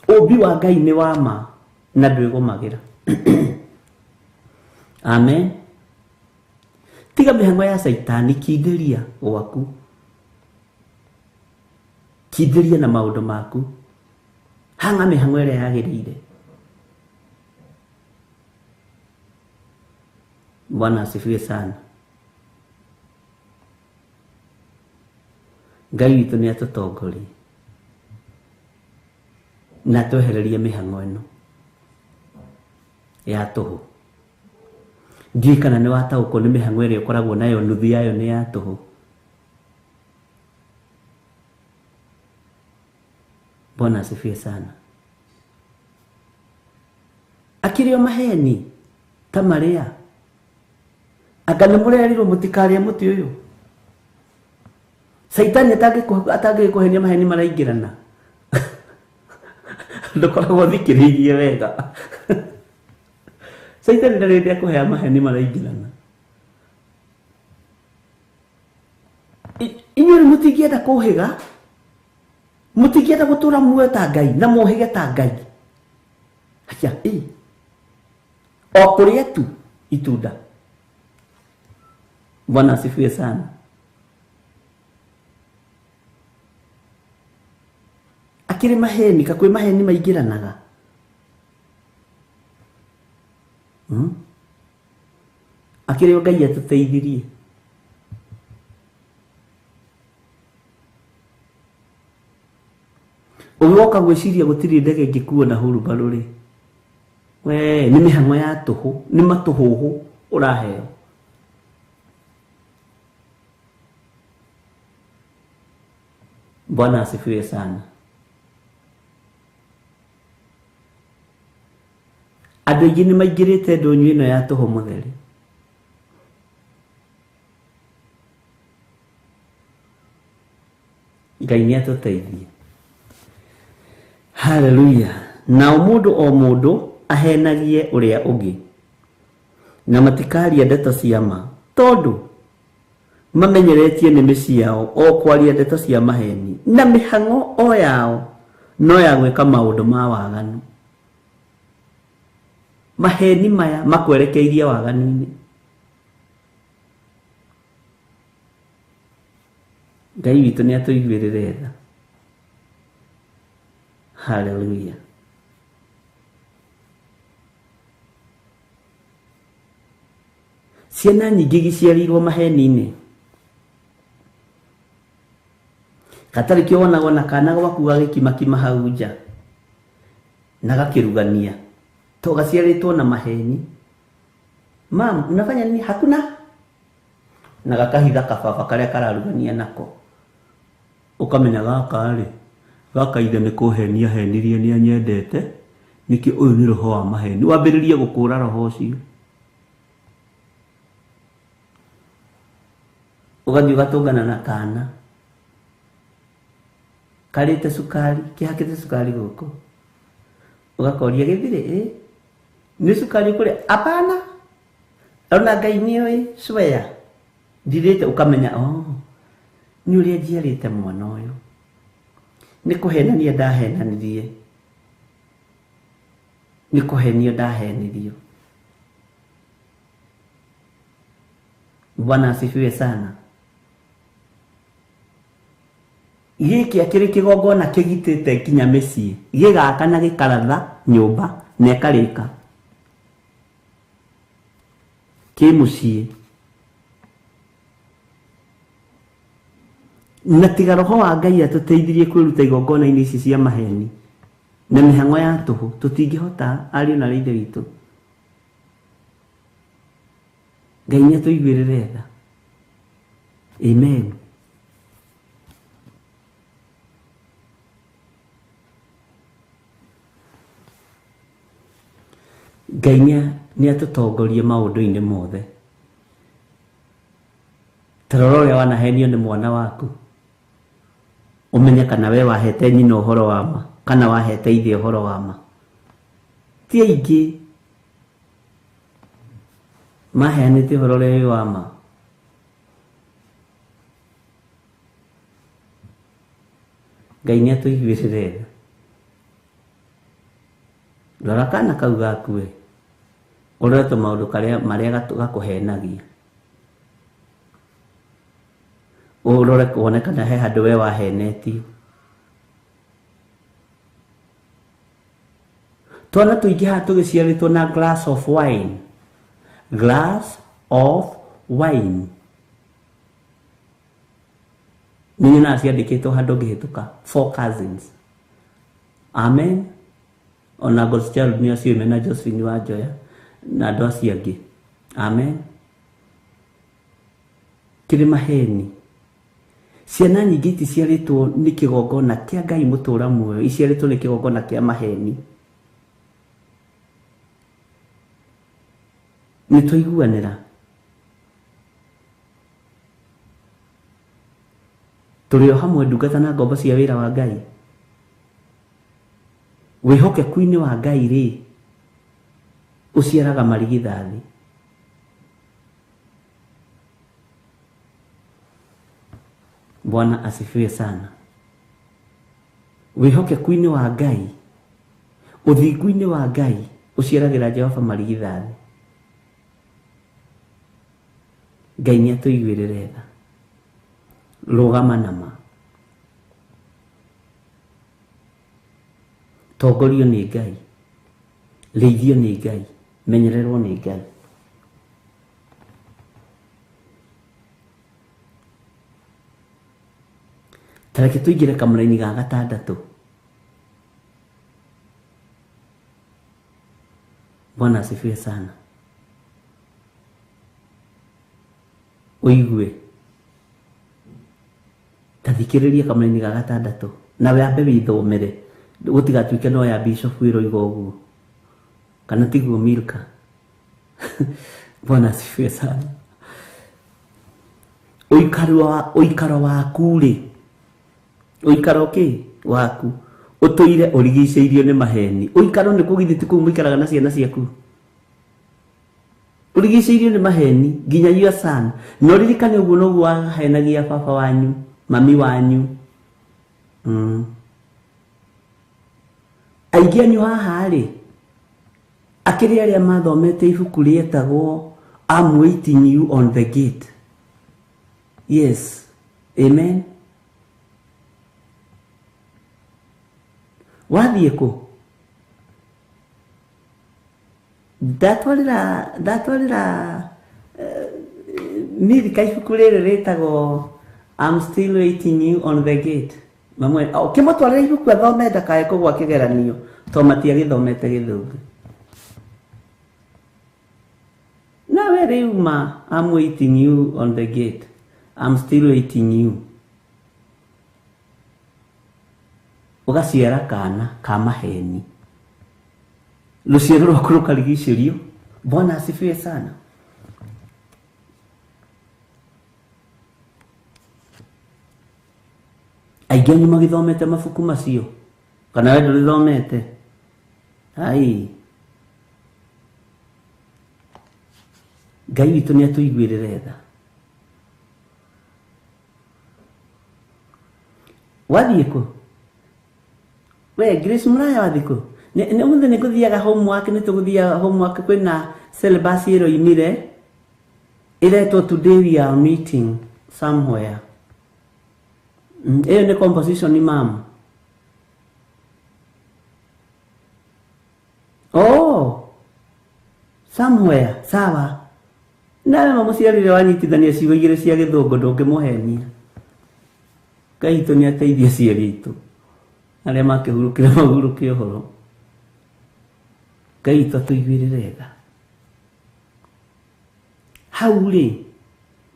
Ũmbi wa Ngai nĩ wa ma na ndwĩgũmagĩra. Amen. Tiga mĩhang'o ya Caitani, kindĩria gwaku. Kindĩria na maũndũ maku. Hang'a mĩhang'o ĩrĩa yagĩrĩire. Bwana asifiwe sana. Ngai witũ nĩ atũtongorie na atwehererie mĩhang'o ĩno ya tũhũ. Ndiũĩ kana nĩ wataũkwo nĩ mĩhang'o ĩrĩa ũkoragwo nayo, nuthu yayo nĩ ya tũhũ. Bwana asifiwe sana. Akĩrĩ o maheni ta marĩa anga nĩ mũrerirwo mũtikarĩe mũtĩ ũyũ. Caitani atangĩkũhenia maheni maraingĩrana. Ndũkoragwo ũthikĩrĩirie wega. Caitani ndarĩ hĩndĩ akũhea maheni maraingĩrana. Inyuĩ mũtingĩenda kũhĩga, mũtingĩenda gũtũra muoyo ta Ngai na mũhĩge ta Ngai. Haya, o kũrĩa tu itunda. Bwana asifiwe sana. Akĩrĩ maheni, kakwĩ maheni maingĩranaga. Akĩrĩ o Ngai atũteithirie. Ũgĩgoka gwĩciria gũtirĩ ndege ĩngĩkuo na hurumbarũ rĩ, we nĩ mĩhang'o ya tũhũ, nĩ matũhũhũ ũraheo. Bwana asifiwe sana. Andũ aingĩ nĩ maingĩrĩte ndũnyũ ĩno ya tũhũ mũtheri. Ngai nĩ atũteithie. Haleluya. Nao mũndũ o mũndũ ahenagie ũrĩa ũngĩ, na matikaria ndeto cia ma, tondũ mamenyeretie nĩmĩ ciao o kwaria ndeto cia maheni, na mĩhang'o o yao no ya gwĩka maũndũ ma waganu. Maheni maya makwerekeirie waganu-inĩ. Ngai witũ nĩ atũiguĩrĩre tha. Haleluya. Ciana nyingĩ giciarirwo maheni-inĩ. Gatarĩ kĩo wonagwo na kana gwaku gagĩkimakima hau nja na gakĩrugania to gaciarĩtwo na maheni. Mam, unafanya nini? Hakuna. Na gakahitha kababa karĩa kararugania nako. Ũkamenya gaka rĩ, gaka ithe nĩ kũhenia henirie nĩ anyendete, nĩkĩ ũyũ nĩ roho wa maheni. Wambĩrĩrie gũkũra roho ũcio. Ũgathiĩ ũgatũngana na kana karĩte cukari, kĩhakĩte cukari gũkũ. Ũgakoria gĩthirĩ, ĩ nĩ cukari ũkũrĩa? Apana. Ona Ngai nĩoĩ swear. Ndirĩte ũkamenya oh, nĩ ũrĩa njiarĩte mwana ũyũ. Nĩ kũhenania ndahenanirie. Nĩ kũhenio ndahenirio. Bwana asifiwe sana. Gĩkĩ akĩrĩ kĩgongona kĩgitĩte nginya mĩciĩ, gĩgaka na gĩkaratha nyũmba na ĩkarĩka. Kĩ mũciĩ. Na tiga roho wa Ngai atũteithirie kwĩruta igongona-inĩ ici cia maheni na mĩhang'o ya tũhũ, tũtingĩhota ariũ na ithe witũ. Ngai nĩ atũiguĩrĩre tha. Amen. Ngai nĩ atũtongorie maũndũ-inĩ mothe. Ta rora ũrĩa wanahenio nĩ mwana waku. Ũmenye kana we wahete nyina ũhoro wa ma kana wahete ithe ũhoro wa ma. Ti aingĩ maheanĩte ũhoro ũrĩa wĩ wa ma. Ngai nĩ atũiguĩrĩre tha. Rora kana kau gaku we, ũrore tũmaũndũ karĩa marĩa gakũhenagia. Ũrore wone kana he handũ we wahenetio. Twana tũingĩ haha tũgĩciarĩtwo na glass of wine. Glass of wine. Nĩ nyonaga ciandĩkĩtwo handũ ngĩhĩtũka. 4 cousins. Amen. Ona God's Child nĩ acio mena Josephine wa Njoya na andũ acio angĩ. Amen. Kĩrĩ maheni. Ciana nyingĩ iticiarĩtwo nĩ kĩgongona kĩa Ngai mũtũũra muoyo, iciarĩtwo nĩ kĩgongona kĩa maheni. Nĩ twaiguanĩra. Tũrĩ o hamwe ndungata na ngombo cia wĩra wa Ngai. Wĩhokeku-inĩ wa Ngai rĩ, ũciaraga marigithathi. Bwana asifiwe sana. Wĩhokeku-inĩ wa Ngai, ũthingu-inĩ wa Ngai, ũciaragĩra Jehova marigithathi. Ngai nĩ atũiguĩrĩre tha. Rũgama na ma. Tongorio nĩ Ngai. Rĩithio nĩ Ngai. Menyererwo nĩ Ngai. Ta reke tũingĩre kamũraini ga gatandatũ. Bwana asifiwe sana. Ũigue. Ta thikĩrĩria kamũraini ga gatandatũ. Na wambe wĩthomere. Gũtigatuĩke no ya Bishop ĩroiga ũguo. Kana tiguo Milka. Bwana asifiwe sana. Ũikaro waku rĩ, ũikaro kĩ waku ũtũire ũrigicĩirio nĩ maheni. Ũikaro nĩ kũgithĩ ti kũu mũikaraga na ciana ciaku. Ũrigicĩirio nĩ maheni nginya your son. Na ũririkane ũguo noguo wahenagia baba wanyu, mami wanyu. Aingĩ anyu haha rĩ, akĩrĩ arĩa mathomete ibuku rĩetagwo I'm waiting you on the gate. Yes. Amen. Wathiĩ kũ? Ndatwarĩra Nirika ibuku rĩrĩ rĩtagwo I'm still waiting you on the gate. Mamwe ũkĩmũtwarĩra ibuku athome ndakae kũgwa kĩgeranio to matiagĩthomete gĩthũngũ. Nawe rĩu ma I'm waiting you on the gate. I'm still waiting you. Ũgaciara kana ka maheni. Rũciaro rwaku rũkarigicĩrio. Bwana asifiwe sana. Aingĩ anyu magĩthomete mabuku macio kana we ndũrĩthomete? Ai, Ngai witũ nĩ atũiguĩrĩre tha. Wathiĩ kũ? We Grace Muraya wathiĩ kũ? Nĩ ũmũthĩ nĩ ngũthiaga homework, nĩ tũgũthiaga homework, kwĩna syllabus ĩroimire ĩretwo today we are meeting somewhere. Ĩyo nĩ composition mam. Oh, somewhere, sawa. Nawe mamũciarire wanyitithania ciugo igĩrĩ cia gĩthũngũ ndũngĩmũhenia. Ngai witũ nĩ ateithie aciari aitũ arĩa makĩhurũkire mahurũke ũhoro. Ngai witũ atũiguĩrĩre tha. Hau rĩ,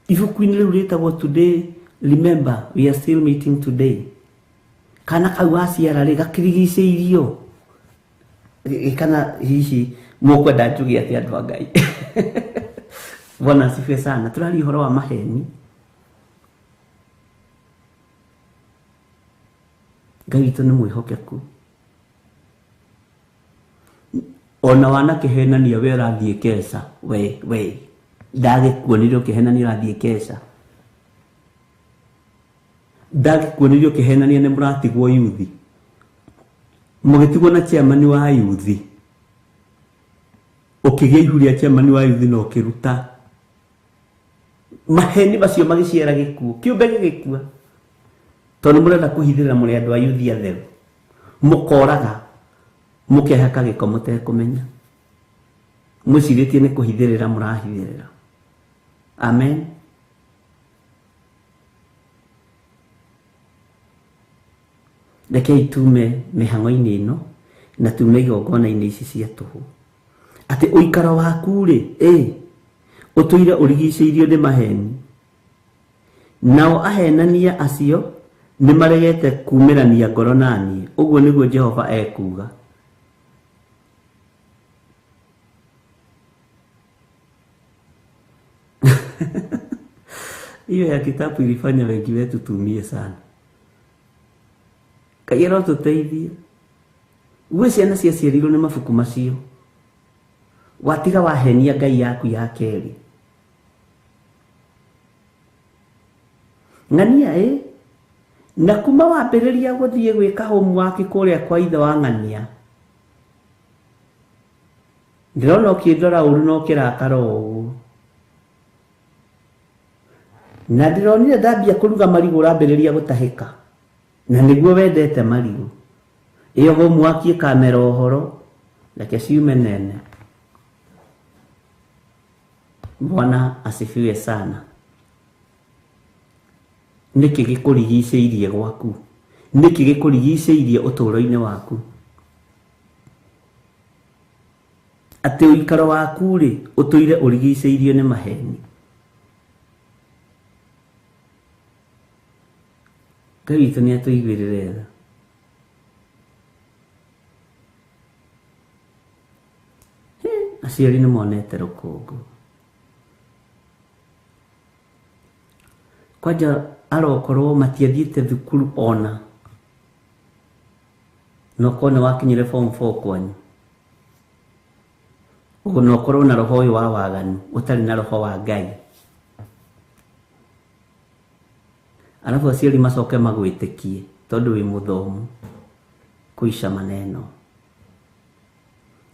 ibuku-inĩ rĩu rĩtagwo today remember we are still meeting today. Kana kau waciara rĩ gakĩrigicĩirio kana hihi mũkwenda njuge atĩ andũ a Ngai. Bwana asifiwe sana. Tũraria ũhoro wa maheni. Ngai witũ nĩ mwĩhokeku. Ona wanakĩhenania we ũrathiĩ keca, we ndagĩkuonire ũkĩhenania ũrathiĩ keca. Ndagĩkuonire ũkĩhenania nĩ mũratigwo yuthi. Mũgĩtigwo na chairman wa yuthi. Ũkĩgĩa ihu rĩa chairman wa yuthi na ũkĩruta. Maheni macio magĩciara gĩkuũ, kĩũmbe gĩgĩkua. Tondũ mũrenda kũhithĩrĩra mũrĩ andũ a yuthi atheru. Mũkoraga, mũkehaka gĩko mũtekũmenya. Mwĩcirĩtie nĩ kũhithĩrĩra mũrahithĩrĩra. Amen. Rekei tume mĩhang'o-inĩ ĩno na tume igongona-inĩ ici cia tũhũ. Atĩ ũikaro waku rĩ, ũtũire ũrigicĩirio nĩ maheni. Nao ahenania acio nĩ maregete kumĩrania ngoro na niĩ. Ũguo nĩguo Jehova ekuuga. Hiyo ya kitabu ilifanya wengi wetu tumie sana. Ngai arotũteithia. Gwĩ ciana ciaciarirwo nĩ mabuku macio. Watiga wahenia Ngai yaku ya kerĩ. Ng'ania na kuma wambĩrĩria gũthiĩ gwĩka homework kũrĩa kwa ithe wa ng'ania. Ndĩrona ũkĩndora ũru na ũkĩrakara ũguo. Na ndĩronire ndambia kũruga marigũ ũrambĩrĩria gũtahĩka. Na nĩguo wendete marigũ. Ĩyo homework ĩkamera ũhoro, reke ciume nene. Bwana asifiwe sana. Nĩkĩ gĩkũrigicĩirie gwaku? Nĩkĩ gĩkũrigicĩirie ũtũũro-inĩ waku? Atĩ ũikaro waku rĩ, ũtũire ũrigicĩirio nĩ maheni. Ngai witũ nĩ atũiguĩrĩre tha. Aciari nĩ monete rũkũngũ. Kwanja arokorwo matiathiĩte thukuru ona. Na ũkorwo nĩ wakinyire form 4 kwanyu. Na ũkorwo na roho ũyũ wa waganu, ũtarĩ na roho wa Ngai. Alafu aciari macoke magwĩtĩkie tondũ wĩ mũthomu. Kuisha maneno.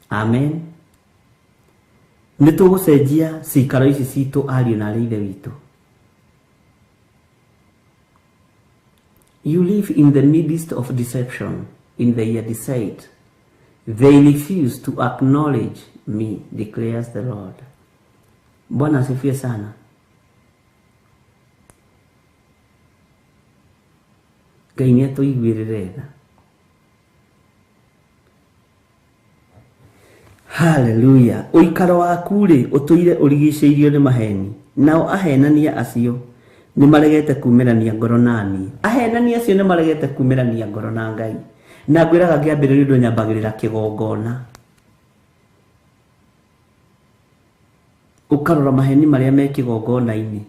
Amen. Nĩ tũgũcenjia cikaro ici citũ ariũ na arĩ ithe witũ. You live in the midst of deception, in their deceit. They refuse to acknowledge me, declares the Lord. Bwana asifiwe sana. Ngai nĩ atũiguĩrĩre tha. Haleluya. Ũikaro waku rĩ ũtũire ũrigicĩirio nĩ maheni, nao ahenania acio nĩ maregete kumĩrania ngoro na niĩ. Ahenania acio nĩ maregete kumĩrania ngoro na Ngai. Na ngwĩraga ngĩambĩrĩria ũndũ nyambagĩrĩra kĩgongona. Ũkarora maheni marĩa me kĩgongona-inĩ,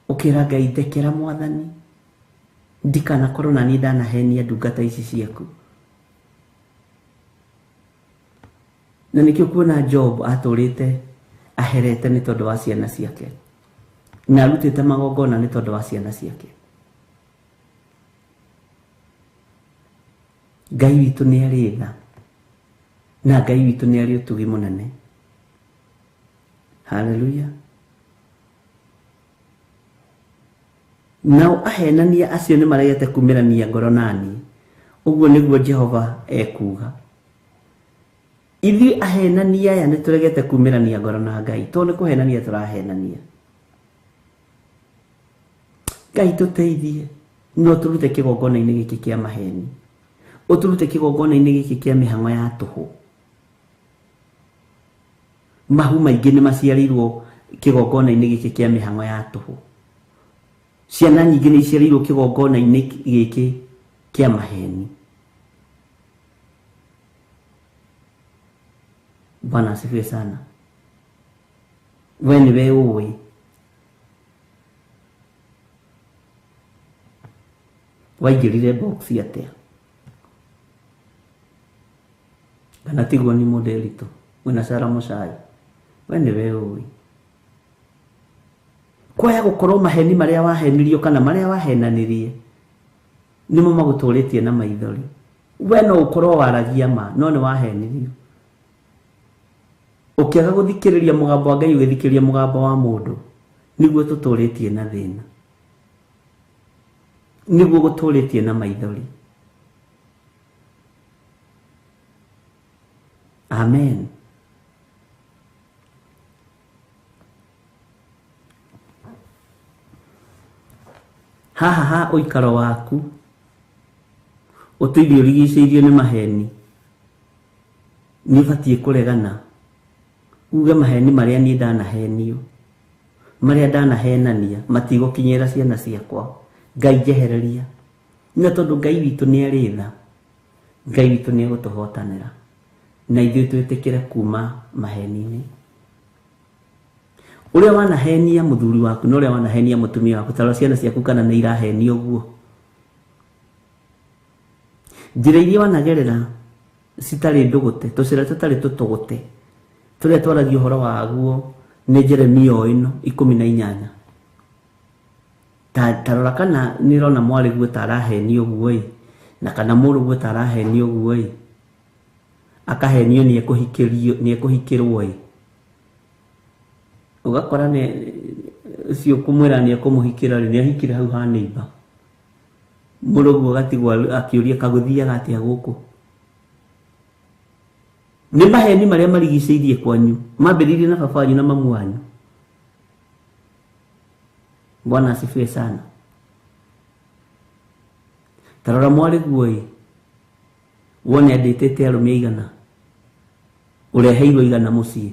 ũkĩra Ngai ndekera mwathani, ndikanakorwo na niĩ ndanahenia ndungata ici ciaku. Na nĩkĩo kuona Job atũrĩte aherete nĩ tondũ wa ciana ciake, na arutĩte magongona nĩ tondũ wa ciana ciake. Ngai witũ nĩ arĩ tha, na Ngai witũ nĩ arĩ ũtugi mũnene. Haleluya. Nao ahenania acio nĩ maregete kumĩrania ngoro nani, ũguo nĩguo Jehova ekuuga. Ithuĩ ahenania aya nĩ tũregete kumĩrania ngoro na Ngai, tondũ nĩ kũhenania tũrahenania. Ngai tũteithie, no tũrute kĩgongona-inĩ gĩkĩ kĩa maheni, ũtũrute kĩgongona-inĩ gĩkĩ kĩa mĩhang'o ya tũhũ. Mahu maingĩ nĩ maciarĩirwo kĩgongona-inĩ gĩkĩ kĩa mĩhang'o ya tũhũ. Ciana nyingĩ nĩ iciarĩirwo kĩgongona-inĩ gĩkĩ kĩa maheni. Bwana asifiwe sana. We nĩwe ũĩ. Waingĩrire box atĩa? Kana tiguo ni mũndĩritũ mwĩna Sara Mũcai? We nĩwe ũĩ. Kwaya gũkorwo maheni marĩa wahenirio kana marĩa wahenanirie nĩmo magũtũrĩtie na maithori. We no ũkorwo waragia ma, no nĩ wahenirio. Ũkĩaga gũthikĩrĩria mũgambo wa Ngai ũgĩthikĩrĩria mũgambo wa mũndũ, nĩguo tũtũrĩtie na thĩna, nĩguo gũtũrĩtie na maithori. Amen. Haha ha ũikaro waku ũtũire ũrigicĩirio nĩ maheni, nĩ ũbatiĩ kũregana uge maheni marĩa niĩ ndanahenio, marĩa ndanahenania matigũkinyĩra ciana ciakwa. Ngai njehereria. Na tondũ Ngai witũ nĩ arĩ tha, Ngai witũ nĩ egũtũhotanĩra, na ithuĩ twĩtĩkĩre kuma maheni-inĩ. Ũrĩa wanahenia mũthuri waku na ũrĩa wanahenia mũtumia waku, tarora ciana ciaku kana nĩ irahenio ũguo. Njĩra iria wanagerera citarĩ ndũgũte, tũcĩra tũtarĩ tũtũgũte, tũrĩa twaragia ũhoro waguo nĩ Jeremia o ĩno 18. Tarora kana nĩ ũrona mwarĩguo ta arahenio ũguo ĩ, na kana mũrũguo ta arahenio ũguo ĩ, akahenio nĩ ekũhikĩrio, nĩ ekũhikĩrwo ĩ. Ũgakora nĩ ũcio kũmwĩra nĩ ekũmũhikĩra rĩ, nĩ ahikire hau ha neighbor. Mũrũguo agatigwo akĩũria kagũthiaga atĩa gũkũ. Nĩ maheni marĩa marigicĩirie kwanyu, mambĩrĩirie na baba wanyu na mamu wanyu. Bwana asifiwe sana. Tarora mwarĩguo ĩ, wone andĩtĩte arũme aigana, ũreheirwo igana mũciĩ.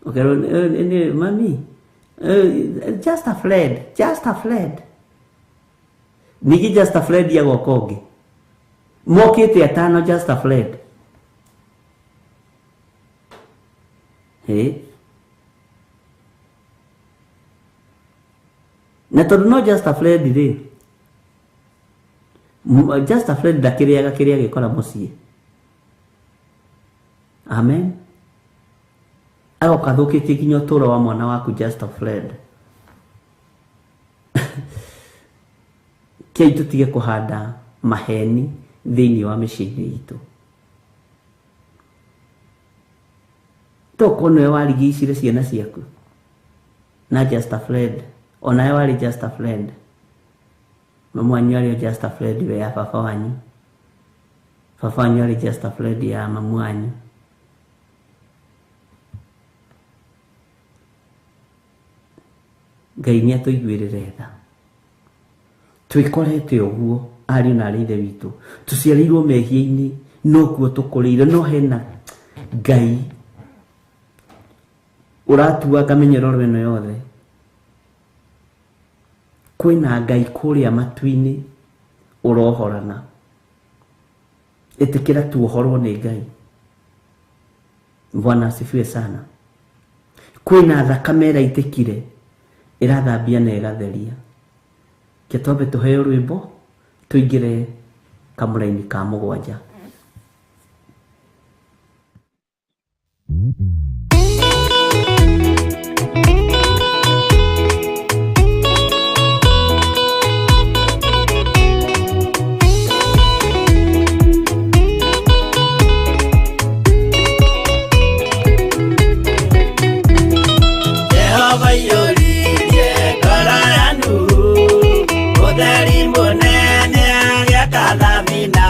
Ũkerwo, mami, just a friend, just a friend. Ningĩ just a friend agoka ũngĩ. Mokĩte atano just a friend. Hey. Na tondũ no just a friend rĩ, just a friend ndakĩrĩaga kĩrĩa gĩkora mũciĩ. Amen. Agoka athũkĩtie nginya ũtũũro wa mwana waku just a friend. Kĩai tũtige kũhanda maheni thĩinĩ wa mĩciĩ-inĩ itũ. Tokorwo nĩwe warigicire ciana ciaku na just a friend, onawe warĩ just a friend. Mamu wanyu arĩ o just a friend we ya baba wanyu, baba wanyu arĩ just a friend ya mamu wanyu. Ngai nĩ atũiguĩrĩre tha. Twikorete uguo ariũ na arĩ ithe witũ, tũciarĩirwo mehia-inĩ, no kuo tũkũrĩire, no hena Ngai ũratuanga mĩnyororo ĩno yothe. Kwĩna Ngai kũrĩa matu-inĩ ũrohorana. Ĩtĩkĩra tuohorwo nĩ Ngai. Bwana asifiwe sana. Kwĩna thakame ĩraitĩkire ĩrathambia na ĩgatheria. Ke twambe tũheo rwĩmbo tũingĩre kamũraini ka mũgwanja. Jehova iyũririe ngoro ya Nuhu, ũtheri mũnene agĩaka thabina,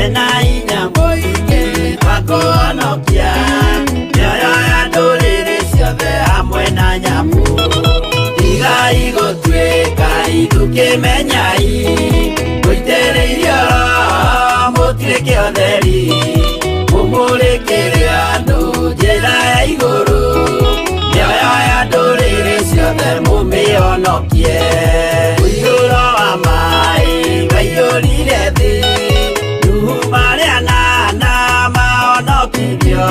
ena hinya mũingĩ wa kũhonokia mĩoyo ya ndũrĩrĩ ciothe hamwe na nyamũ. Tigai gũtuĩka ithukĩmenyai, mũitĩrĩirio Roho mũtuĩke ũtheri, mũmũrĩkĩre andũ njĩra ya igũrũ, mĩoyo ya ndũrĩrĩ ciothe mũmĩhonokie. Ũiyũro wa maĩ waiyũrire thĩ, Nuhu marĩ anana mahonokirio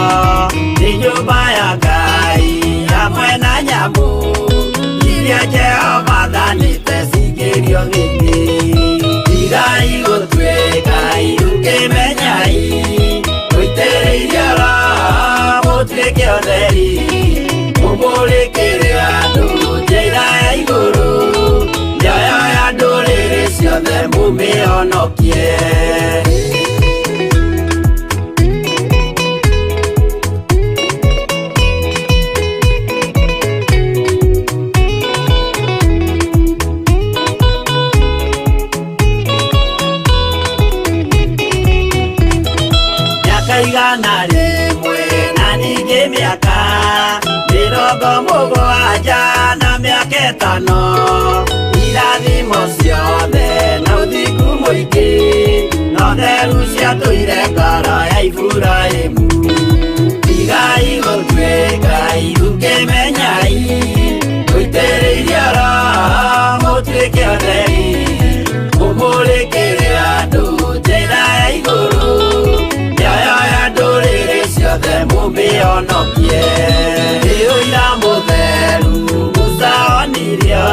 nĩ nyũmba ya Ngai hamwe na nyamũ iria Jehova athanĩte cingĩrio thĩ-inĩ. Tigai gũtuĩka ithukĩmenyai, mũitĩrĩirio Roho mũtuĩke ũtheri, mũmũrĩkĩre andũ njĩra ya igũrũ, mĩoyo ya ndũrĩrĩ ciothe mũmĩhonokie. Mĩaka 100 na ningĩ mĩaka 70 na mĩaka 5, irathimo ciothe na ũthingu mũingĩ na ũtheru ciatũire ngoro ya Iburahĩmu. Tigai gũtuĩka ithukĩmenyai, mũitĩrĩirio Roho mũtuĩke ũtheri, mũmũrĩkĩre andũ njĩra ya igũrũ, mĩoyo ya ndũrĩrĩ ciothe mũmĩhonokie. Nĩ ũira mũtheru Musa onirio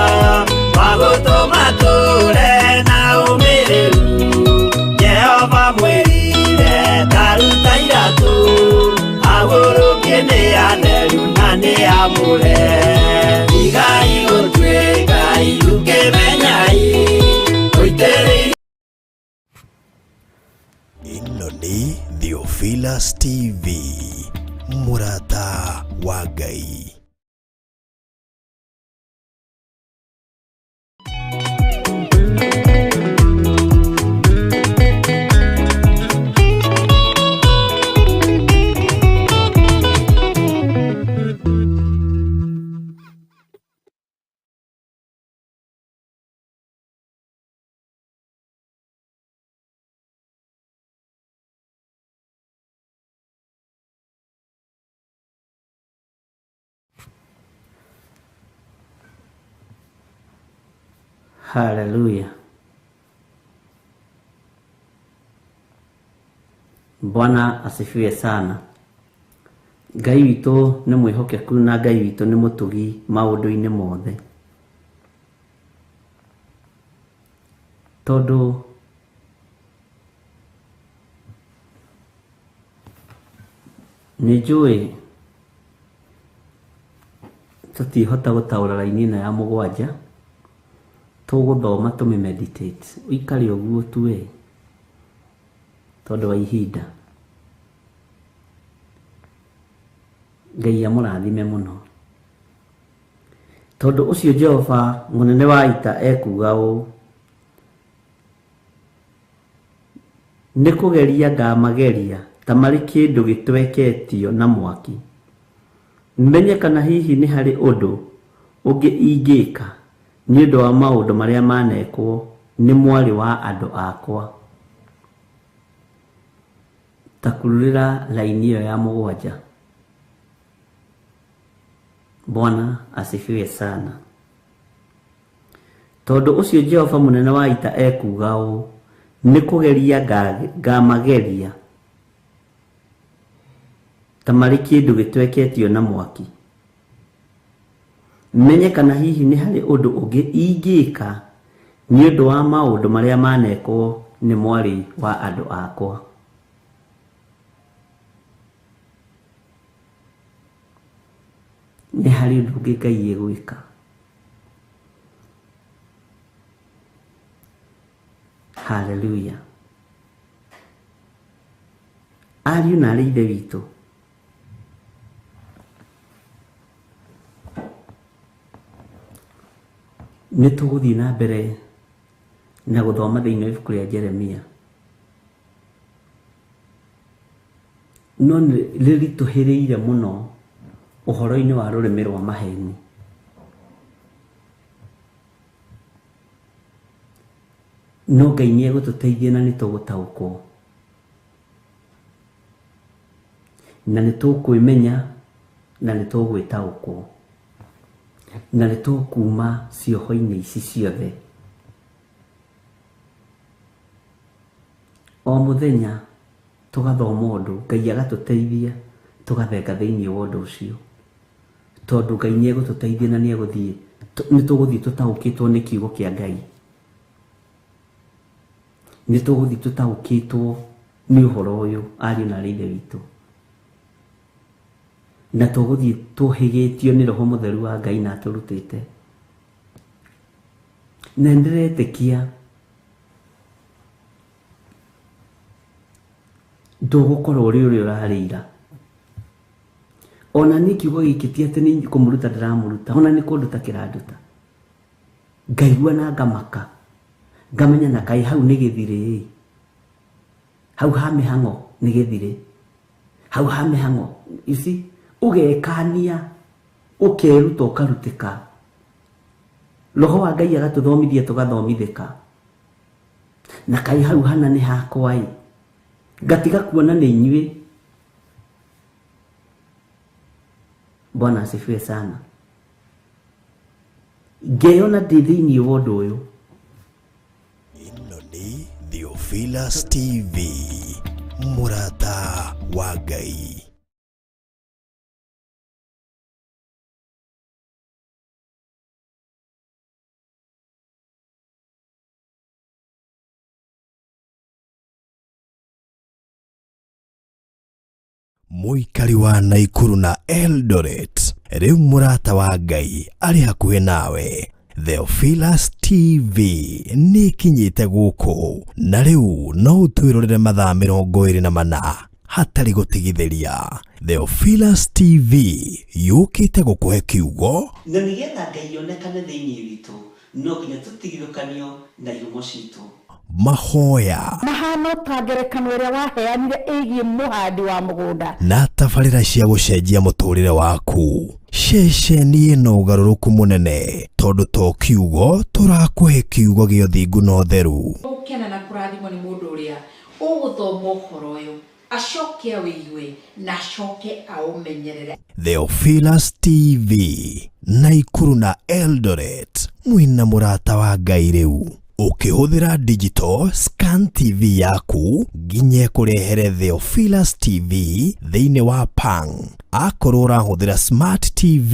wa gũtũma tũre na ũmĩrĩru. Jehova mwĩrire ta ruta iratũ, agũrũkie nĩ atheru na nĩ amũre. Tigai gũtuĩka ithukĩmenyai, mũitĩrĩirio Ĩno nĩ Theophilus TV, mũrata wa Ngai. Haleluya. Bwana asifiwe sana. Ngai witũ nĩ mwĩhokeku na Ngai witũ nĩ mũtugi maũndũ-inĩ mothe. Tondũ nĩ njũĩ tũtihota gũtaũra raini ĩno ya mũgwanja, tũgũthoma tũmĩ meditate. Ũikare ũguo tu we tondũ wa ihinda. Ngai amũrathime mũno. Tondũ ũcio Jehova mũnene wa ita ekuuga ũũ, nĩ kũgeria ngamageria ta marĩ kĩndũ gĩtweketio na mwaki, menye kana hihi nĩ harĩ ũndũ ũngĩ ingĩka nĩ ũndũ wa maũndũ marĩa manekwo Nĩ mwarĩ wa andũ akwa. Ta kururĩra raini ĩyo ya mũgwanja. Bwana asifiwe sana. Tondũ ũcio Jehova mũnene wa ita ekuuga ũũ, Nĩ kũgeria ngamageria ta marĩ kĩndũ gĩtweketio na mwaki, menye kana hihi nĩ harĩ ũndũ ũngĩ ingĩka nĩ ũndũ wa maũndũ marĩa manekwo nĩ mwarĩ wa andũ akwa. Nĩ harĩ ũndũ ũngĩ Ngai egwĩka. Haleluya. Ariũ na arĩ Ithe witũ, nĩ tũgũthiĩ na mbere na gũthoma thĩinĩ wa ibuku rĩa Jeremia. No nĩ rĩritũhĩrĩire mũno ũhoro-inĩ wa rũrĩmĩ rwa maheni. No Ngai nĩ egũtũteithia na nĩ tũgũtaũkwo. Na nĩ tũkwĩmenya na nĩ tũgwĩtaũkwo. Na nĩ tũkuma cioho-inĩ ici ciothe. O mũthenya tũgathoma ũndũ, Ngai agatũteithia tũgathenga thĩinĩ wa ũndũ ũcio. Tondũ Ngai nĩ egũtũteithia na nĩ egũthiĩ, nĩ tũgũthiĩ tũtaũkĩtwo nĩ kiugo kĩa Ngai. Nĩ tũgũthiĩ tũtaũkĩtwo nĩ ũhoro ũyũ, ariũ na aarĩ a Ithe witũ. Na tũgũthiĩ tũhĩgĩtio nĩ Roho Mũtheru wa Ngai na atũrutĩte. Na nĩndĩretĩkia ndũgũkorwo ũrĩ ũrĩa ũrarĩ ira. Ona niĩ kiugo gĩkĩ ti atĩ nĩ kũmũruta ndĩramũruta, ona nĩ kũnduta kĩranduta. Ngaigua na ngamaka, ngamenya na kaĩ hau nĩ gĩthirĩ-ĩ, hau ha mĩhang'o nĩ gĩthirĩ, hau ha mĩhang'o, you see, ũgekania, ũkeruta ũkarutĩka. Roho wa Ngai agatũthomithia tũgathomithĩka. Na kaĩ hau hana nĩ hakwa-ĩ, ngatiga kuona nĩ inyuĩ. Bwana asifiwe sana. Ngeyona ndĩ thĩinĩ wa ũndũ ũyũ. Ĩno nĩ Theophilus TV, mũrata wa Ngai. Mũikari wa Naikuru na Eldoret, rĩu mũrata wa Ngai arĩ hakuhĩ nawe. Theophilus TV nĩ ĩkinyĩte gũkũ na rĩu no ũtwĩrorere mathaa 24 hatarĩ gũtigithĩria. Theophilus TV yũkĩte gũkũhe kiugo. Na nĩgetha Ngai onekane thĩinĩ witũ, no nginya tũtigithũkanio na ihumo citũ. Mahoya. Mahaana o ta ngerekano ĩrĩa waheanire ĩgiĩ mũhandi wa mũgũnda. Na tabarĩra cia gũcenjia mũtũrĩre waku. Ceceni ĩna ũgarũrũku mũnene tondũ to kiugo tũrakũhe kiugo gĩa ũthingu na ũtheru. Gũkena na kũrathimwo nĩ mũndũ ũrĩa ũgũthoma ũhoro ũyũ, acoke aũigue, na acoke aũmenyerere. Theophilus TV, Naikuru na Eldoret, mwĩna mũrata wa Ngai rĩu. Ũkĩhũthĩra digital scan TV yaku nginya ĩkũrehere Theophilus TV thĩinĩ wa Pang. Akorwo ũrahũthĩra smart TV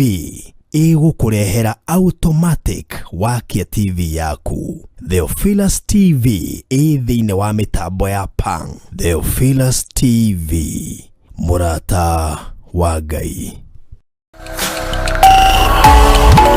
ĩgũkũrehera automatic wakia TV yaku. Theophilus TV ĩ thĩinĩ wa mĩtambo ya Pang. Theophilus TV, mũrata wa Ngai.